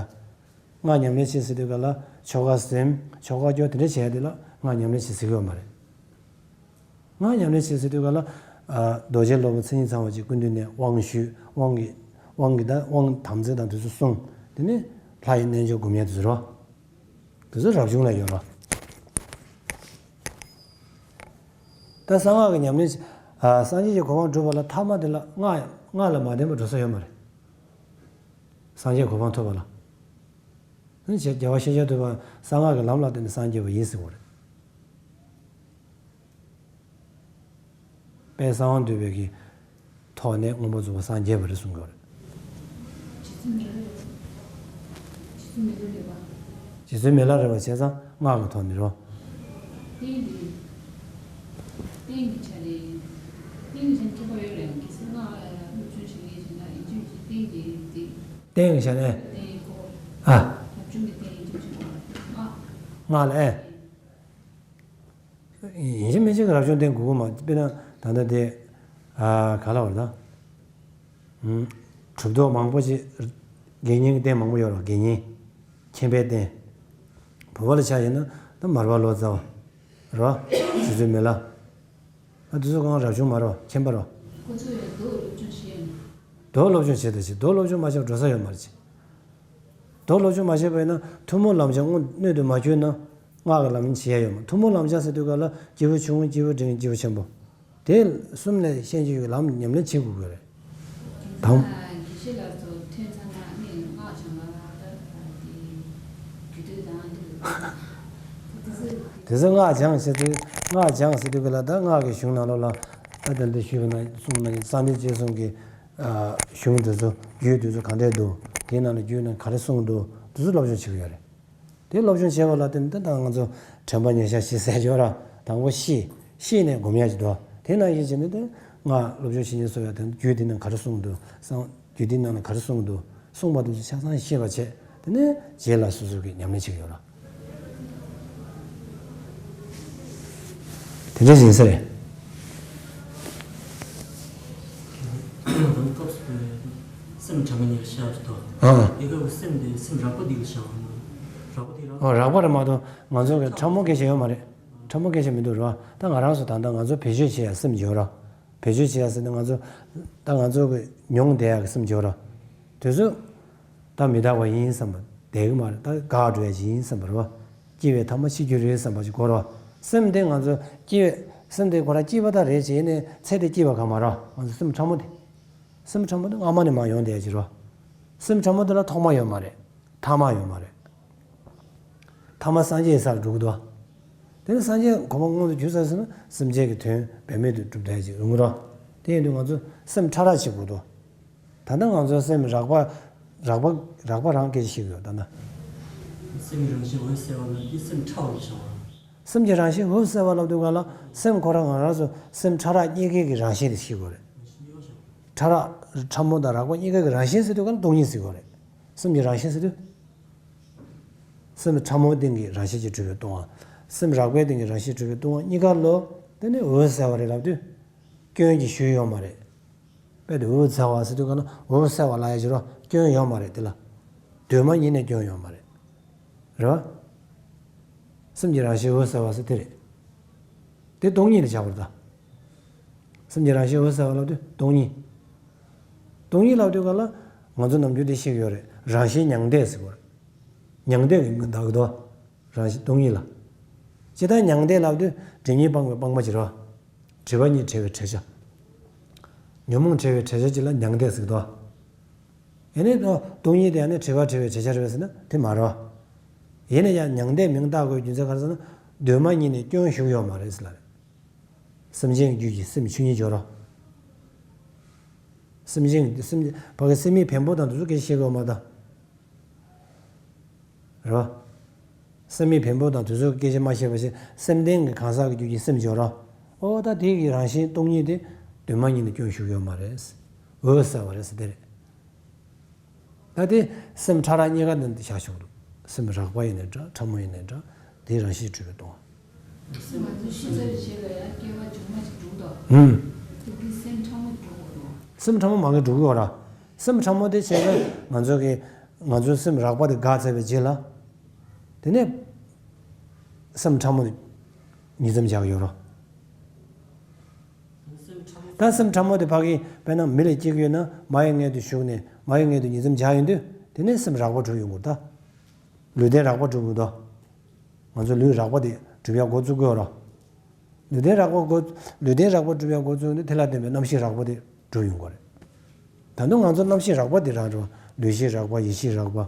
སྔགས་ཉམས་ལེན་བྱེད་ཟེར་དུས་ག་ལ་ཆོ་ག་ཟིན་ཆོ་ག་སྐྱོར་དེ་འདྲ་བྱས་དེ་ལ་སྔགས་ཉམས་ལེན་བྱེད་ཟེར་གི་ཡོད་མ་རེད། སྔགས་ཉམས་ལེན་བྱེད་ཟེར་དུས་ག་ལ། རྡོ་རྗེ་སློབ་དཔོན་མཚན་ཉིད་ཚང་བ་གཅིག་སྐུ་མདུན་ནས་དབང་ཞུས་དབང་གི་དབང་གི་ད་དབང་དམ་ཚིག་དང་དེ་ཚོ་གསུངས། དེ་ནས་ལྷ་ཡི་རྣལ་འབྱོར་སྒོམ་ཡ་དེ་ཚོ་རོ། དེ་ཚོ་རབ་བྱུང་ལ་ཡོད་རོ། ད་གསང་སྔགས་ཀྱི་ཉམས་ལེན། སངས་རྒྱས་ཀྱི་གོ་འཕང་སྒྲུབ་པ་ལ་ཐ་མ་དེ་ལ་སྔགས་སྔགས་ལ་མ་བརྟེན་པ་འགྲོ་ས་ཡོད་མ་རེད། སངས་རྒྱས་གོ་འཕང་ཐོབ་པ་ལ། ནི་བྱས་རྒྱལ་བ་ཤཱཀྱ་ཐུབ་པ་གསང་སྔགས་ཀྱི་ལམ་ལ་བརྟེན་ནས་སངས་རྒྱས་པ་ཡིན་ཟེར་བ་རེད། དཔལ་གསང་བ་འདུས་པའི་གི་ཐོག་ནས་མངོན་པར་རྫོགས་པར་སངས་རྒྱས་པ་རེད་གསུང་གི་རེད། རྗེ་བཙུན་མི་ལ་རས་པ། རྗེ་བཙུན་མི་ལ་རས་པ་བྱས་ཙང་སྔགས་ཀྱི་ཐོག་ནས་རོ། རྟེན་གྱི་རྟེན་གྱི་ཆ་ནས་རྟེན་གྱི་ཆ་ནས་ཐུབ་པ་ཡོད་རེད། གལ་སྲིད་སྔགས་ལ་སློབ་སྦྱོང་བྱེད་མཁན་ཞིག་ན་ཡིན་རྒྱུན་གྱི་རྟེན་གྱི་རྟེན། རྟེན་གྱི་ཆ་ནས། རྟེན་གྱི་སྐོར། ཨ། རབ་བྱུང་གི་རྟེན་ཡིན་རྒྱུན་གྱི་སྐོར། སྔགས་ལ་ཨེ། ཡིན་གཅིག་མིན་གཅིག་རབ་བྱུང་རྟེན་དགོས་ཀྱི་མ་རེད། དཔེར་ན་ད་ལྟ་དེ། ཨ། ག་ལ་བར་ད། ཨུམ། གྲུབ་ཐོབ་མང་པོ་ཅིག་དགེ་བསྙེན་གྱི་རྟེན་མང་པོ་ཡོད་རེད། དགེ་བསྙེན། མཁྱེན་པའི་རྟེན། བོད་པ་ལ་ཆ་བཞག་ན་ད་མར་པ་ལོ་ཙཱ་བ། རེད་བ། རྗེ་བཙུན་མི་ལ། ཨ། དེ་ཚོ་གང་རབ་བྱུང་མ་རེད་བ། མཁྱེན་པ་རེད་བ། ཁོ་ཚོ་ཡང་མདོ་སློབ་སྦྱོང་བྱེད་ཡ། མདོ་སློབ་སྦྱོང་བྱེད་དང་བྱེད། མདོ་སློབ་སྦྱོང་མ་བྱས་པར་འགྲོ་ས་ཡོད་མ་རེད་ཅེ། མདོ་སློབ་སྦྱོང་མ་བྱས་པ་ཡིན་ན་ཐུན་མོང་ལམ་སྦྱང་སྔོན་སྣོད་དུ་མ་གྱུར་ན་སྔགས་ཀྱི་ལམ་ཡིན་བྱེད་ཡ་ཡོད་མ། ཐུན་མོང་ལམ་སྦྱང་ཟེར་དུས་ག་ལ་སྐྱེས་བུ་ཆུང་ངུ་སྐྱེས་བུ་འབྲིང་སྐྱེས་བུ་ཆེན་པོ། དེ་གསུམ་ལས་ཤན་སྐྱེས་ཀྱི་ལམ་ཉམས་ལེན་བྱེད་དགོས་ཀྱི་རེད། དང་། དགེ་བཤེས་ལགས་ཚོ་ཐོན་ཚར་ན་ངས་སྔགས་སྦྱང་བ་ལ་ད་དེ་རྒྱུད་སྟོད་དང་དེ་ཚོ། དེ་ཚོ་སྔགས་སྦྱང་བྱེད་དུས་ སྔགས་སྦྱངས་ཟེར་དུས་ཀ་ལ་ད་སྔགས་ཀྱི་གཞུང་ནང་ལོགས་ལ་ད་དེ་འདྲ་ཞུས་པ་ན་གསུངས་ན་གསང་བདེ་རྗེ་གསུམ་གྱི་གཞུང་དེ་ཚོ་རྒྱུད་དེ་ཚོ་ག་འདྲས་འདུག་དེའི་ནང་ལ་རྒྱུད་ནང་ག་རེ་གསུངས་འདུག་དེ་ཚོ་སློབ་སྦྱོང་བྱེད་ཀྱི་ཡོད་རེད། དེ་སློབ་སྦྱོང་བྱེད་པ་ལ་བརྟེན་ནས་ད་ང་ཚོ་དྲན་པ་ཉེར་ཞག་ཞི་ཟེར་ཡོད་ར། དང་པོ་ཤེས། ཤེས་ནས་སྒོམ་ཡག་ཅིག་འདུག་དེ་ནང་བཞིན་བྱས་ནས་དེ་སྔགས་སློབ་སྦྱོང་བྱེད་མཁན་ཚོ་ཡང་དེ་རྒྱུད་འདི་ནང་ག་རེ་གསུངས་འདུག་གསང་རྒྱུད་འདི་ནང་ལ་ག་རེ་གསུངས་འདུག་གསུངས་པ་དེ་ཚོ་ཆ་ཚང་ཤེས་པ་བྱས། དེ་ནས་རྗེས་ལ་སོ་སོ་གི་ཉམས་ལེན་བྱེད་ཀྱི་ཡོད་ར། དེ་འདྲ་ཡིན་ས་རེད། སེམས་དྲན་པ་ཉེར་ཞག་ཅིག་འདུག་ཨ། དེ་ག་སེམས་དེ་སེམས་རགས་པ་འདི་ལ་བཞག་པ་མ་རགས་པ་དེ་རགས། ཨ། རགས་པ་རེད་མ་གཏོགས་ང་ཚོ་གི་ཕྲ་མོ་སྐད་ཆ་ཡོད་མ་རེད། ཕྲ་མོ་སྐད་ཆ་མི་འདུག་ར། ད་ང་རང་ཚོ་ད་ལྟ་ང་ཚོ་བེད་སྤྱོད་བྱེད་ཡ་སེམས་ཡོད་ར། བེད་སྤྱོད་བྱེད་ཡ་ཟེར་ན་ང་ཚོ་ད་ང་ཚོ་གི་མྱོང་བསྡད་ཡ་གི་སེམས་ཡོད་ར། དེ་ཚོ་ད་མི་རྟག་པ་ཡིན་བསམ་པ་བསྡད་གི་མ་རེད། ད་འགག་འགྲོ་ཡ་ཅིག་ཡིན་བསམ་པ་རེད་བ། སྐྱེ་བའི་ཐ་མ་འཆི་རྒྱུ་རེད་བསམ་པ་ཅིག་གོ་ར་བ། སེམས་དེ་ང་ཚོ་སྐྱེ་བའི་སེམས་དེ་ཁོ་རང་སྐྱེས་པ་ད་རེད་བྱས་ནས་ཚེ་འདི་སྐྱེས་པ་ག་མ་ར། ང་ཚོ་སེམས་ཕྲ་མོ་དེ། སེམས་ཕྲ་མོ་དེ་སྔ་མ་ནས་མར་ཡོང་བསྡད་ཡ་ཅིག་ར་བ། སེམས་ཕྲ་མོ་དེ་ལ་ཐོག་མ་ཡོད་མ་རེད། ཐ་མ་ཡོད་མ་རེད། ཐ་མ་སངས་རྒྱས་ས་ལ་འགྲོ་གི་འདུག་དེ་ནི་སངས་རྒྱས་གོ་འཕང་མངོན་དུ་གྱུར་ཚར་ཟེར་ན་སེམས་ཅན་གྱི་དོན་འབད་མེད་དུ་སྒྲུབ་བསྡད་ཅིག་ཡོང་གི་རེད། དེ་ཡིན་དུས་ང་ཚོ་སེམས་ཕྲ་རགས་བྱེད་དགོས་འདུག་ད་ལྟ་ང་ཚོ་སེམས་རགས་པ་རགས་པ་རགས་པ་རང་སྐད་ཆ་བཤད་ཀྱི་ཡོད་ད་ལྟ། སེམས་ཀྱི་རང་བཞིན་འོད་གསལ་བ་ལ་འདི་སེམས་ཕྲ་བ་ལ་བྱ་བ། སེམས་ཀྱི་རང་བཞིན་འོད་གསལ་བ་ལབ་དུས་ག་ལ་སེམས་ཁོ་རང་ང་རང་ཚོ་སེམས་ཕྲ་རགས་གཉིས་ཀའི་གི་རང་བཞིན་དེ་ཤེས་དགོས་རེད། ཕྲ་རགས་ཕྲ་མོ་དང་རགས་པ་གཉིས་ཀའི་གི་རང་བཞིན་ཟེར་དུས་ག་ལ་སྟོང་ཉིད་ཟེར་དགོས་རེད། སེམས་ཀྱི་རང་བཞིན་ཟེར་དུས། སེམས་ཕྲ་མོའི་སྟེང་གི་རང་བཞིན་གྱིས་གྲུབ་པའི་སྟོང་བ། སེམས་རགས་པའི་སྟེང་གི་རང་བཞིན་གྱིས་གྲུབ་པའི་སྟོང་བ་གཉིས་ཀ་ལོ། དེ་ནི་འོད་གསལ་བ་རེད་ལབ་དུས། སྐྱོན་གྱི་ཤུལ་ཡོད་མ་རེད། དཔེ་དེ་འོད་གསལ་བ་ཟེར་དུས་ག་ན་འོད་གསལ་བ་ལབ་ཡ་ཅིག་རོ། སྐྱོན་ཡོད་མ་རེད་དེ་ལ། གདོད་མ་ཉིད་ནས་སྐྱོན་ཡོད་མ་རེད། རེད་བ། སེམས་ཀྱི་རང་བཞིན་འོད་གསལ་བ་ཟེར་དེ་རེད། དེ་སྟོང་ཉིད་ལ་བཞག་པ་རེད་ད། སེམས་ཀྱི་རང་བཞིན་འོད་གསལ་བ་ལབ་དུས་སྟོང་ཉིད། སྟོང་ཉིད་ལབ་དུས་ག་ལ་ང་ཚོ་ནམ་རྒྱུན་དེ་ཤེས་ཀྱི་ཡོད་རེད། རང་བཞིན་མྱང་འདས་ཟེར་གོ་རེད། མྱང་འདས་ཀྱི་མིང་བཏགས་ཀྱི་འདུག་རང་བཞིན་སྟོང་ཉིད་ལ། ཇི་ལྟར་མྱང་འདས་ལབ་དུས་སྒྲིབ་གཉིས་སྤངས་པའི་སྤངས་པ་ཅིག་རེད་བ། སྒྲིབ་པ་གཉིས་བྲལ་བའི་བྲལ་བྱ། ཉོན་མོངས་བྲལ་བའི་བྲལ་བྱ་ཅིག་ལ་མྱང་འདས་ཟེར་གྱི་འདུག་ཡིན་ནའི་སྟོང་ཉིད་དེ་ཡང་ནི་བྲལ་བ་བྲལ་བའི་བྲལ་བྱ་རེད་པས་ཟེར་ན་དེ་མ་རེད་བ། ཡིན་ན་ཡང་མྱང་འདས་མིང་བཏགས་དགོས་རྒྱུ་མཚན་ག་རེ་ཟེར་ན་གདོད་མ་ཉིད་ནས་སྐྱོན་ཞུགས་ཡོད་མ་རེད་ཟེར་ལ་རེད། སེམས་ཅན་གྱི་རྒྱུད་ཀྱི་སེམས་ཆོས་ཉིད་སྦྱོར་རོ། སེམས་ཅན་གྱི་སེམས་ཕ་གི་སེམས་མེད་བེམ་པོ་དང་དེ་ཚོ་སྐད་ཆ་བཤད་དགོས་མ་ད། རེད་བ། སེམས་མེད་བེམ་པོ་དང་དེ་ཚོ་སྐད་ཆ་མ་བཤད་པ་བཞིན་སེམས་ལྡན་གྱི་གང་ཟག་གི་རྒྱུད་ཀྱི་སེམས་སྦྱོར་རོ། ཨོ་ད་དེ་གི་རང་བཞིན་སྟོང་ཉིད་དེ་གདོད་མ་ཉིད་ནས་སྐྱོན་ཞུགས་ཡོད་མ་རེད། འོད་གསལ་བ་རེད་ཟེར་དེ་རེད། ད་དེ་སེམས་ཕྲ་རགས་གཉིས་ཀ་ནང་དུ་བཞག་ཆོག་འདུག་སེམས་རགས་པ་ཡིན་ནའི་འདྲ་ཕྲ་མོ་ཡིན་ནའི་འདྲ། དེའི་རང་བཞིན་གྲུབ་པའི་སྟོང་བ། སེམས་ང་ཚོའི་ཤེས་ཚད་ཀྱི་རྗེས་ལ་ཡང་སྐྱེ་བ་མཇུག་མ་ཞིག་འགྲུབ་དོ། ཧུམ། དེ་དུས་སེམས་ཕྲ་མོ་འགྲུབ་དགོས་དོ། སེམས་ཕྲ་མོ་མ་གི་འགྲུབ་ཀྱི་ཡོད་ར། སེམས་ཕྲ་མོ་དེ་བྱས་ན་ང་ཚོ་གི་ང་ཚོའི་སེམས་རགས་པ་དེ་འགག་ཚར་བའི་རྗེས་ལ། དེ་ནས་སེམས་ཕྲ་མོ་དེ་ཉིས་ཙམ་བཞག་ཡོད་ར། ད་སེམས་ཕྲ་མོ་དེ་ཕ་གི་དཔེར་ན་མི་ལ་སྐྱེ་གི་ཡོད་ན་མ་ཡི་མངལ་དུ་ཞུགས་ནས་མ་ཡི་མངལ་དུ་ཉིས་ཙམ་བཞག་ཡོང་དུས་དེ་ནས་སེམས་རགས་པ་གྲུབ་ཡོང་གི་རེད་ད། ལུས་རྟེན་རགས་པ་གྲུབ་ཡོང་གི་རེད་ད། ང་ཚོ་ལུས་རགས་པ་དེ་གྲུབ་ཡག་འགོ་བཙུགས་ཀྱི་ཡོད་ར། ལུས་རྟེན་རགས་པ་འགོ་ལུས་རྟེན་རགས་པ་གྲུབ་ཡག་འགོ་བཙུགས་ཡོང་དུས་དེ་ལ་བརྟེན་པའི་རྣམ་ཤེས་རགས་པ་དེ་གྲུབ་ཡོང་གི་རེད། ད་དུང་ང་ཚོ་རྣམ་ཤེས་རགས་པ་དེ་རང་རེད་བ། ལུས་ཤེས་རགས་པ་ཡིད་ཤེས་རགས་པ་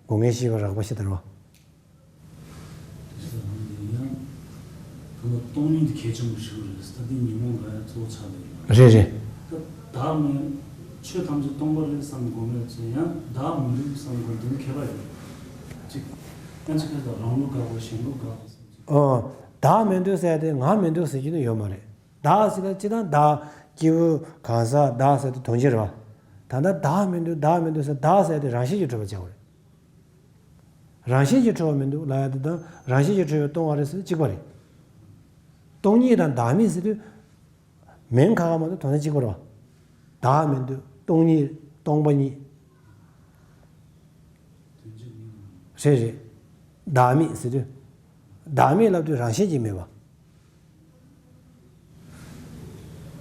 སྒོ་ལྔའི་ཤེས་པ་རགས་པ་ཞིག་ད་རེད་བ། དེ་ཚོ་ཡང་ད་ལྟ་སྟོང་ཉིད་དེ་གལ་ཆེན་པོ་ཞིག་རེད། ད་དེ་ཉོན་མོངས་འགག་ཡ་གཙོ་བོ་ཆགས་བསྡད་ཡོད་རེད། རེད་རེད། ད་བདག་མེད་ཆོས་ཐམས་ཅད་སྟོང་པ་རེད་བསམ་དགོས་མེད་ཚེ་ཡང་བདག་མི་འདུག་བསམ་དགོས་འདུག་ཁྱད་པར་ཡོད་ཅིག་ཡང་ཅིག་ཁ་ད་རང་ལུགས་འགག་པ་གཞན་ལུགས་འགག་པ་བསམ་ཚུལ། ཨོ། བདག་མི་འདུག་ཟེར་ཡ་དེ་ང་མི་འདུག་ཟེར་རྒྱུ་ནི་ཡོད་མ་རེད། བདག་ཟེར་ན་སྤྱིར་བཏང་བདག་སྐྱེས་བུ་གང་ཟག་བདག་ཟེར་དེ་དོན་སྤྱི་རེད་བ། ད་ལྟ་བདག་མི་འདུག་བདག་མི་འདུག་ཟེར་བདག་ཟེར་ཡ་དེ་རང་བཞིན་གྱིས་གྲུབ་པ་བྱ་བ་རེད། རང་བཞིན་གྱིས་གྲུབ་པ་མི་འདུག་ལབ་ཡ་དེ་དང་རང་བཞིན་གྱིས་གྲུབ་པའི་སྟོང་པ་རེད་ཟེར་ན་གཅིག་པ་རེད། སྟོང་ཉིད་དང་བདག་མེད་ཟེར་དུས། མིང་ཁ་ཁ་མ་གཏོགས་དོན་དག་གཅིག་པ་རེད་བ། བདག་མི་འདུག་སྟོང་ཉིད་སྟོང་པ་ཉིད། རེད་རེད། བདག་མེད་ཟེར་དུས། བདག་མེད་ལབ་དུས་རང་བཞིན་གྱིས་མེད་པ།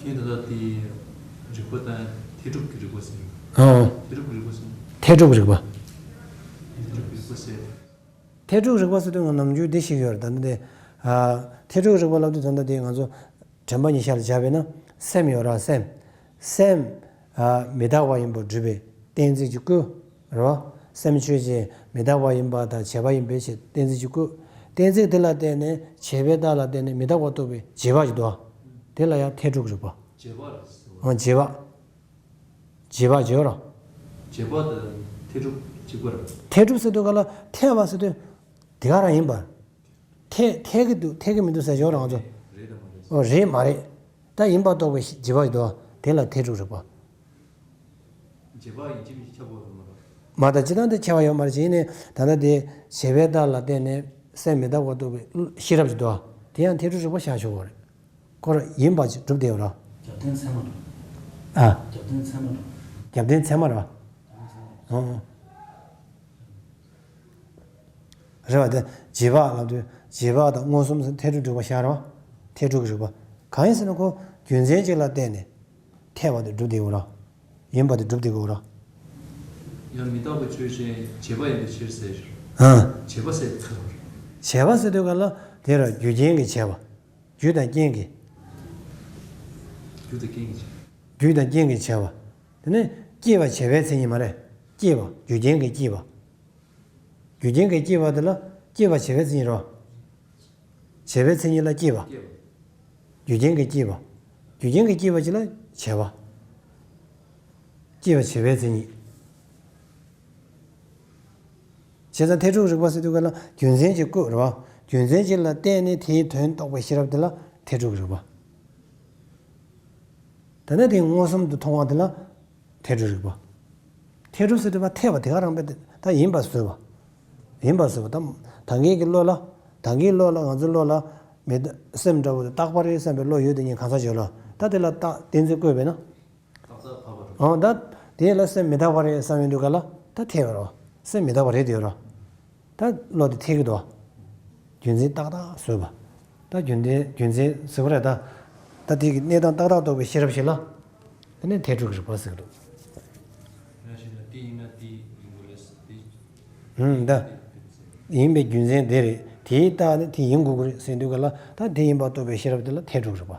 དེ་ད་ལྟ་དེ་རིག་པ་དང་ཐད་སྒྲུབ་ཀྱི་རིག་པ་ཟེར། ཨང་། ཐད་སྒྲུབ་ཀྱི་རིག་པ་ཟེར། ཐད་སྒྲུབ་རིག་པ། ཐད་སྒྲུབ་ཀྱི་རིག་པ་ཟེར། ཐད་སྒྲུབ་རིག་པ་ཟེར་དུས་ང་ནམ་རྒྱུན་འདི་ཤེས་ཀྱི་ཡོད་རེད་ད་ནི་དེ། ཨ། ཐད་སྒྲུབ་རིག་པ་ལབ་དུས་ད་ལྟ་དེ་ང་ཚོ་དྲན་པ་ཉེར་བཞག་ལ་སྦྱར་བས་ན་སེམས་ཡོད་ར་སེམས། སེམས། ཨ། མི་རྟག་པ་ཡིན་པར་སྒྲུབ་པའི་གཏན་ཚིགས་ཀྱི་སྐུ། རེད་བ། སེམས་ཆོས་ཅན་མི་རྟག་པ་ཡིན་པ་དང་བྱས་པ་ཡིན་པའི་ཕྱིར་གཏན་ཚིགས་ཀྱི་སྐུ། གཏན་ཚིགས་དེ་ལ་བརྟེན་ནས་བྱས་པའི་རྟགས་ལ་བརྟེན་ནས་མི་རྟག་པ་རྟོགས་པའི་རྗེས་དཔག་ཅིག་འདུག་ཨ། དེ་ལ་ཡང་མཐས་གྲུབ་རིགས་པ། རྗེས་དཔག་ལ་ཟེར་བ། ཨང་། རྗེས་དཔག་རྗེས་དཔག་བརྗོད་རོ། རྗེས་དཔག་དང་མཐས་གྲུབ་གཅིག་པ་རེད། མཐས་གྲུབ་ཟེར་དུས་ག་ལ་མཐས་པ་ཟེར་དུས་དེ་ག་རང་ཡིན་པ། འཐད་འཐད་ཀྱི་འདུག་འཐད་ཀྱི་མི་འདུག་ཟེར་ཞོར་རང་ཚོ། རེད་དང་མ་རེད། ཨོ་རེད་མ་རེད། ད་ཡིན་པ་རྟོགས་པའི་རྗེས་དཔག་ཅིག་འདུག་ཨ། དེ་ལ་མཐས་གྲུབ་རིགས་པ། རྗེས་དཔག་ཡིན་གཅིག་མིན་གཅིག་ཁྱབ་པ་མ་རེད། མ་ད་ཅི་ལྟར་འདི་ཁྱབ་པ་ཡོད་མ་རེད། ཅི་ཡིན་ནའི་ད་ལྟ་དེ་བྱས་པའི་རྟགས་ལ་བརྟེན་ནས་སེམས་མི་རྟག་པ་རྟོགས་པའི་ཤེས་རབ་ཅིག་འདུག་ཨ། དེ་ཡང་མཐས་གྲུབ་རིགས་པ་བཞག་ཆོག་གི་རེད། ཁོ་རང་ཡིན་པ་ཅིག་གྲུབ་བསྡད་ཡོད་རེད། རྒྱབ་རྟེན་ཚད་མ་འགྲོ། ཨ། རྒྱབ་རྟེན་ཚད་མ་འགྲོ། རྒྱབ་རྟེན་ཚད་མ་རེད་པ། ཨང་། རེད་པ། དེ་རྗེས་དཔག་ལབ་དུས་རྗེས་དཔག་དང་མངོན་སུམ་ཟེར་མཐས་གྲུབ་རིགས་པ་བཞག་རེད་པ། མཐས་གྲུབ་ཀྱི་རིགས་པ། གང་ཡིན་ཟེར་ན་ཁོ་རྒྱུ་མཚན་གཅིག་ལ་བརྟེན་ནས་འཐད་པ་དེ་གྲུབ་བསྡད་ཡོད་རེད། ཡིན་པ་དེ་གྲུབ་བསྡད་ཡོད་རེད། ཡང་མི་རྟག་པ་ཆོས་ཅན། བྱས་པ་ཡིན་པའི་ཕྱིར་ཟེར། ཨང་། བྱས་པ་ཟེར་དེ་ག་རེ་རེད། བྱས་པ་ཟེར་དུས་ག་ལ་དེ་ར་རྒྱུ་རྐྱེན་གྱིས་བྱས་པ། རྒྱུ་དང་རྐྱེན་གྱིས། རྒྱུ་དང་རྐྱེན་གྱིས་བྱས། རྒྱུ་དང་རྐྱེན་གྱིས་བྱས་པ། དེ་ནས་སྐྱེས་པ་བྱས་པའི་མཚན་ཉིད་མ་རེད། སྐྱེས་པ། རྒྱུ་རྐྱེན་གྱིས་སྐྱེས་པ། རྒྱུ་རྐྱེན་གྱིས་སྐྱེས་པ་དེ་ལ་སྐྱེས་པ་བྱས་པའི་མཚན་ཉིད་རེད་པ། བྱས་པའི་མཚན་ཉིད་ལ་སྐྱེས་པ། སྐྱེས་པ། རྒྱུ་རྐྱེན་གྱིས་སྐྱེས་པ། རྒྱུ་རྐྱེན་གྱིས་སྐྱེས་པ་ཅིག་ལ་བྱས་པ། སྐྱེས་པ་བྱས་པའི་མཚན་ཉིད། བྱས་ཙང་མཐས་གྲུབ་རིགས་པ་ཟེར་དུས་ག་ལ་རྒྱུ་མཚན་གྱིས་བསྐུལ་རེད་པ། རྒྱུ་མཚན་གཅིག་ལ་བརྟེན་ནས་དེའི་དོན་རྟོགས་པའི་ཤེས་རབ་དེ་ལ་མཐས་གྲུབ་རིགས་པ། ད་ནི་དེ་མངོན་སུམ་དུ་མཐོང་བ་དེ་ལ་མཐས་གྲུབ་རིགས་པ། མཐས་གྲུབ་ཟེར་དུས་པ་འཐད་པ་དེ་ག་རང་པས་ད་ཡིན་པར་བཟོས་པ། ཡིན་པར་བཟོས་པ་ད་ད་གིན་གྱི་བློ་ལ། ད་གིན་བློ་ལ་ང་ཚོའི་བློ་ལ་མི་རྟག་སེམས་འདྲ་བོ་དེ་རྟག་པ་རེད་བསམ་པའི་བློ་ཡོད་དེ་ཉིད་གང་ཟག་བརྗོད་ལ་ད་དེ་ལ་རྟགས་གཏན་ཚིགས་བཀོད་པས་ན། རྟགས་རྟགས་འཕགས་པ་འགྲོ། ཨོ་ད་དེ་ལ་སེམས་མི་རྟག་པ་རེད་བསམ་ཡོང་དུས་ག་ལ་ད་འཐད་པ་རེད་པ། སེམས་མི་རྟག་པ་རེད་དེ་ཡོད་རེད་པ། ད་བློ་དེ་འཐད་ཀྱི་འདུག་པ། རྒྱུ་མཚན་ཏག་ཏག་བཟོས་པ། ད་རྒྱུ་མཚན་རྒྱུ་མཚན་ཟེར་བ་རེད་ད། ད་དེ་གི་གནས་སྟངས་ཏག་ཏག་རྟོགས་པའི་ཤེས་རབ་ཞིག་ལ། དེ་ནས་མཐས་གྲུབ་ཀྱི་རིགས་པ་ཟེར་གྱི་འདུག་ཡང་ཞེ་ན་དེ་ཡིན་ན་དེ་ཡིན་དགོས་རེད་ཟེར་དེ། ཧུམ་ད། ཡིན་པའི་རྒྱུ་མཚན་དེ་རེད། དེའི་རྟགས་ནི་དེ་ཡིན་དགོས་ཀྱི་རེད་ཟེར་དུས་ག་ལ་ད་དེ་ཡིན་པར་རྟོགས་པའི་ཤེས་རབ་དེ་ལ་མཐས་གྲུབ་རིགས་པ།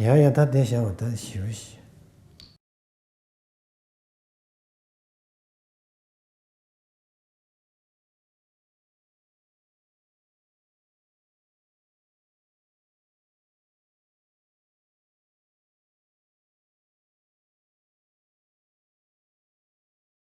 ཡང་ཡང་ད་དེ་བཞག་པ་ད་ཞེ་པོ་ཞིག